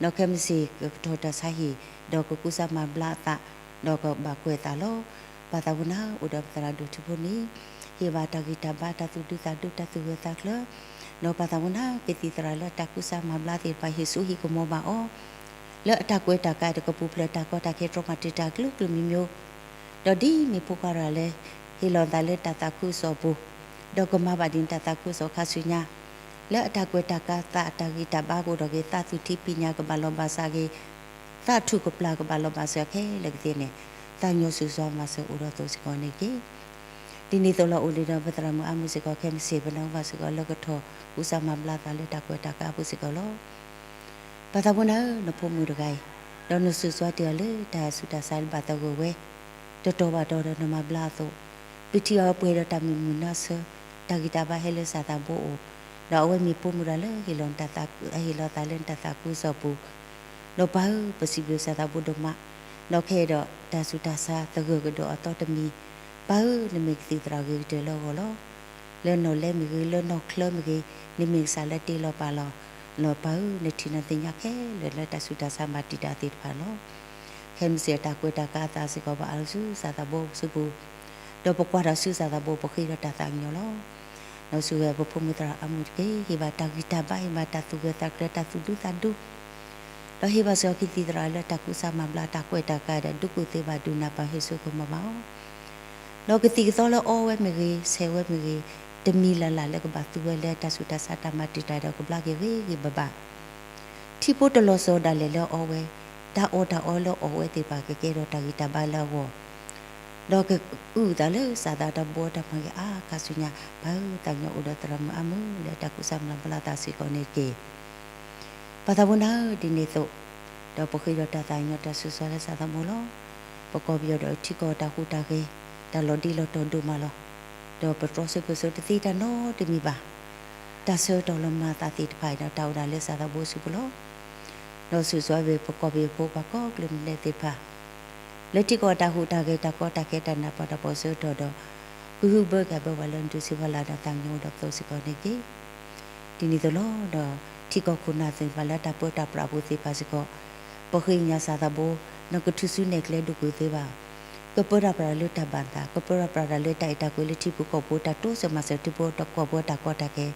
ဒီးခဲမုၢ်ဆ့ၣ်ကကထီၣ်တၢ်ဆါဟံၣ်, ဒီးကကူစါမၤဘျါအသး, ဒီးကဘၣ်ကွဲးအသးလီၤ. ပၢ်သးပူၤနၤဧၢ, အိၣ်ဒီးပသရၣ်ဒိၣ်ထံဖိန့ၣ်, ဟ့ၣ်ဘၣ်တၢ်ဂံၢ်တၢ်ဘါတၢ်သူၣ်ဒူသးဒူတၢ်သူၣ်ဂၢၢ်သးကျၢၤ, ဒီးပၢ်သးပူၤနၤဧၢ, ကသံၣ်သရၣ်လၢတၢ်ကူစါမၤဘျါသ့ၣ်တဖၣ်ဟ့ၣ်စိဟ့ၣ်ကမီၤဘၣ်အီၤ လၢအတၢ်ကွဲးတၢ်ကးတကပူၤဖျဲးတၢ်ကီတၢ်ခဲတြီမၤတံာ်တာ်ကလုာ်ကလုာ်မံၤမံၤ, ဒီးဒ်မ့ၢ်ဖိခွါရၤလၢ ဟ့ၣ်လီၤသးလၢတၢ်သးခုကစီၣ်ပူၤ, ဒီးကမၤဘၣ်ဒ်န့ၣ်တၢ်သးခုကစီၣ်ခါဆူညါ, လၢအတၢ်ကွဲးတၢ်ကးသးအတၢ်ဂံၢ်တၢ်ဘါကအိၣ်ဒီးက့ၤ သးသူၣ်ထံပညၣ်ကဘၣ်လီၤဘၣ်စးက့ၤ, သးထူၣ်ကပျၢ်ကဘၣ်လီၤဘၣ်စးခဲလၢာ်ကသ့ၣ်န့ၣ်, သးကညီၤစုာ်စွါမၤစၢၤအိၣ်ဒီးသိးစ့ၢ်ကီးန့ၣ်တက့ၢ်. ဒ်န့ၣ်အသိးလီၤ အိၣ်ဒံးဒီးပသရၣ်မုၣ်အါမုၢ်စ့ၢ်ကီး ခဲမုၢ်ဆ့ၣ်ပနၢ်ဟူဘၣ်စ့ၢ်ကီးလၢကထီၣ်ကူစါမၤဘျါသးလၢတၢ်ကွဲးတၢ်ကးအပူၤစ့ၢ်ကီးလီၤ. ပၢ်သးပူၤနၤဧၢ, နဖိမုၣ်တဂၤအံၤ, ဒီးနစုာ်စွါတ့ၢ်အီၤလၢတၢ်ဆူးတၢ်ဆါလၢဘၣ်သဂၢၢ်ဝဲ, တတီၤဘၣ်တီၤဒီးနမၤဘျါအသိး, ပထံၣ်အီၤပှဲၤဒီးတၢ်မုာ်မုာ်နီၢ်ဆၢ, တၢ်ဂံၢ်တၢ်ဘါဟဲလၢစၢ်သးဘိအိၣ်, ဒီးအဝဲမ့ၢ်ဖိမုၣ်တဂၤလၢဟ့ၣ်လီၤနတၢ်သး, ဟ့ၣ်လီၤသးလၢနတၢ်သးခုကစီၣ်ပူၤ, ဒီးပၢ်ဧၢ, ပစံးဘျုးစၢ်သးဘိဒိၣ်မး, ဒီးခဲအံၤဒီးတၢ်ဆူးတၢ်ဆါသဂၢၢ်ကဒီးအသီတမံၤ, ပၢ်ဧၢ, နမ့ၢ်ကသံၣ်သရၣ်ဂ့ၤကတၢၢ်လၢအဂီၢ်လီၤ. လၢနီၢ်လဲမ့ၢ်ဂ့ၤ, လၢနီၢ်ချၢမ့ၢ်ဂ့ၤ, နမ့ၢ်ကစၢ်လၢတ့လီၤပာ်လီၤ, ဒီးပၢ်ဧၢ, နထံၣ်နသ့ၣ်ညါခဲလၢာ်လၢတၢ်ဆူးတၢ်ဆါမၤတံာ်တာ်သ့ၣ်တဖၣ်လီၤ. ခဲမုၢ်ဆ့ၣ်အတၢ်ကွဲးတၢ်ကးအသးစ့ၢ်ကီး ပအၢၣ်လီၤဆူစၢ်သးဘိအစုပူၤ, ဒီးပကွၢ်ထီၣ်ဆူစၢ်သးဘိ ပဃ့ဒီးတၢ်သးကညီၤလီၤ. ဒီးဆိၣ်ဂ့ၤပဖိမုၣ်သရၣ်အါမုၢ်တက့ၢ်. ဟ့ၣ်ဘၣ်တၢ်ဂံၢ်တၢ်ဘါ, ဟ့ၣ်ဘၣ်တၢ်သူၣ်ဂၢၢ်သးကျၢၤ, တၢ်သူၣ်ဒူသးဒူ, ဒီးဟ့ၣ်ဘၣ်စ့ၢ်ကီးကသံၣ်သရၣ်လၢတၢ်ကူစါမၤဘျါတၢ်ကွဲးတၢ်ကါဒီး ဒုးကူၣ်သ့ဘၣ်ဒုးနၢ်ပၢၢ်ဟ့ၣ်ဆူၣ်ကမီၤဘၣ်အီၤ, ဒီးကသံၣ်ကသီလၢအီဝဲမ့ၢ်ဂ့ၤ, ဆဲးဝဲမ့ၢ်ဂ့ၤ, တမံၤလၢ်လၢ်လၢကဘၣ်သူဝဲလၢတၢ်ဆူးတၢ်ဆါတၢ်မၤတံာ်တာ်ဒီးကဘျါက့ၤဂ့ၤဂ့ၤဘၣ်ဘၣ် ထံဖိတလီၤစီၤဒၣ်လဲာ်လၢအီဝဲ, တၢ်အီၣ်တၢ်အီလၢအီၣ်ဝဲသ့ၣ်တဖၣ်ကကဲထီၣ်တၢ်ဂံၢ်တၢ်ဘါလၢအဂီၢ်, ဒီးကအုၣ်သးလၢစးသးတၢ်ဘှီတၢ်မၤဂ့ၤအါခါဆူညါ, ပၢ်ဧၢ, သးကညီၤအိၣ်ဒီးသရၣ်မုၣ်အါမုၢ်လၢတၢ်ကူစါမၤဘျါသးစ့ၢ်ကီးန့ၣ်တက့ၢ်. ပၢ်သးဖိနၤဧၢ, ဒ်န့ၣ်အသိး, ဒီးပဃ့ဒီးတၢ်သးကညီၤတၢ်စူၤစွါလၢစးသးဘိလီၤ. ပကီၢ်ပယီၤဒီးထံကီၢ်တၢ်ဟူးတၢ်ဂဲၤ, တၢ်လီၤဒ့လီၤတီၤဒိၣ်မးလီၤ. ဒီးပတြီဆၢပၢၤဆၢတသ့တၢ်နီတမံၤဘၣ်. တၢ်ဆၢကတီၢ်လီၤမၤအသးသ့ၣ်တဖၣ်အံၤဒီးတၢ်အိၣ်ဒၣ်လၢစးသးဘိအစုပူၤလီၤ. ဒီးစူၤစွါဝဲပကီၢ်ပယီၤဖိပှၤကိးကလုာ်ဒဲးသ့ၣ်တဖၣ် လၢထံကီၢ်တၢ်ဟူးတၢ်ဂဲၤတၢ်ကီတၢ်ခဲတၢ်နးပှၤတၢ်ပီၣ်ဆၢကတီၢ်ဒီး ကဟုကယာ်ဘၢကွံာ်ဘၣ်လၢနဒုးဆံးဖီလာ်ဒီးသးကညီၤအိၣ်ဒီးသိးစ့ၢ်ကီးန့ၣ်တက့ၢ်. ဒ်န့ၣ်အသိးလီၤ. ဒီးထံကီၢ်ခိၣ်နၢ်သ့ၣ်တဖၣ်လၢတၢ်ပၢတၢ်ပြးအပူၤသ့ၣ်တဖၣ်စ့ၢ်ကီး, ပဃ့ကညးစးသးဘိ, နကထုးစုနဲၣ်ကျဲဒုးကူၣ်သ့ဘၣ်. ကပၢတၢ်ပြးလၢတၢ်ဘၣ်သး, ကပၢတၢ်ပြးတၢ်လၢတၢ်အဲၣ်တၢ်ကွံလၢထံဖိကီၢ်ဖိ, တၢ်တိစၢၤမၤစၢၤထံဖိကီၢ်ဖိတၢ်ကီတၢ်ခဲ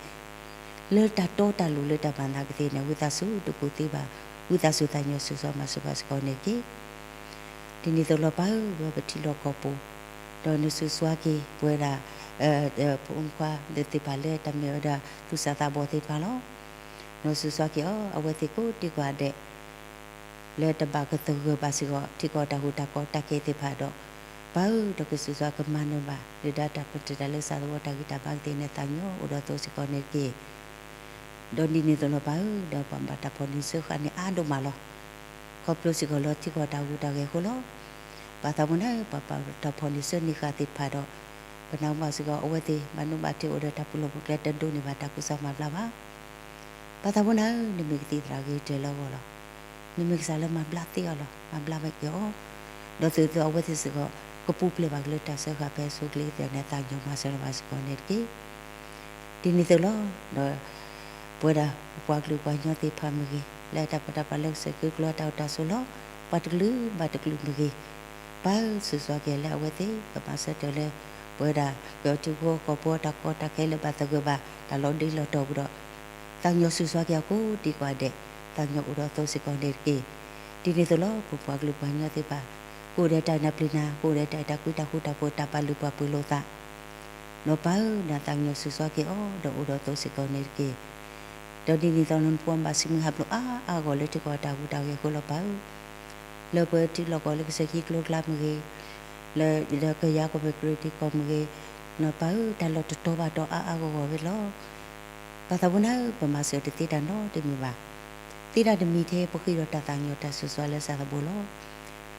လၢတၢ်တီတၢ်လိၤလၢတၢ်ဘၣ်သးကသ့န့ၣ် ဝံသးစူၤဒုးကူၣ်သ့ဘၣ်, ဝံသးစူၤသးကညီၤစူၤစွါမၤစၢၤဘၣ်စ့ၢ်ကီးန့ၣ်တက့ၢ်. ဒ်န့ၣ်အသိးလီၤပၢ်ဧၢ, ဝဲပထံလီၢ်ကီၢ်ပူၤ, ဒီးနစူၤစွါက့ၤပဝဲဒၣ် ဖိမုၣ်ခွါသ့ၣ်တဖၣ်လၢတၢ်မ့ၢ်ဝဲဒၣ်သူၣ်စၢ်သးဘီၣ်သ့ၣ်တဖၣ်လီၤ. နစူၤစွါက့ၤအီၤ အဝဲသ့ၣ်ကိးဒံကိးဂၤဒဲး လၢတဘၣ်ကသဂၢၢ်ဘၣ်စ့ၢ်ကီးထံကီၢ်တၢ်ဟူးတၢ်ကီတၢ်ခဲသ့ၣ်တဖၣ်ဒီး, ပၢ်ဧၢ, ဒီးကစူၤစွါကမၤနၢၤဘၣ် ဒုၣ်ဒါတၢ်ပတံာ်တာ်လၢစးသးဘိတၢ်ဂံၢ်တၢ်ဘါကသ့န့ၣ် သးကညီၤအိၣ်ဒီးသိးစ့ၢ်ကီးန့ၣ်တက့ၢ်. ဒီးဒ်န့ၣ်အသိးလီၤပၢ်ဧၢ, ဒီးပှၤဘၣ်တၢ်ဖီၣ်န့ၢ်ဆၢဃာ်န့ၣ်အါဒိၣ်မးလီၤ. ခီဖျိစ့ၢ်ကီးလၢထံကီၢ်တၢ်ဟူးတၢ်ဂဲၤအဃိလီၤ. ပၢ်သးဖိနၤဧၢ, ပှၤဘၣ်တၢ်ဖီၣ်န့ၢ်ဆၢန့ၢ်ဃာ်သ့ၣ်တဖၣ်ဒီး ပနၢ်ဟူဘၣ်စ့ၢ်ကီး အဝဲသ့ၣ်ဘၣ်နုာ်ဘၣ်တ့ၢ်အိၣ်ဒီးတၢ်ပူၤလီၢ်ပူၤကျဲတဒိးန့ၢ်ဘၣ်တၢ်ကူစါမၤဘျါဘၣ်. ပၢ်သးဖိနၤဧၢ, နမ့ၢ်ကသံၣ်သရၣ်ဂ့ၤတၢၢ်လၢအဂီၢ်လီၤ. နမ့ၢ်ကစၢ်လၢမၤဘျါသ့အီၤလီၤ. မၤဘျါဝဲက့ၤအီၤ, ဒီးသုးသုးအဝဲသ့ၣ်စ့ၢ်ကီး ကပူၤဖျဲးဘၣ်က့ၤလၢတၢ်စၢဃာ်ဖဲအဆိအချ့ကသ့ၣ်န့ၣ် သးကညီၤမၤစၢၤလီၤဘၣ်စ့ၢ်ကီးန့ၣ်တက့ၢ်. ဒ်န့ၣ်အသိးလီၤ. ဒီးပဝဲဒၣ်ပပှၤကလုာ်ပှၤကညီသ့ၣ်တဖၣ်မ့ၢ်ဂ့ၤ, လၢတၢ်ပၢတၢ်ပြးလၢကစၢၢ်က့ၤကျိၤတၢ်အိၣ်တၢ်ဆိးလီၤ. ပှၤတကလုာ်ဘၣ်တကလုာ်မ့ၢ်ဂ့ၤ, ပၢ်ဧၢ, စူၤစွါက့ၤလၢအဝဲသ့ၣ် ကမၤစၢၤတၢ်လၢ ပဝဲဒၣ် ကထံဖိကီၢ်ဖိတၢ်ကီတၢ်ခဲလၢဘၣ်သဂၢၢ်ဘၣ် တၢ်လီၤဒ့လီၤတီၤပူၤဒီး သးကညီၤစူၤစွါက့ၤအီၤကိးဒံကိးဂၤဒဲး, သးကညီၤအိၣ်ဒီးသိးစ့ၢ်ကီးန့ၣ်တက့ၢ်. ဒ်န့ၣ်အသိးလီၤ. ပပှၤကလုာ်ပှၤကညီသ့ၣ်တဖၣ် ကအိၣ်ဒီးတၢ်အဲၣ်တၢ်ကွံတၢ်ဟူးတၢ်ဂဲၤ တၢ်ပာ်လုၢ်ပာ်ပှ့ၤလိာ်သး ဒီးပၢ်ဧၢ, နသးကညီၤစူၤစွါက့ၤအီၤ ဒီးအိၣ်ဒီးသိးစ့ၢ်ကီးန့ၣ်တက့ၢ်. ဒီးဒ်န့ၣ်အသိးလီၤ နဖိမုၣ်ဘၣ်စံးမုၢ်ဟးဖျိးအါအါဂီၢ်ဂီၢ်လၢထံကီၢ်တၢ်ဟူးတၢ်ဂဲၤအဃိလီၤပၢ်ဧၢ. လၢပှၤထံလီၢ်ကီၢ်လၢကစၢၢ်ခံကျိၤကျါမ့ၢ်ဂ့ၤ, လၢကယၤကီၢ်ပယီၤကရ့ၣ်တံၢ်ကီၢ်မ့ၢ်ဂ့ၤ, ပၢ်ဧၢ, တၢ်လီၢ်တတီၤဘၣ်တီၤအါအါဂီၢ်ဂီၢ်ဝဲလီၤ. ပၢ်သးဖိနၤဧၢ, ပမၤစၢၤတသ့တၢ်နီတမံၤဘၣ်. သ့တၢ်တမံၤထဲ ပဃ့ဒီးတၢ်သးကညီၤတၢ်စူၤစွါလၢစးသးဘိလီၤ.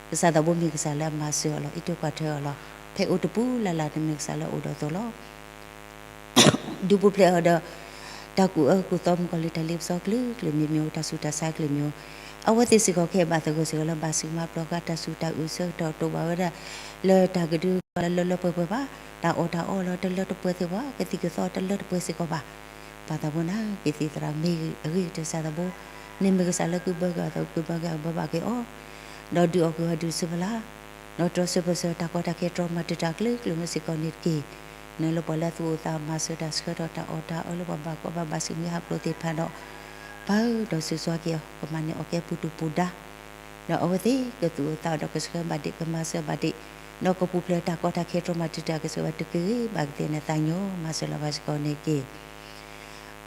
ကစးသးဘိမ့ၢ်ကစၢ်လၢအမၤစၢၤအီၤလီၤ. အံးထွဲကွၢ်ထွဲအီၤလီၤ. ဖဲအိၣ်တပူၤလၢ်လၢ် နမ့ၢ်ကစၢ်လၢအိၣ်ဒီးသိးလီၤ. ဒုးပူၤဖျဲးအီၤဒီး တၢ်ကူၣ်အၢကူၣ်သီမုၣ်ကီၤလံၤတၢ်လ့ပစီကလုာ်ကလုာ်မံၤမံၤ တၢ်ဆူးတၢ်ဆါကလုာ်မံၤ, အဝဲသ့ၣ်စ့ၢ်ကီးကဲဘၣ်သဂၢၢ်စ့ၢ်ကီးလၢဘၣ်စံးမၤပျီဃာ်တၢ်စူၤတၢ်အုးဆၢကတီၢ် တအိၣ်ဘၣ်ဝဲဒၣ် လၢတၢ်ကဒုလၢလၢပှဲၤပှဲၤဘၣ်, တၢ်အီၣ်တၢ်အီလီၤတလၢတပှဲၤသ့ၣ်ဘၣ်, ကသံၣ်ကသီတလၢတပှဲၤစ့ၢ်ကီးဘၣ်. ပၢ်သးဖိနၤဧၢ, ကသံၣ်သရၣ်မ့ၢ်အဂ့ၤကတၢၢ်စးသးဘိ, နမ့ၢ်ကစၢ်လၢကုၢ်ဘၢက့ၤအီၤ ကုၢ်ဘၢက့ၤအီၤဘၣ်က့ၤအီၤ, ဒီးဒုးအီၣ်က့ၤအီၤဒုးဆူၣ်ဖီလာ် ဒီးတြီဆၢပၢၤဆၢတၢ်ကီတၢ်ခဲတြီမၤတံာ်တာ်ကလုာ်ကလုာ်မ့ၢ်စ့ၢ်ကီးန့ၣ်တက့ၢ်. နလၢပှၤလၢအသူၣ်အိၣ်သးမၤစၢၤတၢ်ဆှၢထီၣ်တၢ်အီၣ်တၢ်အီလၢပှၤဘၣ်ကီဘၣ်ဘၣ်စံးမုၢ်ဟးဖျိးသ့ၣ်တဖၣ်ဒီး ပၢ်ဧၢ, ဒီးစူၤစွါက့ၤအီၤ ကမၤန့ၢ်အီၣ်ကဲပူၤတူၢ်ပူၤဒါ ဒီးအဝဲသ့ၣ်ကသူၣ်အိၣ်သးအိၣ်ဒီးကဆှၢဘၣ်ဒံး ကမၤစၢၤဘၣ်ဒံး ဒီးကပူၤဖျဲးတၢ်ကီတၢ်ခဲတြီမၤတံာ်တာ်ကစၢ်ဘၣ်တက့ၢ်ဂ့ၤဘၣ်ကသ့န့ၣ် သးကညီၤမၤစၢၤလီၤဘၣ်စ့ၢ်ကီးန့ၣ်တက့ၢ်.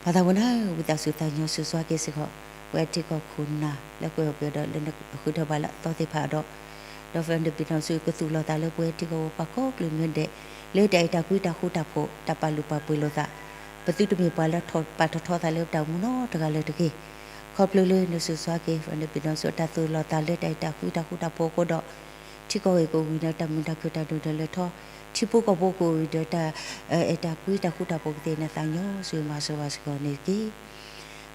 ပၢ်သးဖိနၤဧၢ, ဝံသးစူၤသးကညီၤစူၤစွါက့ၤစ့ၢ်ကီး ပဝဲထံကီၢ်ခိၣ်နၢ်လၢကွဲးအီၤပှဲၤဒီးလၢနဃုထၢပှၤလၢအသီသ့ၣ်တဖၣ်ဒီး ဒီး Federal Democracy ကသူၣ်လီၤသးလၢပဝဲထံကီၢ်ပှၤကိးကလုာ်မ့ၢ်ဒဲး လၢတၢ်အဲၣ်တၢ်ကွံတၢ်ဃူတၢ်ဖိး တၢ်ပာ်လုၢ်ပာ်ပှ့ၤလိာ်သး ပသုတမ့ၢ်ပှၤလၢထီၣ်ပာ်ထီၣ်ထီသးလၢပတၢ်အိၣ်မူနီတဂၤလၢၤတဂ့ၤ. ခီဖျိလၢနစူၤစွါက့ၤ Federal Democracy တၢ်သူၣ်လီၤသးလၢတၢ်အဲၣ်တၢ်ကွံတၢ်ဃူတၢ်ဖိးအဃိဒီး ထံကီၢ်ဂ့ၢ်ကဝံၤဒီးတၢ်မုာ်တၢ်ခုၣ်တၢ်ဒိၣ်ဒၢးလၢထီ, ထံဖိကီၢ်ဖိကဝံၤဒီးတၢ် အဲၣ်တၢ်ကွံတၢ်ဃူတၢ်ဖိးကသ့န့ၣ် သးကညီၤစူၤမၤစၢၤဘၣ်စ့ၢ်ကီးန့ၣ်တက့ၢ်.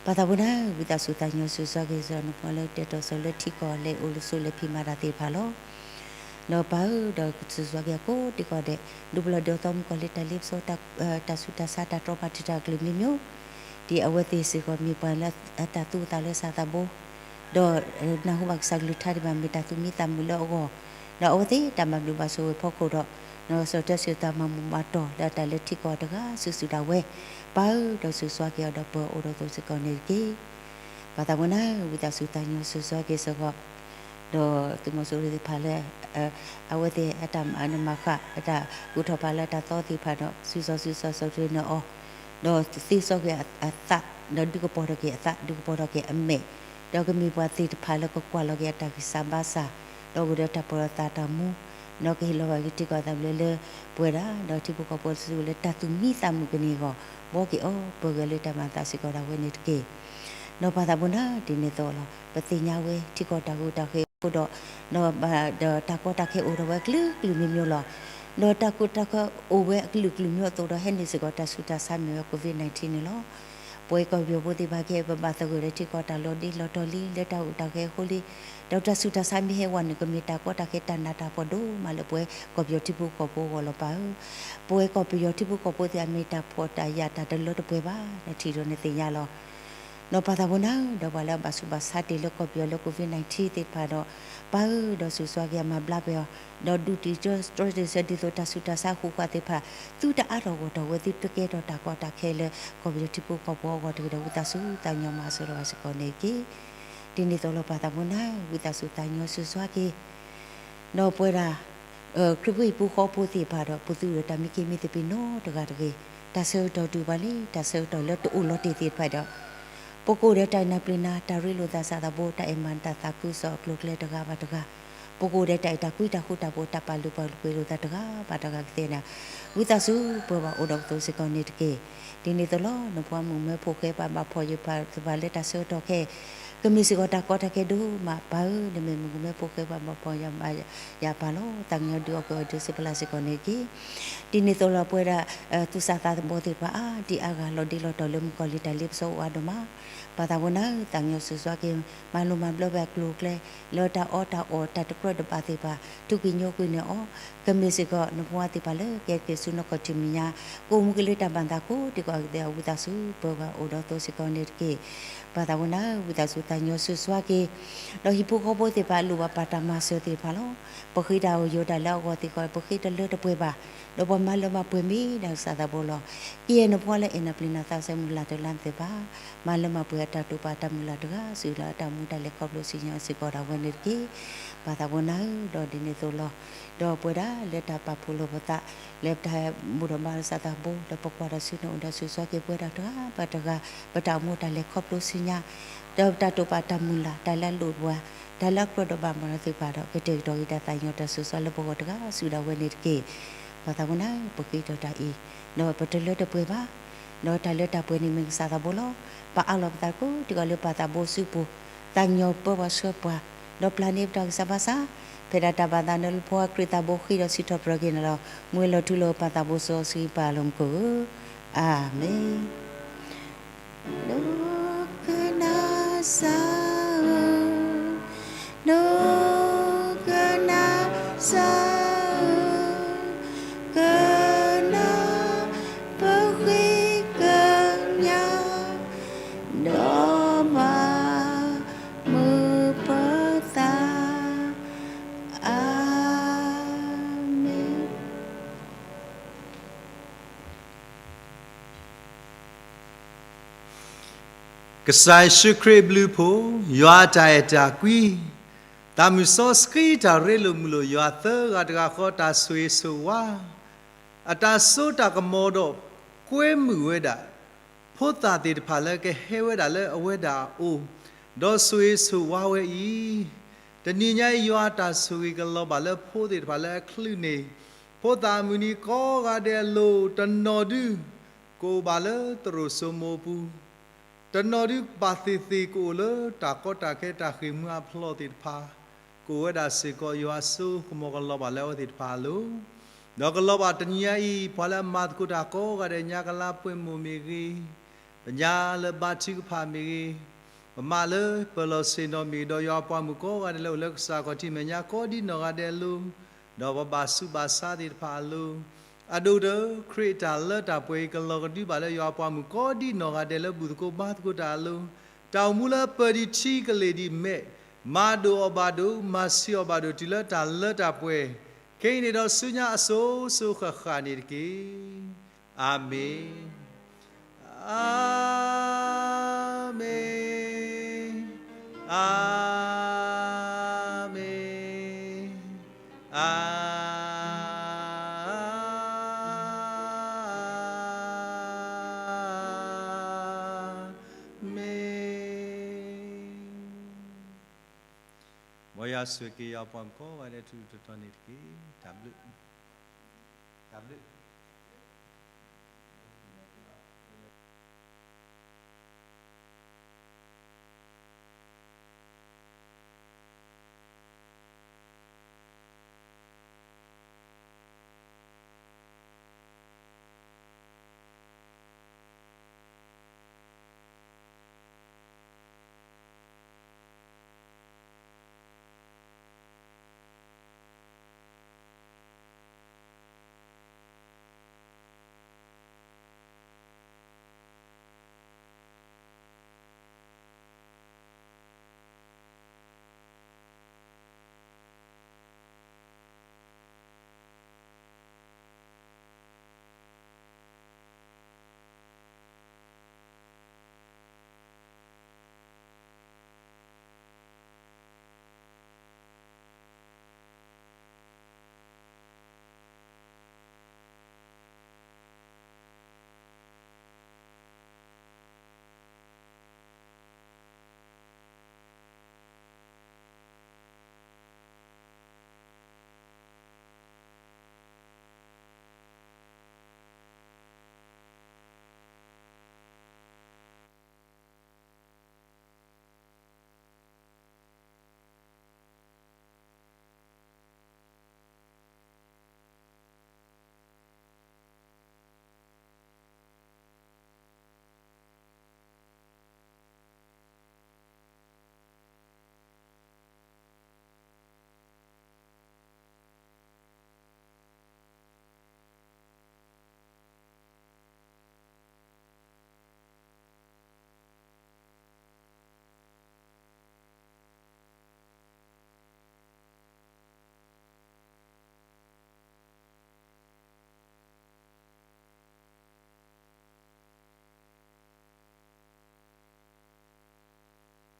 ပၢ်သးဖိနၤဧၢ, ဝံသးစူၤသးကညီၤစူၤစွါက့ၤစ့ၢ်ကီး နဖိလၢတဲတီၤစီၤလၢထံကီၢ်လဲၤအိၣ်လၢဆိးလဲၤဖံးမၤတၢ်သ့ၣ်တဖၣ်လီၤ. ဒီးပၢ်ဧၢ, ဒီးစူၤစွါက့ၤအကိးဒံကိးဒဲး ဒူပလီၢ်ဒုးအီသီမုၣ်ကီၤလံၤတၢ်လ့ပစီ တၢ်ဆူးတၢ်ဆါတၢ်တြီမၤတံာ်တာ်ကလုာ်မံၤမံၤ ဒ်အဝဲသ့ၣ်စ့ၢ်ကီးမ့ၢ်ပှၤလၢအတၢ်သူၣ်အိၣ်သးလၢစးသးဘိ ဒီးနၢ်ဟူဘၣ်ကစၢ်ကလုၢ်ကထါဒံးဘၣ် မ့ၢ်တၢ်သူၣ်မံသးမုာ်လၢအဂီၢ်, ဒီးအဝဲသ့ၣ်တၢ်ဘၣ်ဘျုးဘၣ်ဆိၣ်ဂ့ၤဖီခိၣ်ဒီး ဒီးဆီၣ်ထွဲဆူတၢ်မၤမူးမၤတီၢ်လၢအတၢ်လဲၤထံကီၢ်တဂၤစုာ်စုာ်ဒၣ်ဝဲ, ပၢ်ဧၢ, ဒီးစူၢ်စွါက့ၤအီၤဒီးပၢၤအအိၣ်ဒီးသိးစ့ၢ်ကီးန့ၣ်တက့ၢ်. ပၢ်သးဝဲနၤဧၢ, ဝံသးစူၤသးညီစူၢ်စွါက့ၤစ့ၢ်ကီး ဒီးသုးမီၤစိရိၤသ့ၣ်တဖၣ်လၢ အဝဲသ့ၣ်အတၢ်မၤနမၤဃၣ် အတၢ်ကူၣ်ထီၣ်ဖးလၢတၢ်သီသ့ၣ်တဖၣ်ဒီး စုစီစုစီစီၤတရံးန့ၢ်အီၤ, ဒီးသ့စီက့ၤအသး, ဒီးဒုးကပီၤထီၣ်က့ၤအသး, ဒုးကပီၤထီၣ်က့ၤအမဲာ်, ဒီးကမ့ၢ်ပှၤသ့ၣ်တဖၣ်လၢကကွၢ်လီၤက့ၤအတၢ်ဂံၢ်စၢ်ဘါစၢ်, ဒီးအိၣ်ဒီးတၢ်ပီၢ်သးတၢ်မူ, ဒီးကဟ့ၣ်လီၤဘၣ်က့ၤထံကီၢ်သဘျ့လၢ ပဝဲဒၣ် ဒီးထံဖိကီၢ်ဖိစုလၢတၢ်သူၣ်မံသးမုာ်ကန့ၢ်အဂီၢ်, ဘှီက့ၤအီၤပၢၤဂဲၤလၢတၢ်မၤသးစ့ၢ်ကီးဒၣ်ဝဲန့ၣ်တက့ၢ်. ဒီးပၢ်သးဝဲနၤဧၢ, ဒ်န့ၣ်အသိးလီၤ. ပသ့ၣ်ညါဝဲ ထံကီၢ်တၢ်ဟူးတၢ်ဂဲၤအဃိဒီး, ဒီးတၢ်ကီတၢ်ခဲအိၣ်ထီၣ်ဝဲအကလုာ်ကလုာ်မံၤမံၤလီၤ. ဒီးတၢ်ကီတၢ်ခဲအိၣ်ဝဲအကလုာ်ကလုာ်မံၤအသိးဒီး ဟဲနုာ်စ့ၢ်ကီးတၢ်ဆူးတၢ်ဆါမ့ၢ်ဝဲ COVID nineteen န့ၣ်လီၤ. ပဝဲကီၢ်ပယီၤဖိသ့ၣ်တဖၣ်ခဲအံၤ ပဘၣ်သဂၢၢ်ဒီးထံကီၢ်တၢ်လီၤဒ့လီၤတီၤလံ လၢတၢ်ဟူးတၢ်ဂဲၤအဃိလံ. ဒီးတၢ်ဆူးတၢ်ဆါမ့ၢ်ဟဲဝဲန့ၣ် ကမ့ၢ်တၢ်ကီတၢ်ခဲတၢ်နးတၢ်ဖှီၣ်ဒိၣ်မးလၢပဝဲကီၢ်ပယီၤထံဖိကီၢ်ဖိအဂီၢ်လီၤပၢ်ဧၢ. ပဝဲကီၢ်ပယီၤထံဖိကီၢ်ဖိသ့ၣ်အမ့ၢ်တၢ်ဖှီၣ်တၢ်ယာ်တၢ်တလၢတပှဲၤဘၣ် ဒီးထံၣ်ဒီးနသ့ၣ်ညါလီၤ. ဒီးပၢ်သးဝဲနၤဧၢ, ဒီးပှၤလၢအဘၣ်ဆူးဘၣ်ဆါတ့ၢ်လၢကီၢ်ပယီၤလၢ COVID nineteen သ့ၣ်တဖၣ်ဒီး, ပၢ်ဧၢ, ဒီးစူၢ်စွါက့ၤအမၤဘျါပှဲၤအီၤ, ဒီးဒုးတံာ်ကၠီတြီတံာ်ဆၢဒ်သိးတၢ်ဆူးတၢ်ဆါဃူဃာ်သ့ၣ်တဖၣ်, သုတအါထီၣ်ဂီၢ်ထီၣ်ဝဲ သုတကဲထီၣ်တၢ်ကီတၢ်ခဲလၢ ကီၢ်ပယီၤထံဖိကီၢ်ဖိအဂီၢ်တဂ့ၤဒီး ဝံသးစူၤသးကညီၤမၤစၢၤလီၤဘၣ်စ့ၢ်ကီးန့ၣ်တက့ၢ်. ဒ်န့ၣ်အသိးလီၤ ပၢ်သးဝဲနၤဧၢ, ဝံသးစူၤသးညီစူၢ်စွါက့ၤ ဒီးပဝဲဒၣ် ခရံာ်ဖိဟံၣ်ဖိဃီဖိသ့ၣ်တဖၣ်ဒီး ပသူဒီးတၢ်မံခ့မံသပ့ၤနီတဂၤတဂ့ၤ, တၢ်ဆၢကတီၢ်တုၤဘၣ်လံ တၢ်ဆၢကတီၢ်လၢတအိၣ်လီၤတ့ၢ်သ့ၣ်တဖၣ်ဒီး, ပကအိၣ်ဒီးတၢ်အဲၣ်နၢ်ပျံၤနၢ် တၢ်ရ့လိာ်သးစၢ်သးဘိ တၢ်အဲၣ်မၤနၢၤတၢ်သးခုကစီၣ်အကျိၤအကျဲတဂၤဘၣ်တဂၤ, ပကအိၣ်ဒီးတၢ်အဲၣ်တၢ်ကွံတၢ်ဃူတၢ်ဖိး တၢ်ပာ်လုၢ်ပာ်ပှ့ၤလိာ်သးတဂၤဘၣ်တဂၤကသ့ၣ်န့ၣ်, ဝံသးစူၤပၢၤဘၣ်အိၣ်ဒီးပသိးစ့ၢ်ကီးန့ၣ်တက့ၢ်. ဒ်န့ၣ်အသိးလီၤ နဖိမုၣ်ကမဲဖိဃဲပှၤဘၣ်ဖှီၣ်ယာ်ပာ်သ့ၣ်တဖၣ်လၢတၢ်ဆၢကတီၢ်ခဲအံၤ, ကမ့ၢ်စ့ၢ်ကီးတၢ်ကီတၢ်ခဲဒိၣ်မး ပၢ်ဧၢ, နမ့ၢ်မုၣ်ကမဲဖိဃဲပှၤဘၣ်ဖှီၣ်ယာ်ပာ်လီၤ, သးကညီၤဒုးအီၣ်က့ၤအီၤဒုးစ့ၢ်ကီးပၢ်စ့ၢ်ကီးန့ၣ်တက့ၢ်. ဒ်န့ၣ်အသိးလီၤ ပဝဲဒၣ် သူၣ်စၢ်သးဘီၣ်သ့ၣ်တဖၣ်အါဒံအါဂၤလီၤဒ့လီၤတီၤလၢမုၣ်ကီၢ်လံၤတၢ်လ့ပစီအိၣ်အါဒိၣ်မး, ပၢ်သးဝဲနၤဧၢ, သးကညီၤစူၢ်စွါက့ၤ မၤလိမၤဘျၢဝဲအကျိၤအကျဲ လၢတၢ်အီၣ်တၢ်အီတၢ်တကြၢးတဘၣ်သ့ၣ်တဖၣ် ထူးကွံာ်ညိကွံာ်န့ၢ်အီၤ, ကမ့ၢ်စ့ၢ်ကီးနဖိဝဲသ့ၣ်တဖၣ်လၢကဲက့ၤဆူနီၢ်ခီၣ်ထံးမဲာ်ညါ, ကအိၣ်မူက့ၤလၢတၢ်ဘၣ်သးကိးဒံကိးဂၤဒဲး ဝံသးစူၤပၢၤဘၣ်အိၣ်ဒီးသိးစ့ၢ်ကီးန့ၣ်တက့ၢ်. ပၢ်သးဝဲနၤဧၢ, ဝံသးစူၤသးကညီၤစူၢ်စွါက့ၤ ဒီးဟံၣ်ဖိဃီဖိသ့ၣ်တဖၣ်အလိၣ်ဘၣ်ပာ်တၢ်မၤစၢၤသ့ၣ်တဖၣ်လီၤ. ပဃ့တၢ်အီၣ်ယိာ်တၢ်လၢအဂီၢ်သ့ၣ်တဖၣ် ပဃ့တလၢတပှဲၤဘၣ်, ဒီးပှၤမၤလၢမၤပှဲၤမ့ၢ်ဒၣ်ကစၢ်သးဘိလီၤ. ကယဲၢ်နဖိလၢအဲၣ်နၢ်ပျံၤနၢ်သးစဲမုၢ်လၢ်တလါသ့ၣ်တဖၣ်, မၤလၢမၤပှဲၤအတၢ်တိာ်ပာ်တၢ်မုၢ်လၢ်တဂၤ စုလၢအတၢ်မူတၢ်လဲၤခီဖျိစံၣ်ညီၣ်စ့ၢ်ကီးဒၣ်ဝဲန့ၣ်တက့ၢ်. ပၢ်သးဝဲနၤဧၢ, ဒီးဒ်န့ၣ်အသိးလီၤ. ဒီးပဝဲဒၣ်လၢတၢ်ပာ်ဖှိၣ်လိာ်ပသး လၢပတၢ်ဘူၣ်ထီၣ်ဘါထီၣ်ကစၢ်သးဘိ လၢပကွၢ်ထီၣ်ဆူနအိၣ်ဒီးစူၢ်စွါက့ၤပဝဲဒၣ်တဂၤဘၣ်တဂၤ, ပတၢ်အိၣ်မူတၢ်လဲၤခီဖျိစံၣ်ညီၣ် ဒီးပတၢ်တိာ်ပာ်တၢ်မုၢ်လၢ် တၢ်လၢအလိၣ်ပှၤ တၢ်လၢအကြၢးဒီးဘၣ်မၤဒီးသ့ၣ်တဖၣ်ဒီး ကတဲာ်ကတီၤက့ၤတၢ်သးကညီၤတၢ်စူၢ်စွါလၢပဂီၢ်တဂၤစုဒၣ်ဝဲန့ၣ်တက့ၢ်. ပၢ်သးဝဲနၤဧၢ, ပဃ့ဒီးတၢ်အံၤ, ဒီးပတလၢတပှဲၤဘၣ်, ဒီးတၢ်လၢတၢ်ပှဲၤန့ၣ်မ့ၢ်ကစၢ်သးဘိလီၤ. ပအးလီၤပသးကိးဒံကိးလၢပၢ်သးဘိစုပူၤ, သးကညီၤပၢၤပှၤဆှၢပှၤ, ဒီးပျၢ်န့ၢ်ပတၢ်ဂံၢ်စၢ်ဘါစၢ်, ဖဲဒၣ်တၢ်ဘၣ်သးန့ၣ်လၢနဖိခွါခရံာ်သးဘိဃ့ဒီးစံးထီၣ်ပတြၢၤက့ၤန့ၣ်လီၤ. မ့ၢ်လီၤထူလီၤပၢ်သးဘိစီဆှံပၢ်လၢမူခိၣ်ဧၢ, အၤမ့ၣ်. ဒိကနၣ်စၢ်ဧၢ, ဒိကနၣ်စၢ်ဧၢ, ကနၣ်ပဃ့ကညး, ဒီးမၤမုာ်ပသး, အၤမ့ၣ်. ကစၢ်ယ့ၣ်ၡူးခရံာ်အဘျုးအဖှိၣ်, ယွၤအတၢ်အဲၣ်တၢ်ကွံ, သးမုၢ်စီဆှံတၢ်ရ့လိာ်မုာ်လိာ်ယွၤသၢဂၤတဂၤဃီ တၢ်ဆိၣ်ဂ့ၤဆိၣ်ဝါ, အတၢ်စိတၢ်ကမီၤဒီး ကွဲမုာ်ဝဲဒၣ် ဖိသၣ်သ့ၣ်တဖၣ်လၢကဟဲဝဲဒၣ်လၢအဝဲဒၣ်အအိၣ်, ဒီးဆိၣ်ဂ့ၤဆိၣ်ဝါဝဲအံၤ, တနံၤညါအံၤ ယွၤအတၢ်ဆိၣ်ဂ့ၤကလီၤဘၣ်လၢဖိသ့ၣ်တဖၣ်လၢအချုးန့ၣ်, ဖိသၣ်အမုၢ်နံၤကိးဂၤဒဲးအလိၤ တနီၤဒု ကအိၣ်ဘၣ်လၢသရိာ်စိမိးအပူၤ, တနီၤဒုဘၣ်သ့ၣ်သ့ၣ်ကအိၣ်လၢတၢ်ကီတၢ်ခဲတၢ်ဃ့ၢ်မှံဟးဖျိးသ့ၣ်တဖၣ်, ကအိၣ်ဝဲဒၣ်စ့ၢ်ကီး ယွၤအစိကမီၤကလီၤဘၣ်လၢအဝဲသ့ၣ်တဖၣ်အလိၤ, ဒီးကလီၤဘၣ်တနံၤညါအံၤ ပှၤလၢအမၤသကိးတၢ်ကိးဂၤဒဲး ညါကလါပှဲၤမိၢ်မ့ၢ်ဂ့ၤ, ပညါလၢဘါထုကဖၣ်မ့ၢ်ဂ့ၤ, ပမၤလၢပၢၤလီၢ်ဆ့ၣ်နီၤမ့ၢ်ဂ့ၤ, ဒီးယွၤအပှၤမုၣ်ကိးဂၤဒဲးလၢအိၣ်လၢကစၢ်ခီၣ်ထံးမဲာ်ညါကိးဒံနီၢ်ဂၤဒဲးအလိၤ, ဒီးပဘၣ်ဆူးဘၣ်ဆါသ့ၣ်တဖၣ်အလိၤ, အဒိၣ်ကတၢၢ် ခရံာ်အတၢ်လၢတၢ်ပှဲၤအံၤ ကလီၤကဒုဘၣ်လၢယွၤအပှၤမုၣ်ကိးဒံနီၢ်ဂၤဒဲးလၢဘူၣ်သကိးဘါသကိးတၢ်အလိၤ, တၢ်အိၣ်မူလၢပၢၤဒံးထံကလ့ၢ်ဒံးမဲာ်, မၤဒိၣ်အီၣ်ဘၣ်ဒိၣ်, မၤဆံးအီၣ်ဘၣ်ဒိၣ် တုၤလၢတၢ်လၢတၢ်ပှဲၤ, ခဲအံၤန့ၣ်ဒီးဆူညါအစိၤစိၤဃၣ်ဃၣ်န့ၣ်တက့ၢ်. အၤမ့ၣ်, အၤမ့ၣ်, အၤမ့ၣ်, အၤ မ့ၢ်, မ်ယွၤဆိၣ်ဂ့ၤက့ၤယွၤပှၤကိးဂၤဒဲးထူထူတီတီန့ၣ်တက့ၢ်. တၢ်ဘျုး, တၢ်ဘျုး.